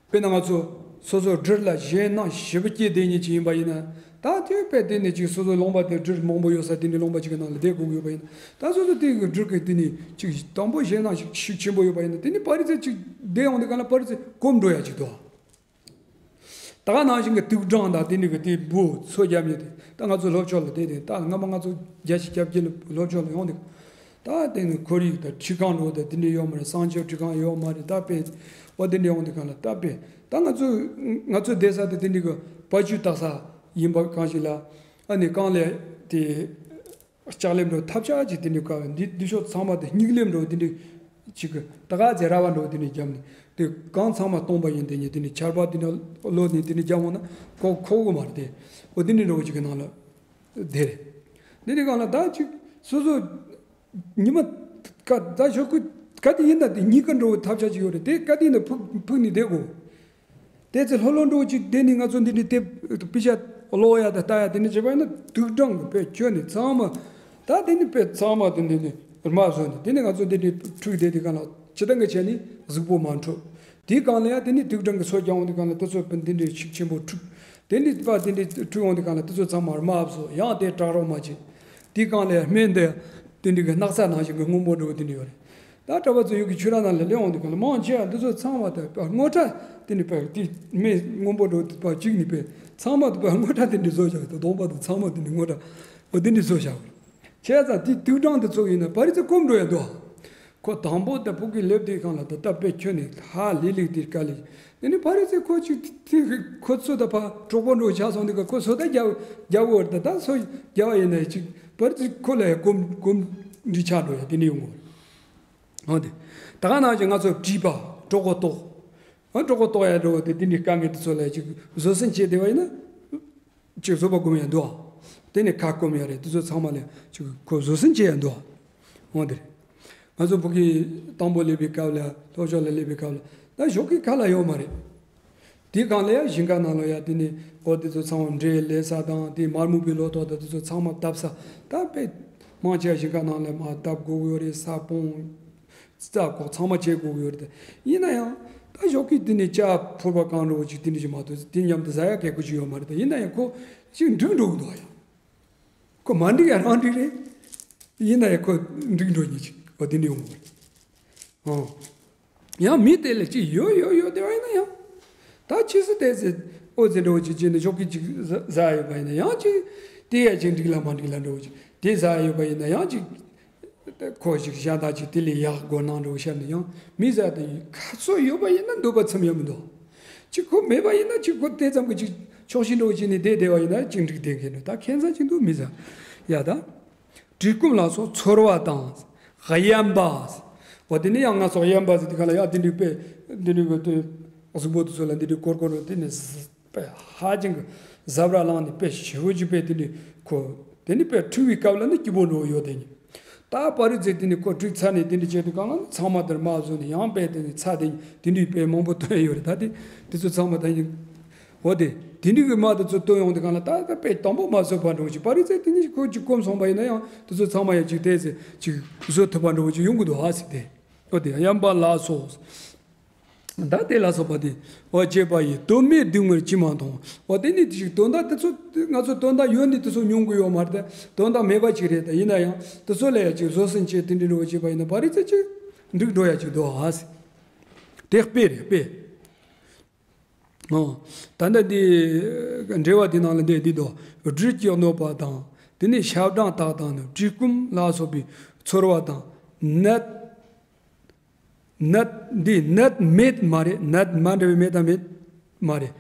དཔེར་ན་ང་ཚོ་སོ་སོ་སྦྲུལ་ལ་ཞེད་སྣང་ཞེ་པོ་སྐྱེས་བསྡད་མཁན་ཅིག་ཡིན་པ་ཡིན་ན། ད་དེ་དཔེ་དེ་ནས་ཅིག་སོ་སོའི་ལུང་པ་དེ་སྦྲུལ་མང་པོ་ཡོད་ས་དེ་འདྲའི་ལུང་པ་ཅིག་གི་ནང་ལ་བསྡད་དགོས་ཀྱི་ཡོད་པ་ཡིན་ན། ད་སོ་སོ་དེ་གི་སྦྲུལ་གི་དེ་ནས་ཅིག་དང་པོ་ཞེད་སྣང་ཞིག་ཤུགས་ཆེན་པོ་ཡོད་པ་ཡིན་ན། དེ་ནས་ཕར་ཚུར་ཅིག་བསྡད་ཡོང་དུས་སྒང་ལ་ཕར་ཚུར་གོམས་འགྲོ་ཡ་ཅིག་འདུག། ད་ག་ནང་བཞིན་གྱི་དུག་སྦྲང་དང་དེ་འདྲ་གི་དེ་འབུ་ཚོ་རྒྱབ་ཉེ་དེ་ད་ང་ཚོ་སློབ་ཕྱོགས་ལ་དེ་དེ་ད་སྔ་མ་ང་ཚོ་བརྒྱད་ཅུ་གྱ་བརྒྱད་ལ་སློབ་ཕྱོགས་ལ་ཡོང་དེ། ད་དེ་ནི་ཁོར་ཡུག་དང་ཁྲི་ཁང་འགྲོ་དེ་དེ་འདྲ་ཡོད་མ་རེད། གསང་སྤྱོད་ཁྲི་ཁང་ཡོད་མ་རེད། ད་དཔེ་འོ་དེ་འདྲ་ཡོང་དེ་གང་ལ་ད་དཔེ་ད་ང་ཚོ་ང་ཚོ་བསྡད་ས་དེ་དེ་འདྲ་གི་བ་ཕྱུགས་བཏགས་ས་ཡིན་པ་གང་ཞིག་ལ་ཨ་ནི་གང་ལས་དེ། ལྕགས་ལེབ་འགྲོ་ཐབས་ཆག་ཅིག་དེ་འདྲ་བཀབ་འདི་འདི་ཕྱོགས་ཚང་མ་དེ་སྙིགས་ལེབ་འགྲོ་དེ་འདྲ་ཅིག་ད་ག་ཚེ་ར་བ་འགྲོ་དེ་འདྲ་བརྒྱབ་ནས་དེ་གང་ཚང་མ་སྟོང་པ་ཡིན་དེ་ཉིད་དེ་འདྲ་ཆར་པ་དེ་འདྲ་གློག་ནས་དེ་འདྲ་བརྒྱབ་འོང་ན་ཁོ་ཁོ་གི་མ་རེད་དེ། འོ་དེ་འདྲ་འགྲོ་ཅིག་གི་ནང་ལ་དེ་རེད། དེ་འདྲ་གང་ལ་ད་ཅིག་སོ་སོ་ཉི་མ་ཀ་ད་ཞོགས་ཀུ་ག་དེ་ཡིན་ན་དེ་གཉིས་ཀ་འགྲོ་བའི་ཐབས་ཆག་ཅིག་ཡོད་རེད། དེ་ག་དེ་ཡིན་ན་ཕུག་ཕུག་ནས་བསྡད་དགོས། དེ་ཚེ་ལྷོད་ལྷོད་འགྲོ་ཅིག་དེ་ནི་ང་ཚོ་འདི་འདྲའི་དེབ་དཔེ་ཆ་ཀློག་ཡ་དང་ལྟ་ཡ་དེ་འདྲ་བྱེད་པ་ཡིན་ན་དུག་སྦྲང་གི་དཔེ་ཁྱོན་ནས་ཚང་མ་ད་དེ་ནི་དཔེ་ཚང་མ་དེ་འདི་ནི་རྨ་བཟོས་ནས་དེ་ནི་ང་ཚོ་འདི་འདྲའི་འཁྲུག་བསྡད་དེ་གང་ལ་སྤྱི་བཏང་གི་བྱས་ནི་གཟུགས་པོ་མ་འཁྲུག་དེའི་གང་ལ་ཡ་དེ་ནི་དུག་སྦྲང་གི་སོ་རྒྱག་འོང་དེ་གང་ལ་དེ་ཚོ་དཔེ་འདི་འདྲའི་ཤུགས་ཆེན་པོ་འཁྲུག་དེ་ནི་དཔེ་དེ་འདྲའི་འཁྲུག་འོང་དེ་གང་ལ་དེ་ཚོ་ཚང་མ་རྨ་བཟོ་ཡང་དེ་དྲག་རོགས་མ་བྱེད། དེའི་གང་ལ་ཡ་སྨན་འདི་དེ་འདྲའི་གི་སྣག་ཚ་ནང་བཞིན་གི་སྔོན་པོ་འགྲོ་དེ་འདྲ་ཡོད་རེད། ད་གྲྭ་པ་ཚོ་ཡོད་ཀྱི་ཆུ་ར་ནང་ལ་སླེབས་འོང་དུས་གང་ལ་མང་ཆེ་བ་འདི་ཚོ་ཚང་མ་ད་དཔེ་སྔོ་ཁྲ་དེ་ནི་དཔེ་དེ་སྨན་སྔོན་པོ་འགྲོ་དུས་དཔེ་གཅིག་ནི་དཔེ་ཚང་མ་དུ་དཔེ་སྔོ་ཁྲ་དེ་འདྲ་བཟོ་བཞག་གི་དོ་དོང་པ་དང་ཚང་མ་དེ་ནི་སྔོ་ཁྲ་འོ་དེ་འདྲ་བཟོ་བཞག་གི་བྱས་ཙང་དེ་དུག་སྦྲང་དེ་ཚོ་ཡིན་ན་བ་རི་ཙེ་སྐོམ་འགྲོ་ཡ་འདུག་ཁོ་དང་པོ་ད་ཕུག་གི་ལེབ་དེ་གང་ལ་ད་ད་དཔེ་ཁྱོན་ནས་ཧ་ལི་ལི་དེ་དཀའ་ལས་དེ་ནི་བ་རི་ཙེ་ཁོ་ཅིག་དེ་ཁོ་ཚོ་ད་ཕ་གྲོགས་པོ་འགྲོ་ཆགས་སོང་དུས་ག་ཁོ་སོ་ད་རྒྱ་རྒྱ་བོ་ད་ད་སོ་རྒྱ་བ་ཡིན་ན་ཅིག་བ་རི་ཙེ་ཁོ་ལ་ཡ་སྐོམ་སྐོམ་འདྲི་ཆགས་འགྲོ་ཡ་དེ་འདྲ་ཡོང་གི་འོ་དེ། ད་ག་ནང་བཞིན་ང་ཚོ་བྲིས་པ་གྲོད་ཁོག་ལྟོགས། ཨ་གྲོད་ཁོག་ལྟོགས་ཡ་འགྲོ་དེ་དེ་འདྲའི་དཀའ་ངལ་དེ་ཚོ་ལ་ཅིག་བཟོད་བསྲན་བྱས་བསྡད་པ་ཡིན་ན། ཅིག་བཟོད་པ་སྒོམ་ཡ་འདུག་དེ་ནས་ཁ་སྐོམ་ཡ་རེད་དེ་ཚོ་ཚང་མ་ལ་ཅིག་ཁོ་བཟོད་བསྲན་བྱས་ཡ་འདུག་འོ་དེ་རེད། ང་ཚོ་བུ་གི་དང་པོ་སླེབས་པའི་སྐབས་ལ་སློབ་ཕྱོགས་ལ་སླེབས་པའི་སྐབས་ལ་ད་ཞོགས་ཀའི་ཁ་ལ་ཡོད་མ་རེད། དེའི་སྒང་ལ་ཡང་ཞིང་ཁ་ནང་ལ་ཡ་དེ་ནས་འོ་དེ་ཚོ་ཚང་མ་འབྲས་ལེན་ས་དང་དེ་མར་སྨུག་པའི་ལོ་ཏོག་དང་དེ་ཚོ་ཚང་མ་བཏབ་ས་ད་དཔེ་མང་ཆེ་བ་ཞིང་ཁ་ནང་ལ་མར་བཏབ་དགོས་ཀྱི་ཡོད་རེད། ས་སྤུངས་རྩྭ་ཁོག་ཚང་མ་བྱེད་དགོས་ཀྱི་ཡོད་རེད། ད་ཡིན་ན་ཡང་ད་ཞོགས་ཀས་དེ་ནས་ལྕགས་ཕོར་པ་གང་འགྲོ་ཅིག་དེ་འདྲ་ཞིག་མ་གཏོགས་དེ་མཉམ་དུ་ཟ་ཡ་གལ་ཁོ་ཅིག་ཡོད་མ་རེད། ད་ཡིན་ན་ཡང་ཁོ་ཅིག་འགྲིག་འགྲོ་གི་འདུག་ཡ། ཁོ་མ་འགྲིག་ཡ་རང་འགྲིག་རེད། ཡིན་ན་ཡང་ཁོ་འགྲིག་འགྲོ་ཉེ་ཅིག་འོ་དེ་འདྲ་ཡོང་གི་རེད། ཨོ། ཡང་མི་དེ་ལ་ཅིག་ཡོད་ཡོད་ཡོད་དེ་བ་ཡིན་ན་ཡང་། ད་ཕྱིས་སུ་དེ་ཟེར་ཨོ་ཟེར་འགྲོ་ཅིག་ཅིག་ནི་ཞོགས་ཀས་ཅིག་ཟ་ཟ་ཡོད་པ་ཡིན་ན་ཡང་ཅིག་དེ་ཡ་ཅིག་འགྲིག་ལ་མ་འགྲིག་ལ་འགྲོ་ཅིག་དེ་ཟ་ཡོད་པ་ཡིན་ན་ཡང་ཅིག་ཁོ་ཞིག་གཞན་དག་ཅིག་དེ་ལས་ཡག་དགོས་སྣང་འགྲོ་ཤར་ནས་ཡང་མི་ཟ་དེ་ཁ་ཚོ་ཡོད་པ་ཡིན་ན་འདོད་པ་ཚིམ་ཡ་མི་འདུག་ཅིག་ཁོ་མེད་པ་ཡིན་ན་ཅིག་ཁོ་དེ་ཙམ་གྱི་ཅིག་ཆོག་ཤེས་འགྲོ་ཅིག་ནི་བསྡད་བསྡད་པ་ཡིན་ན་ཅིག་འགྲིག་བསྡད་མཁན་འདུག་ད་ཁྱད་མཚར་ཅིག་འདུག་མི་ཟ་ཡ་ད། བཀྲེས་སྐོམ་ལ་སོགས་ཚོར་བ་དང་། གཡན་པ། འོ་དེ་ནི་ཡང་ང་ཚོ་གཡན་པ་ཟེར་དུས་ག་ལ་ཡང་དེ་འདྲའི་དཔེ་འདི་འདྲའི་གི་དེ་གཟུགས་པོ་དེ་ཚོ་ལ་འདི་འདྲའི་ཀོར་ཀོར་དེ་ནི་དཔེ་ཧ་ཅང་གི་གཟབ་ར་བླངས་ནས་དཔེ་ཞེ་པོ་ཅིག་དཔེ་དེ་འདྲའི་ཁོ་དེ་ནི་དཔེ་འཁྲུག་པའི་སྐབས་ལ་ནི་སྐྱིད་པོ་འགྲོ་ཡོད་དེ་ནི། ད་པ་རི་ཙེ་དེ་ནི་ཁོ་འཁྲུག་ཚར་ནས་དེ་འདྲ་བྱས་དུས་གང་ལ་ནི་ཚང་མ་དེར་མ་བཟོས་ནས་ཡང་དཔེ་དེ་ནི་ཚ་དེ་དེ་འདྲའི་དཔེ་མང་པོ་ཐོན་ཡོད་རེད། ད་དེ་དེ་ཚོ་ཚང་མ་ད་ཡིན། འོ་དེ། དེ་འདྲའི་གི་མ་དེ་ཚོ་བཏོན་ཡོང་དུས་གང་ལ་ད་ལྟ་དཔེ་དང་པོ་མ་བཟོད་པ་འགྲོ་ཞིག་པ་རི་ཙེ་དེ་ནི་ཁོ་ཅིག་སྐོམ་སོང་པ་ཡིན་ན་ཡང་དེ་ཚོ་ཚང་མ་ཡང་ཅིག་བལྟས་ཚེ་ཅིག་བཟོད་ཐུབ་པ་འགྲོ་ཅིག་ཡོང་གི་འདུག་ཨ་ཟེར་ཏེ། འོ་དེ་གཡན་པ་ལ་སོགས། ད་དེ་ལ་སོགས་པ་དེ། འོ་བྱས་པ་ཡིས་དོན་མེད་སྡུག་བསྔལ་ཅི་མ་མཐོང་། འོ་དེ་ནི་ཅིག་དོན་དག་དེ་ཚོ་ང་ཚོ་དོན་དག་ཡོད་ནི་དེ་ཚོ་མྱོང་གི་ཡོད་མ་རེད་དེ་དོན་དག་མེད་པ་ཅིག་རེད་དེ་ཡིན་ན་ཡང་དེ་ཚོ་ལ་ཡང་ཅིག་བཟོད་བསྲན་བྱས་དེ་འདྲའི་འགྲོ་བྱས་པ་ཡིན་ན་པ་རི་ཙེ་ཅིག་འགྲིག་འགྲོ་ཡ་ཅིག་འདུག་ཨ་ཟེར། དེ་དཔེ་རེད་དཔེ། ཨོ། ད་ལྟ་འདི། འགྲེལ་བ་འདི་ནང་ལ་འདི་འདི་དོ། སྦྲུལ་གྱིས་གནོད་པ་དང་། དེ་ནས་ཤ་སྦྲང་དག་དང་ནི་བཀྲེས་སྐོམ་ལ་སོགས་པའི་ཚོར་བ་དང་། ནད། ནད་འདི་ནད་མེད་མ་རེད། ནད་མ་འདྲ་བའི་མེད་དང་མེད་མ་རེད།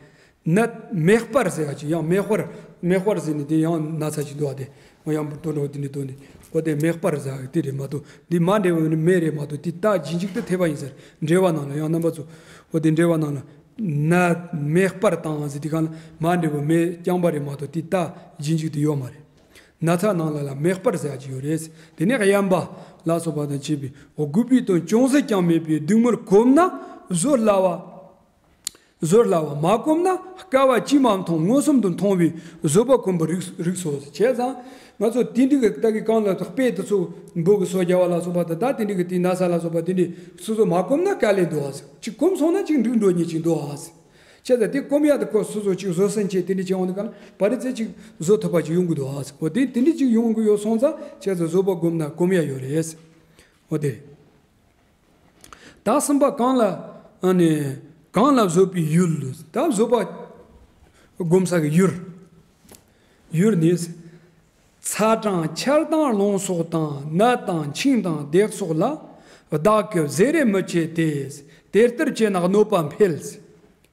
ནད་མེ་སྤར་ཟེར་ཡ་ཅིག་ཡང་མེ་སྤར་མེ་སྤར་ཟེར་ནི་དེ་ཡང་ན་ཚ་ཅིག་འདུག་བ་དེ། འོ་ཡང་དོན་འགྲོ་དེ་ནི་དོན་ནི། འོ་དེ་མེ་སྤར་ཟེར་ཡ་དེ་རེད་མ་གཏོགས་འདི་མ་འདྲ་བའི་མེ་རེད་མ་གཏོགས་དེ་རྟ་རྗེས་འཇིག་ཏུ་ཐེབས་པ་ཡིན་ཟེར་འགྲེལ་བ་ནང་ལ་ཡང་རྣམ་པ་ཚོ། འོ་དེ་འགྲེལ་བ་ནང་ལ། ན་མེ་སྤར་དང་ཟེར་དེ་གང་ལ་མ་འདྲ་བའི་མེ་རྐྱང་པ་རེད་མ་གཏོགས་དེ་རྟ་རྗེས་འཇིག་ཏུ་ཡོད་མ་རེད། ན་ཚ་ནང་ལ་ལ་མེ་སྤར་ཟེར་ཡ་ཅིག་ཡོད་རེད། དེ་ནས་གཡན་པ་ལ་སོགས་པ་དང་བཅས་པའི་འོ་རྒུད་པའི་དོན་ཅུང་ཟད་ཀྱང་མེད་པའི་སྡུག་བསྔལ་གོམས་ན་བཟོད་སླ་བ། བཟོད་སླ་བ་མ་གོམས་ན་དཀའ་བ་ཅི་མ་མཐོང་མངོན་སུམ་དུ་མཐོང་བའི་བཟོད་པ་གོམས་པར་རིགས་རིགས་སོ། བྱས་ཙང་ང་ཚོ་དེ་འདྲ་གི་ལྟ་གི་གང་ལ་དཔེ་དེ་ཚོ་འབུ་གི་སོ་རྒྱག་པ་ལ་སོགས་པ་དང་ད་དེ་འདྲ་གི་དེ་ན་ཚ་ལ་སོགས་པ་དེ་འདྲ་སོ་སོ་མ་གོམས་ན་དཀའ་ལས་འདུག་ཨ་ཟེར། ཅིག་གོམས་སོང་ན་ཅིག་འགྲིག་འགྲོ་ཉེ་ཅིག་འདུག་ཨ་ཟེར། བྱས་ཙང་དེ་གོམས་ཡ་དེ་ཁོ་སོ་སོ་ཅིག་བཟོད་བསྲན་བྱས་དེ་འདྲ་བྱས་འོང་དུས་གང་ལ་པ་རི་ཙེ་ཅིག་བཟོད་ཐུབ་པ་ཅིག་ཡོང་གི་འདུག་ཨ་ཟེར། འོ་དེ་དེ་འདྲ་ཅིག་ཡོང་གི་ཡོད་སོང་ཙང་བྱས་ཙང་བཟོད་པ་སྒོམ་ན་གོམས་ཡ་ཡོད་རེད་ཟེར། འོ་དེ་རེད། ད་གསུམ་པ་གང་ལ་ཨ་ནི་གང་ལ་བཟོད་པའི་ཡུལ། ད་བཟོད་པ་ སྒོམ་ས་གི་ཡུལ། ཡུལ་ནི། ཚ་གྲང་ཆར་དང་རླུང་སོགས་དང་ནད་དང་འཆིང་དང་བརྡེག་སོགས་ལ། བདག་གི་བཟེ་རེ་མི་བྱེད་དེ། དེ་ལྟར་བྱས་ན་གནོད་པ་འཕེལ། བྱས་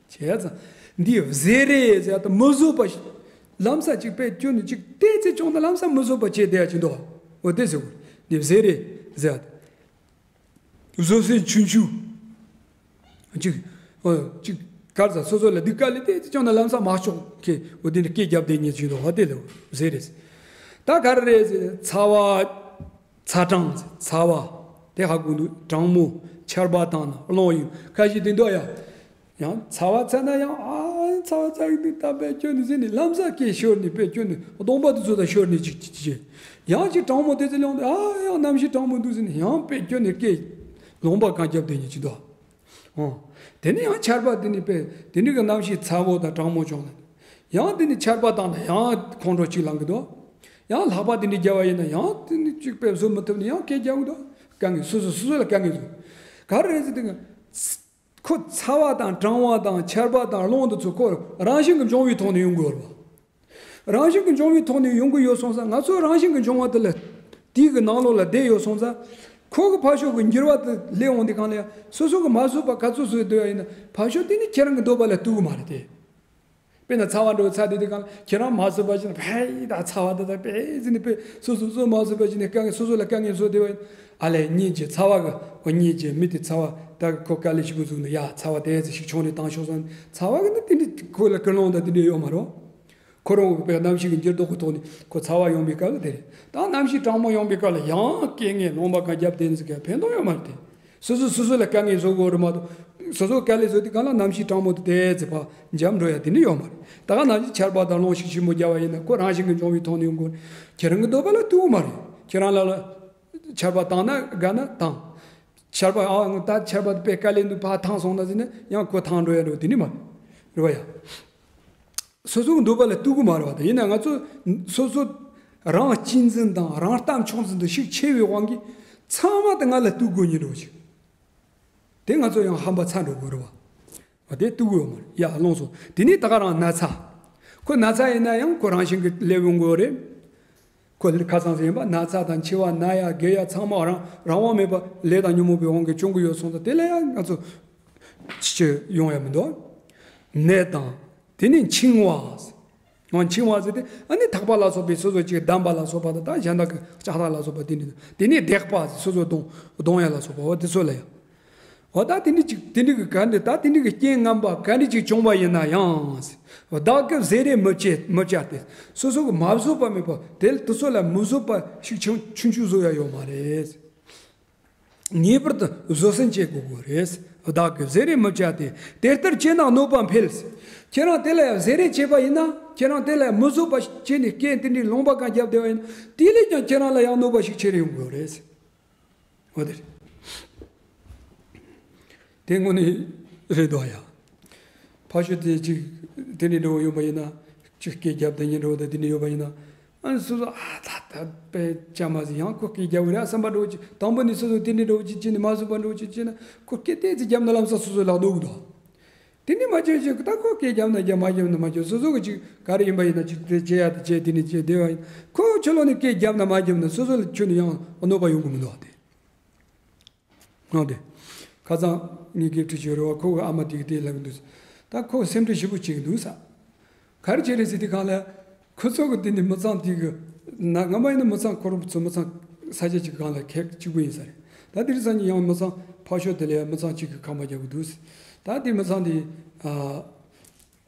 ཙང་། འདི་བཟེ་རེ་ཟེར་ཏེ་མི་བཟོད་པ། ལམ་སང་ཅིག་དཔེ་སྐྱོན་ནི་ཅིག་ཏོག་ཙམ་བྱུང་ན་ལམ་སང་མི་བཟོད་པ་བྱེད་བསྡད་ཡ་ཅིག་འདུག་འོ་དེ་ཟེར་གོ། འདི་བཟེ་རེ་ཟེར་ཏེ། བཟོད་སྲན་ཆུང་ཆུང་། ཅིག་འོ་ཅིག་གར་ས་སོ་སོ་ལ་སྡིག་དཀའ་ལས་ཏོག་ཙམ་བྱུང་ན་ལམ་སང་མ་ལྕོགས་མཁན་འོ་དེ་འདྲ་སྐད་རྒྱབ་བསྡད་མཁན་ཅིག་འདུག་འོ་དེ་ལ་བཟེ་རེ་ཟེར། ད་ག་རེ་ཟེར། ཚ་བ། ཚ་གྲང་ཟེར། ཚ་བ། དེ་ཧ་གོ་འདུག་གྲང་མོ། ཆར་པ་དང་ན་རླུང་ཡིན། ཁ་ཤས་དེ་འདུག་ཡ། ཡང་ཚ་བ་ཚ་ན་ཡང་ཨ་ཚ་བ་ཚ་གི་འདུག་ད་དཔེ་སྐྱོན་ནི་ཟེར་ནས་ལམ་སང་སྐད་ཤོར་ནས་དཔེ་སྐྱོན་ནས་གདོང་པ་དེ་ཚོ་དང་ཤོར་ནས་ཅིག་ཅིག་ཅིག་ཡང་ཅིག་གྲང་མོ་དེ་ཚོ་ལོངས་ཏེ་ཨ་ཡང་གནམ་གཤིས་གྲང་མོ་འདུག་ཟེར་ནས་ཡང་དཔེ་སྐྱོན་ནས་སྐད་ལུང་པ་གང་རྒྱབ་བསྡད་མཁན་ཅིག་འདུག་འོ། དེ་ནས་ཡང་ཆར་པ་དེ་ནས་དཔེ་དེ་འདྲ་གི་གནམ་གཤིས་ཚ་བོ་དང་གྲང་མོ་བྱུང་ན། ཡང་དེ་ནས་ཆར་པ་བཏང་ན་ཡང་ཁོང་ཁྲོ་ཅིག་ལངས་གི་འདུག་ཡང་ལྷགས་པ་དེ་འདྲ་རྒྱབ་པ་ཡིན་ན་ཡང་དེ་ནས་ཅིག་དཔེ་བཟོད་མི་ཐུབ་ནས་ཡང་སྐད་རྒྱག་གི་འདུག་དཀའ་ངལ་སོ་སོ་སོ་སོ་ལ་དཀའ་ངལ་བཟོ། ག་རེ་རེད་ཟེར་དུས། ཁོ་ཚ་བ་དང་གྲང་བ་དང་ཆར་པ་དང་རླུང་དེ་ཚོ་ཁོ་རང་བཞིན་གྱི་འབྱུང་བའི་ཐོག་ནས་ཡོང་གི་ཡོད་རེད་བ། རང་བཞིན་གྱི་འབྱུང་བའི་ཐོག་ནས་ཡོང་གི་ཡོད་སོང་ཙང་ང་ཚོ་རང་བཞིན་གྱི་འབྱུང་བ་དེ་ལ་དེའི་གི་ནང་ལོགས་ལ་བསྡད་ཡོད་སོང་ཙང་། ཁོ་གི་ཕར་ཕྱོགས་ཀྱི་འགྱུར་བ་དེ་སླེབས་འོང་དུས་སྒང་ལ་ཡང་སོ་སོ་གི་མ་བཟོད་པ་ག་ཚོད་བཟོས་སྡོད་ཡ་ཡིན་ན་ཕར་ཕྱོགས་དེ་ནི་ཁྱེད་རང་གི་འདོད་པ་ལ་ལྟོས་གི་མ་རེད་དེ། དཔེར་ན་ཚ་བ་འདྲ་བོ་ཚ་དེ་དུས་སྒང་ལ་ཁྱེད་རང་མ་བཟོད་པ་ཞིག་ན་ཕའི་ད་ཚ་བ་དེ་དག་དཔེ་ཟིན་ནས་དཔེ་སོ་སོ་སོ་མ་བཟོད་པ་ཞིག་ནས་དཀའ་ངལ་སོ་སོ་ལ་དཀའ་ངལ་བཟོས་བསྡད་པ་ཡིན། ཨ་ལས་གཉིད་ཀྱི་ཚ་བ་གི་འོ་གཉིད་ཀྱི་མི་དེ་ཚ་བ་ད་ཁོ་དཀའ་ལས་ཞིག་པོ་བཟུང་ནས་ཡ་ཚ་བ་དེ་ཚོ་ཞིག་ཆོག་ནས་བཏང་ཤོག་བསམ་ཚ་བ་གི་ནི་དེ་འདྲ་ཁོ་ལ་ཀུན་སློང་དང་དེ་འདྲ་ཡོད་མ་རེད། ཁོ་རང་གི་དཔེ་གནམ་གཤིས་ཀྱི་འགྱུར་ལྡོག་གི་ཐོག་ནས་ཁོ་ཚ་བ་ཡོང་བའི་སྐབས་ལ་དེ་རེད། ད་གནམ་གཤིས་གྲང་མོ་ཡོང་བའི་སྐབས་ལ་ཡང་སྐད་ངན་ལུང་པ་གང་རྒྱབ་བསྡད་ནས་ཟེར་མཁན་ཕན་ཐོགས་ཡོད་མ་རེད་དེ། སོ་སོ་སོ་སོ་ལ་དཀའ་ངལ་བཟོ་དགོས་རེད་མ་གཏོགས་སོ་སོ་དཀའ་ལས་བཟོ་དུས་སྒང་ལ་གནམ་གཤིས་གྲང་མོ་དེ་དེ་ཚེ་ཕར་འཇམ་འགྲོ་ཡ་དེ་ནི་ཡོད་མ་རེད། ད་ག་ནང་བཞིན་ཆར་པ་དང་རླུང་ཤུགས་ཆེན་པོ་རྒྱབ་པ་ཡིན་ན་ཁོ་རང་བཞིན་གྱི་འབྱུང་བའི་ཐོག་ནས་ཡོང་དགོས་རེད། ཁྱེད་རང་གི་འདོད་པ་ལ་ལྟོས་གི་མ་རེད། ཁྱེད་རང་ལ་ལ་ཆར་པ་བཏང་ན་དགའ་ན་བཏང་། ཆར་པ་ཨ་ད་ཆར་པ་དཔེ་དཀའ་ལས་འདུག་ཕར་ཐང་སོང་ན་ཟེར་ན་ཡང་ཁོ་ཐང་འགྲོ་ཡ་འགྲོ་དེ་ནི་མ་རེད་བ་ཡ། སོ་སོའི་འདོད་པ་ལ་ལྟོས་གི་མ་རེད་བ། དེ་ཡིན་ན་ང་ཚོ་སོ་སོ་རང་གཅེས་འཛིན་དང་རང་གཏམ་ཆུང་འཛིན་དུ་ཤུགས་ཆེ་བའི་དབང་གིས་ཚང་མ་དེ་ང་ལ་ལྟོས་དགོས་ཉིན་འགྲོ་ཞིག་དེ་ང་ཚོ་ཡང་ཧམ་པ་ཚ་འགྲོ་དགོས་རེད་བ། དེ་ལྟོས་གི་ཡོད་མ་རེད་ཡ་ལོངས་སོ། དེ་ནས་ད་ག་རང་ན་ཚ། ཁོ་ན་ཚ་ཡིན་ན་ཡང་ཁོ་རང་བཞིན་གྱི་སླེབས་ཡོང་གི་ཡོད་རེད། ཁོ་ཁ་སང་ཟེར་ཡིན་པ་ན་ཚ་དང་འཆི་བ་ན་ཡ་རྒས་ཡ་ཚང་མ་རང་རང་དབང་མེད་པ་ལས་དང་ཉོན་མོངས་པའི་དབང་གིས་བྱུང་གི་ཡོད་སོང་ཙང་དེ་ལ་ཡང་ང་ཚོ་ཅི་ཡོང་ཡ་མི་འདུག་ནད་དང་དེ་ནས་འཆིང་བ། ང་འཆིང་བ་ཟེར་ཏེ་ཨ་ནི་ཐག་པ་ལ་སོགས་པའི་སོ་སོ་ཅིག་བསྡམས་པ་ལ་སོགས་པ་དང་ད་གཞན་དག་གི་ལྕགས་ཐག་ལ་སོགས་པ་དེ་འདྲ་དེ་ནས་བརྡེག་པ་ཟེར་སོ་སོ་གདོང་གདོང་ཡ་ལ་སོགས་པ་འོ་དེ་ཚོ་ལ་ཡང་། འོ་ད་དེ་འདྲ་ཅིག་དེ་འདྲ་གི་ག་འདི་ད་དེ་འདྲ་གི་རྐྱེན་ངན་པ་ག་འདྲ་ཅིག་བྱུང་བ་ཡིན་ན་ཡང་། བདག་གི་བཟེ་རེ་མི་བྱེད་མི་བྱ་སྟེ། སོ་སོ་གི་མ་བཟོད་པ་མེད་པ་དེ་དེ་ཚོ་ལ་མི་བཟོད་པ་ཞིག་ཆུང་ཆུང་ཆུང་བཟོ་ཡ་ཡོད་མ་རེད། ངེས་པར་དུ་བཟོད་བསྲན་བྱེད་དགོས་དགོས་རེད། བདག་གི་བཟེ་རེ་མི་བྱ་སྟེ། དེ་ལྟར་བྱས་ན་གནོད་པ་འཕེལ། ཁྱེད་རང་དེ་ལ་ཡང་བཟེ་རེ་བྱས་པ་ཡིན་ན་ཁྱེད་རང་དེ་ལ་ཡང་མི་བཟོད་པ་བྱས་ནས་རྐྱེན་དེ་འདྲའི་ལུང་པ་གང་རྒྱབ་བསྡད་པ་ཡིན་ན་དེ་ལས་ཀྱང་ཁྱེད་རང་ལ་ཡང་གནོད་པ་ཞིག་ཆེ་རུ་ཡོང་དགོས་རེད། འོ་དེ་རེད། དེ་དངོས་གནས་རེད་དོ་ཡ། ཕ་ཤོད་དེ་ཅིག་དེ་ནས་འགྲོ་ཡོང་པ་ཡིན་ན་ཅིག་སྐད་རྒྱབ་དེ་ཉིན་འགྲོ་དེ་དེ་ནས་ཡོད་པ་ཡིན་ན་ཨ་སོ་སོ་ཨ་ད་ད་པའི་ཅ་མ་ཟིག་ཡང་ཁོ་སྐད་རྒྱབ་རེད་ཨ་བསམ་པ་འགྲོ་ཅིག་དང་པོ་ནས་སོ་སོ་དེ་ནས་འགྲོ་ཅིག་ཅི་ནས་མ་བཟོད་པ་འགྲོ་ཅིག་ཅི་ན་ཁོ་སྐད་དེ་ཚེ་རྒྱབ་ན་ལམ་སང་སོ་སོ་ལག་འདུག་གི་འདུག་དེ་ནི་མ་བྱོས་ཤིག་ད་ཁོ་སྐད་རྒྱབ་ན་རྒྱབ་མ་རྒྱབ་ན་མ་རྒྱབ་སོ་སོ་གི་ཅིག་ག་རེ་ཡིན་པ་ཡིན་ན་ཅིག་དེ་བྱེད་ཡ་དེ་བྱེད་དེ་ནི་བྱེད་དེ་བ་ཡིན་ཁོ་ཁྱོད་ལོ་ནི་སྐད་རྒྱབ་ན་མ་རྒྱབ་ན་སོ་སོ་ལ་ཁྱོད་ནི་ཡང་གནོད་པ་ཡོང་གི་མི་འདུག་དེ། ངོ་དེ། ཁ་སང་ངའི་སྐད་འཕྲིན་ཆོད་རེ་བ་ཁོ་གི་ཨ་མ་དེ་གི་དེ་ལབ་གི་འདུག་ད་ཁོ་སེམས་ཁྲལ་ཞེ་པོ་བྱེད་གི་འདུག་ས། ག་རེ་བྱེད་རེད་ཟེར་དུས་སྒང་ལ། ཁོ་ཚོ་གི་དེ་ནི་མི་ཚང་དེ་གི། ན་ང་མ་ཡིན་ན་མི་ཚང་ཁོ་རང་ཚོ་མི་ཚང་ས་ཆ་གཅིག་གི་སྒང་ལ་ཁེག་གཅིག་པུ་ཡིན་ས་རེད། ད་དེ་རིང་སང་ཉིན་ཡང་མི་ཚང་ཕར་ཕྱོགས་དེ་ལ་ཡང་མི་ཚང་གཅིག་གི་ཁང་པ་རྒྱག་གི་འདུག་ད་དེ་མི་ཚང་དེ། ཨ།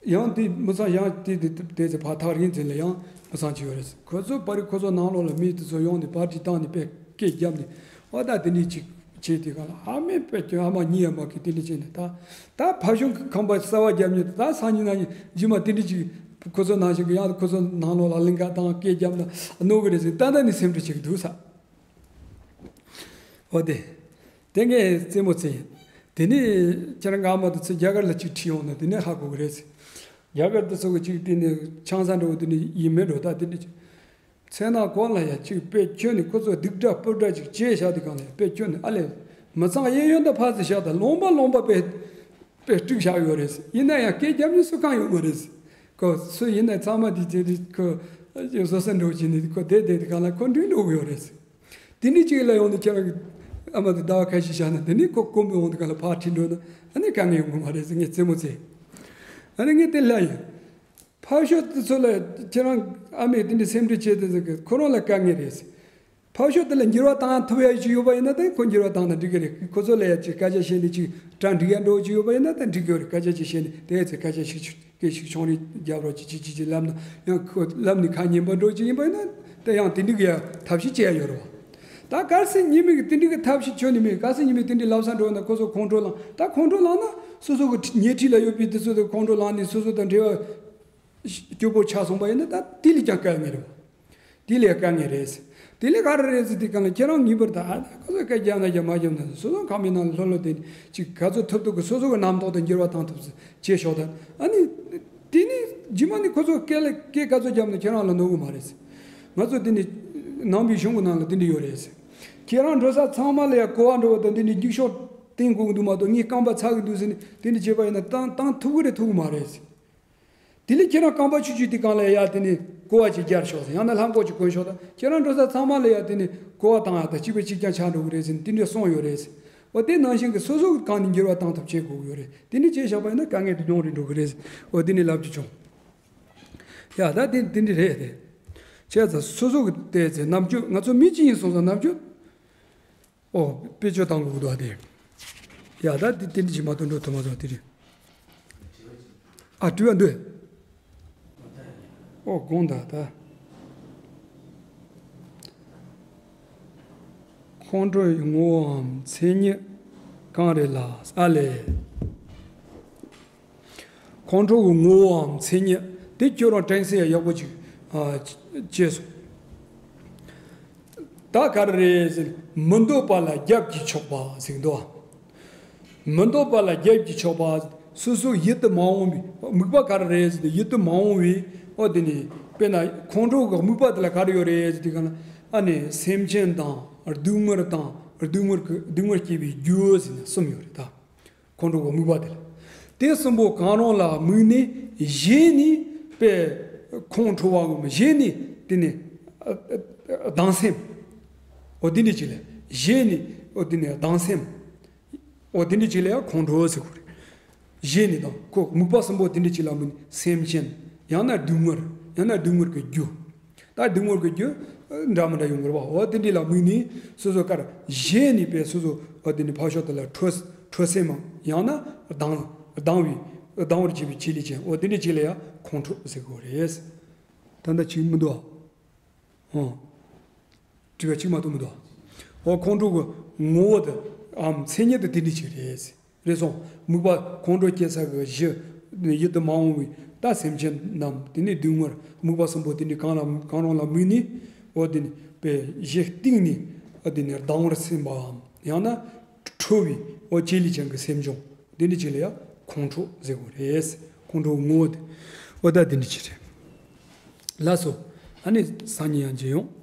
ཡང་དེ་མི་ཚང་ཡང་དེ་དེ་དེ་ཚེ་ཕར་ཐག་རིང་ཚུན་ལ་ཡང་མི་ཚང་གཅིག་ཡོད་རེད། ཁོ་ཚོ་པར་རིས་ཁོ་ཚོ་ནང་ལོགས་ལ་མི་དེ་ཚོ་ཡོང་ནས་པར་རིས་བཏང་ནས་དཔེ་སྐད་རྒྱབ་ནས་འོ་ད་དེ་འདྲས་ཅིག་བྱས་དེ་ག་ལ་ཨ་མའི་དཔེ་ཁྱོད་ཨ་མ་གཉིད་ཡ་མ་གི་དེ་འདྲས་བྱས་ནས་ད་ད་ཕ་གཞུང་གི་ཁང་པ་གསར་བ་རྒྱབ་ཉིན་ད་སང་ཉིན་གནངས་ཉིན་རྗེས་མ་དེ་འདྲས་ཅིག་ཁོ་ཚོ་ནང་བཞིན་གི་ཡང་ཁོ་ཚོ་ནང་ལོགས་ལ་གླིང་ག་བཏང་སྐད་རྒྱབ་ན་གནོད་གི་རེད་ཟེར་ད་ལྟ་ནས་སེམས་ཁྲལ་བྱེད་གི་འདུག་ས། འོ་དེ། དེ་ངས་རྩེད་མོ་རྩེ་ཡིན། དེ་ནས་ཁྱེད་རང་ང་མ་དུ་ཚེ་རྒྱ་གར་ལ་ཅིག་ཁྲིད་ཡོང་ན་དེ་ནས་ཧ་གོ་གི་རེད་ཟེར། རྒྱ་གར་དུ་ཚོ་གི་ཅིག་དེ་ནས་ཆང་ས་འགྲོ་དེ་ནས་ཡིན་མེད་འགྲོ་ད་དེ་ནས་ཅིག་ཚེ་ན་གོ་ལ་ཡ་ཅིག་དཔེ་ཁྱོད་ནི་ཁོ་ཚོ་སྡིག་དགྲ་སྤུ་དགྲ་ཅིག་བྱས་བཞག་དེ་གང་ལ་ཡ་དཔེ་ཁྱོད་ནི་ཨ་ལས། མི་ཚང་གཡས་གཡོན་དུ་ཕར་ཚུར་བཞག་ད་ལུང་པ་ལུང་པ་དཔེ། དཔེ་དཀྲུགས་བཞག་ཡོད་རེད་ཟེར། ཡིན་ན་ཡང་སྐད་རྒྱབ་ནི་སུ་གང་ཡོད་མ་རེད་ཟེར། ཁོ་སུ་ཡིན་ན་ཚང་མ་དེ་དེ་དེ་ཁོ་བཟོ་ས་འགྲོ་བྱས་ནས་ཁོ་བསྡད་བསྡད་དེ་གང་ལ་ཁོ་འགྲིག་འགྲོ་གི་ཡོད་རེད། དེ་འདྲའི་ཅིག་ལ་ཡོང་དུས་ཁྱེད་རང་གི་ཨ་མ་དེ་ཟླ་བ་ཁ་ཤས་བཞག་ན་དེ་ནས་ཁོ་དཀོན་པོ་ཡོང་དུས་གང་ལ་ཕར་ཁྲིད་འགྲོ་ན་ཨ་ནི་དཀའ་ངལ་ཡོང་གི་མ་རེད་ཟེར། ངས་རྩེད་མོ་རྩེ། ཨ་ནི་ངས་དེ་ལ་ཡིན། ཕར་ཕྱོགས་དེ་ཚོ་ལ་ཁྱེད་རང་ཨ་མས་དེ་འདྲའི་སེམས་ཁྲལ་བྱས་དེ་ཚོ་གི་ཁོ་རང་ལ་དཀའ་ངལ་རེད། ཕར་ཕྱོགས་དེ་ལ་འགྱུར་བ་བཏང་ཐུབ་ཡ་ཅིག་ཡོད་པ་ཡིན་ན་ད་ཁོ་འགྱུར་བ་བཏང་ན་འགྲིག་གི་རེད། ཁོ་ཚོ་ལ་ཡ་ཅིག་སྐད་ཆ་བཤད་ནས་ཅིག་གྲ་འགྲིག་ཡ་འགྲོ་ཅིག་ཡོད་པ་ཡིན་ན་ད་འགྲིག་གི་རེད། སྐད་ཆ་ཅིག་བཤད་ནས་དེ་ཚོ་སྐད་ཆ་ཞིག་སྐད་ཞིག་ཆུང་རེ་རྒྱབ་རོགས་ཅིག་ཅིག་ཅིག་ཅིག་ལབ་ན་ཡང་ཁོ་ལབ་ནས་ཁ་ཉན་པ་འགྲོ་ཅིག་ཡིན་པ་ཡིན་ན་ད་ཡང་དེ་འགྲིག་ཡ་ཐབས་ཤེས་བྱེད་ཡ་ཡོད་རེད་བ། ད་གལ་སྲིད་ཉི་མ་གི་དེ་འགྲིག་གི་ཐབས་ཤེས་ཁྱོན་ནས་མེད། གལ་སྲིད་ཉི་མ་དེ་འདྲའི་ལབ་ས་འགྲོ་ན་ཁོ་ཚོ་ཁོང་ཁྲོ་ལངས། ད་ཁོང་ཁྲོ་ལངས་ན་སོ་སོ་གི་ཉེ་འཁྲིས་ལ་ཡོད་པའི་དེ་ཚོ་དང་ཁོང་ཁྲོ་ལངས་ནས་སོ་སོ་དང་འབྲེལ་བ་སྐྱོ་པོ་ཆགས་སོང་པ་ཡིན་ན་ད་དེ་ལས་ཀྱང་དཀའ་ངལ་རེད། དེ་ལས་དཀའ་ངལ་རེད། དེ་ལས་ག་རེ་རེད་ཟེར་དུས་གང་ལ་ཁྱེད་རང་ངེས་པར་དུ་ཨ་ཁ་ཚོ་སྐད་རྒྱབ་ན་རྒྱབ་མ་རྒྱབ་ན་སོ་སོ་ཁང་པའི་ནང་ལ་ལྷོད་ལྷོད་དེ་ཅིག་ག་ཚོད་ཐུབ་ཐུབ་ཀྱི་སོ་སོ་གི་རྣམ་རྟོག་དང་འགྱུར་བ་བཏང་ཐུབ་ཚེ་བྱེད་ཤོག་དང་། ཨ་ནི་དེ་ནི་རྗེས་མ་ནི་ཁོ་ཚོ་སྐད་ལ་སྐད་ག་ཚོད་རྒྱབ་ན་ཁྱེད་རང་ལ་ནོར་གི་མ་རེད། ང་ཚོ་དེ་ནི་ནང་པའི་གཞུང་གི་ནང་ལ་དེ་འདྲ་ཡོད་རེད། ཁྱེད་རང་འགྲོ་ས་ཚང་མ་ལ་ཡ་གོ་བ་འགྲོ་བ་དང་དེ་འདྲའི་འགྱིག་ཤོག་བསྟན་དགོས་ཀྱི་འདུག་མ་གཏོགས་ངའི་རྐང་པ་ཚ་གི་འདུག་ཟེར་ནས་དེ་འདྲ་བྱས་པ་ཡིན་ན་བཏང་བཏང་ཐུབ་ཀྱི་རེད་ཐུབ་ཀྱི་མ་རེད། དེ་ལས་ཁྱེད་རང་རྐང་པ་ཆུ་ཆུ་དེ་གང་ལ་ཡ་དེ་ནས་ཀོ་བ་ཅིག་རྒྱག་ཤོག་ཟེར། ཡང་ན་ལྷམ་གོག་ཅིག་གོན་ཤོག་དང་། ཁྱེད་རང་འགྲོ་ས་ཚང་མ་ལ་ཡ་དེ་ནས་ཀོ་བ་བཏང་ཡ་དང་གཅིག་པ་གཅིག་རྐྱང་ཆགས་འགྲོ་གི་རེད་ཟེར་ནས་དེ་འདྲས་གསུངས་ཡོད་རེད་ཟེར། འོ་དེ་ནང་བཞིན་གྱི་སོ་སོ་གི་སྒང་ནས་འགྱུར་བ་བཏང་ཐབས་བྱེད་དགོས་ཀྱི་ཡོད་རེད། དེ་འདྲས་བྱས་བཞག་པ་ཡིན་ན་དཀའ་ངལ་དེ་ཉུང་རུ་འགྲོ་གི་རེད་ཟེར། འོ་དེ་འདྲས་ལབ་ཀྱི་བྱུང་། ཡ་ད་དེ་དེ་འདྲས་རེད་དེ། བྱས་ཙང་སོ་སོ་གི་བལྟས་ཚེ་རྣམ་དཔྱོད། ང་ཚོ་མི་གཅིག་ཡིན་སོང་ཙང་རྣམ་དཔྱོད། ཨོ། དཔེ་བརྗོད་བཏང་དགོས་འདུག་ཨ་དེ། ཡ་ད་དེ་དེ་འདྲ་ཞིག་མ་གཏོགས་འགྲོ་ཐུབ་མ་སོང་དེ་རིང་། ཨ་དྲི་བ་འདུག་ཨོ་དགོངས་དག་ད། ཁོང་ཁྲོ་ཡི་ངོ་བོའམ་མཚན་ཉིད་གང་རེད་ལགས། ཨ་ལས། ཁོང་ཁྲོ་གི་ངོ་བོའམ་མཚན་ཉིད་དེ་ཁྱོད་རང་དྲན་གསོ་ཡག་པོ་ཅིག་ཨ་བྱས་སོང་། ད་ག་རེ་རེད་ཟེར། མི་འདོད་པ་ལ་རྒྱབ་ཀྱིས་ཕྱོགས་པ་ཟེར་གི་འདུག་མི་འདོད་པ་ལ་རྒྱབ་ཀྱིས་ཕྱོགས་པ། སོ་སོའི་ཡིད་དུ་མ་འོང་བའི་དམིགས་པ་ག་རེ་རེད་ཟེར་ཏེ་ཡིད་དུ་མ་འོང་བའི་ཨོ་དེ་ནི་དཔེར་ན་ཁོང་ཁྲོ་གི་དམིགས་པ་དེ་ལ་ག་རེ་ཡོད་རེད་ཟེར་དུས་གང་ལ་ཨ་ནི་སེམས་ཅན་དང་སྡུག་བསྔལ་དང་སྡུག་བསྔལ་གྱི་སྡུག་བསྔལ་སྐྱེ་བའི་རྒྱུ་ཟེར་ནས་གསུམ་ཡོད་རེད་ད། ཁོང་ཁྲོ་གི་དམིགས་པ་དེ་ལ། དེ་གསུམ་པོ་གང་རུང་ལ་དམིགས་ནས་ཞེན་ནས་པའི་ཁོང་ཁྲོ་བའམ་ཞེན་ནས་དེ་ནི་ཨ་ཨ་ཨ་སྡང་སེམས། འོ་དེ་འདྲ་ཅིག་ལ་ཞེན་ནས་འོ་དེ་ནི་སྡང་སེམས། འོ་དེ་འདྲ་ཅིག་ལ་ཡང་ཁོང་ཁྲོ་ཟེར་གོ་རེད། ཞེན་ནས་དང་ཁོ་དམིགས་པ་གསུམ་པོ་དེ་འདྲ་ཅིག་ལ་དམིགས་ནས་སེམས་ཅན། ཡང་ན་སྡུག་བསྔལ། ཡང་ན་སྡུག་བསྔལ་གྱི་རྒྱུ། ད་སྡུག་བསྔལ་གྱི་རྒྱུ་འདྲ་མི་འདྲ་ཡོང་གི་རེད་བ། འོ་དེ་འདྲ་ལ་དམིགས་ནས་སོ་སོ་ཀར་ཞེན་ནས་པས་སོ་སོ་འོ་དེ་ནི་ཕར་ཕྱོགས་དེ་ལ་ཁྲོ་ཁྲོ་སེམས་མང་ཡང་ན་སྡང་སྡང་བའི་སྡང་བར་བྱེད་པའི་བྱེད་ལས་ཅན། འོ་དེ་འདྲ་ཅིག་ལ་ཡང་ཁོང་ཁྲོ་ཟེར་གོ་རེད། ད་ལྟ་ཅིག་མི་འདུག་ཨ། ཨོ། དྲི་བ་གཅིག་མ་གཏོགས་མི་འདུག་ཨོ། ཁོང་ཁྲོ་གི་ངོ་བོ་དེ་འམ་མཚན་ཉིད་དེ་དེ་འདྲ་ཅིག་རེད། རེད་སོང་། དམིགས་པ་ཁོང་ཁྲོ་སྐྱེ་ས་གི་གཞི་ཡིད་དུ་མ་འོང་བའི་ད་སེམས་ཅན་རྣམས་དེ་ནི་སྡུག་བསྔལ་དམིགས་པ་གསུམ་པོ་དེ་འདྲ་གང་ལ་གང་རུང་ལ་དམིགས་ནས་ཨོ་དེ་ནི་པའི་གཞི་གཏིང་ནས་ཨོ་དེ་ནི་སྡང་བར་སེམས་པའམ་ཡང་ན་ཁྲོ་བའི་ཨོ་བྱེད་ལས་ཅན་གྱི་སེམས་བྱུང་དེ་འདྲ་ཅིག་ལ་ཡང་ཁོང་ཁྲོ་ཟེར་དགོས་རེད། ཁོང་ཁྲོའི་ངོ་བོ་དེ་ཨོ་ད་དེ་འདྲ་ཅིག་རེད། ལགས་སོ། ཨ་ནི་སང་ཉིན་ཡང་མཇལ་ཡོང་།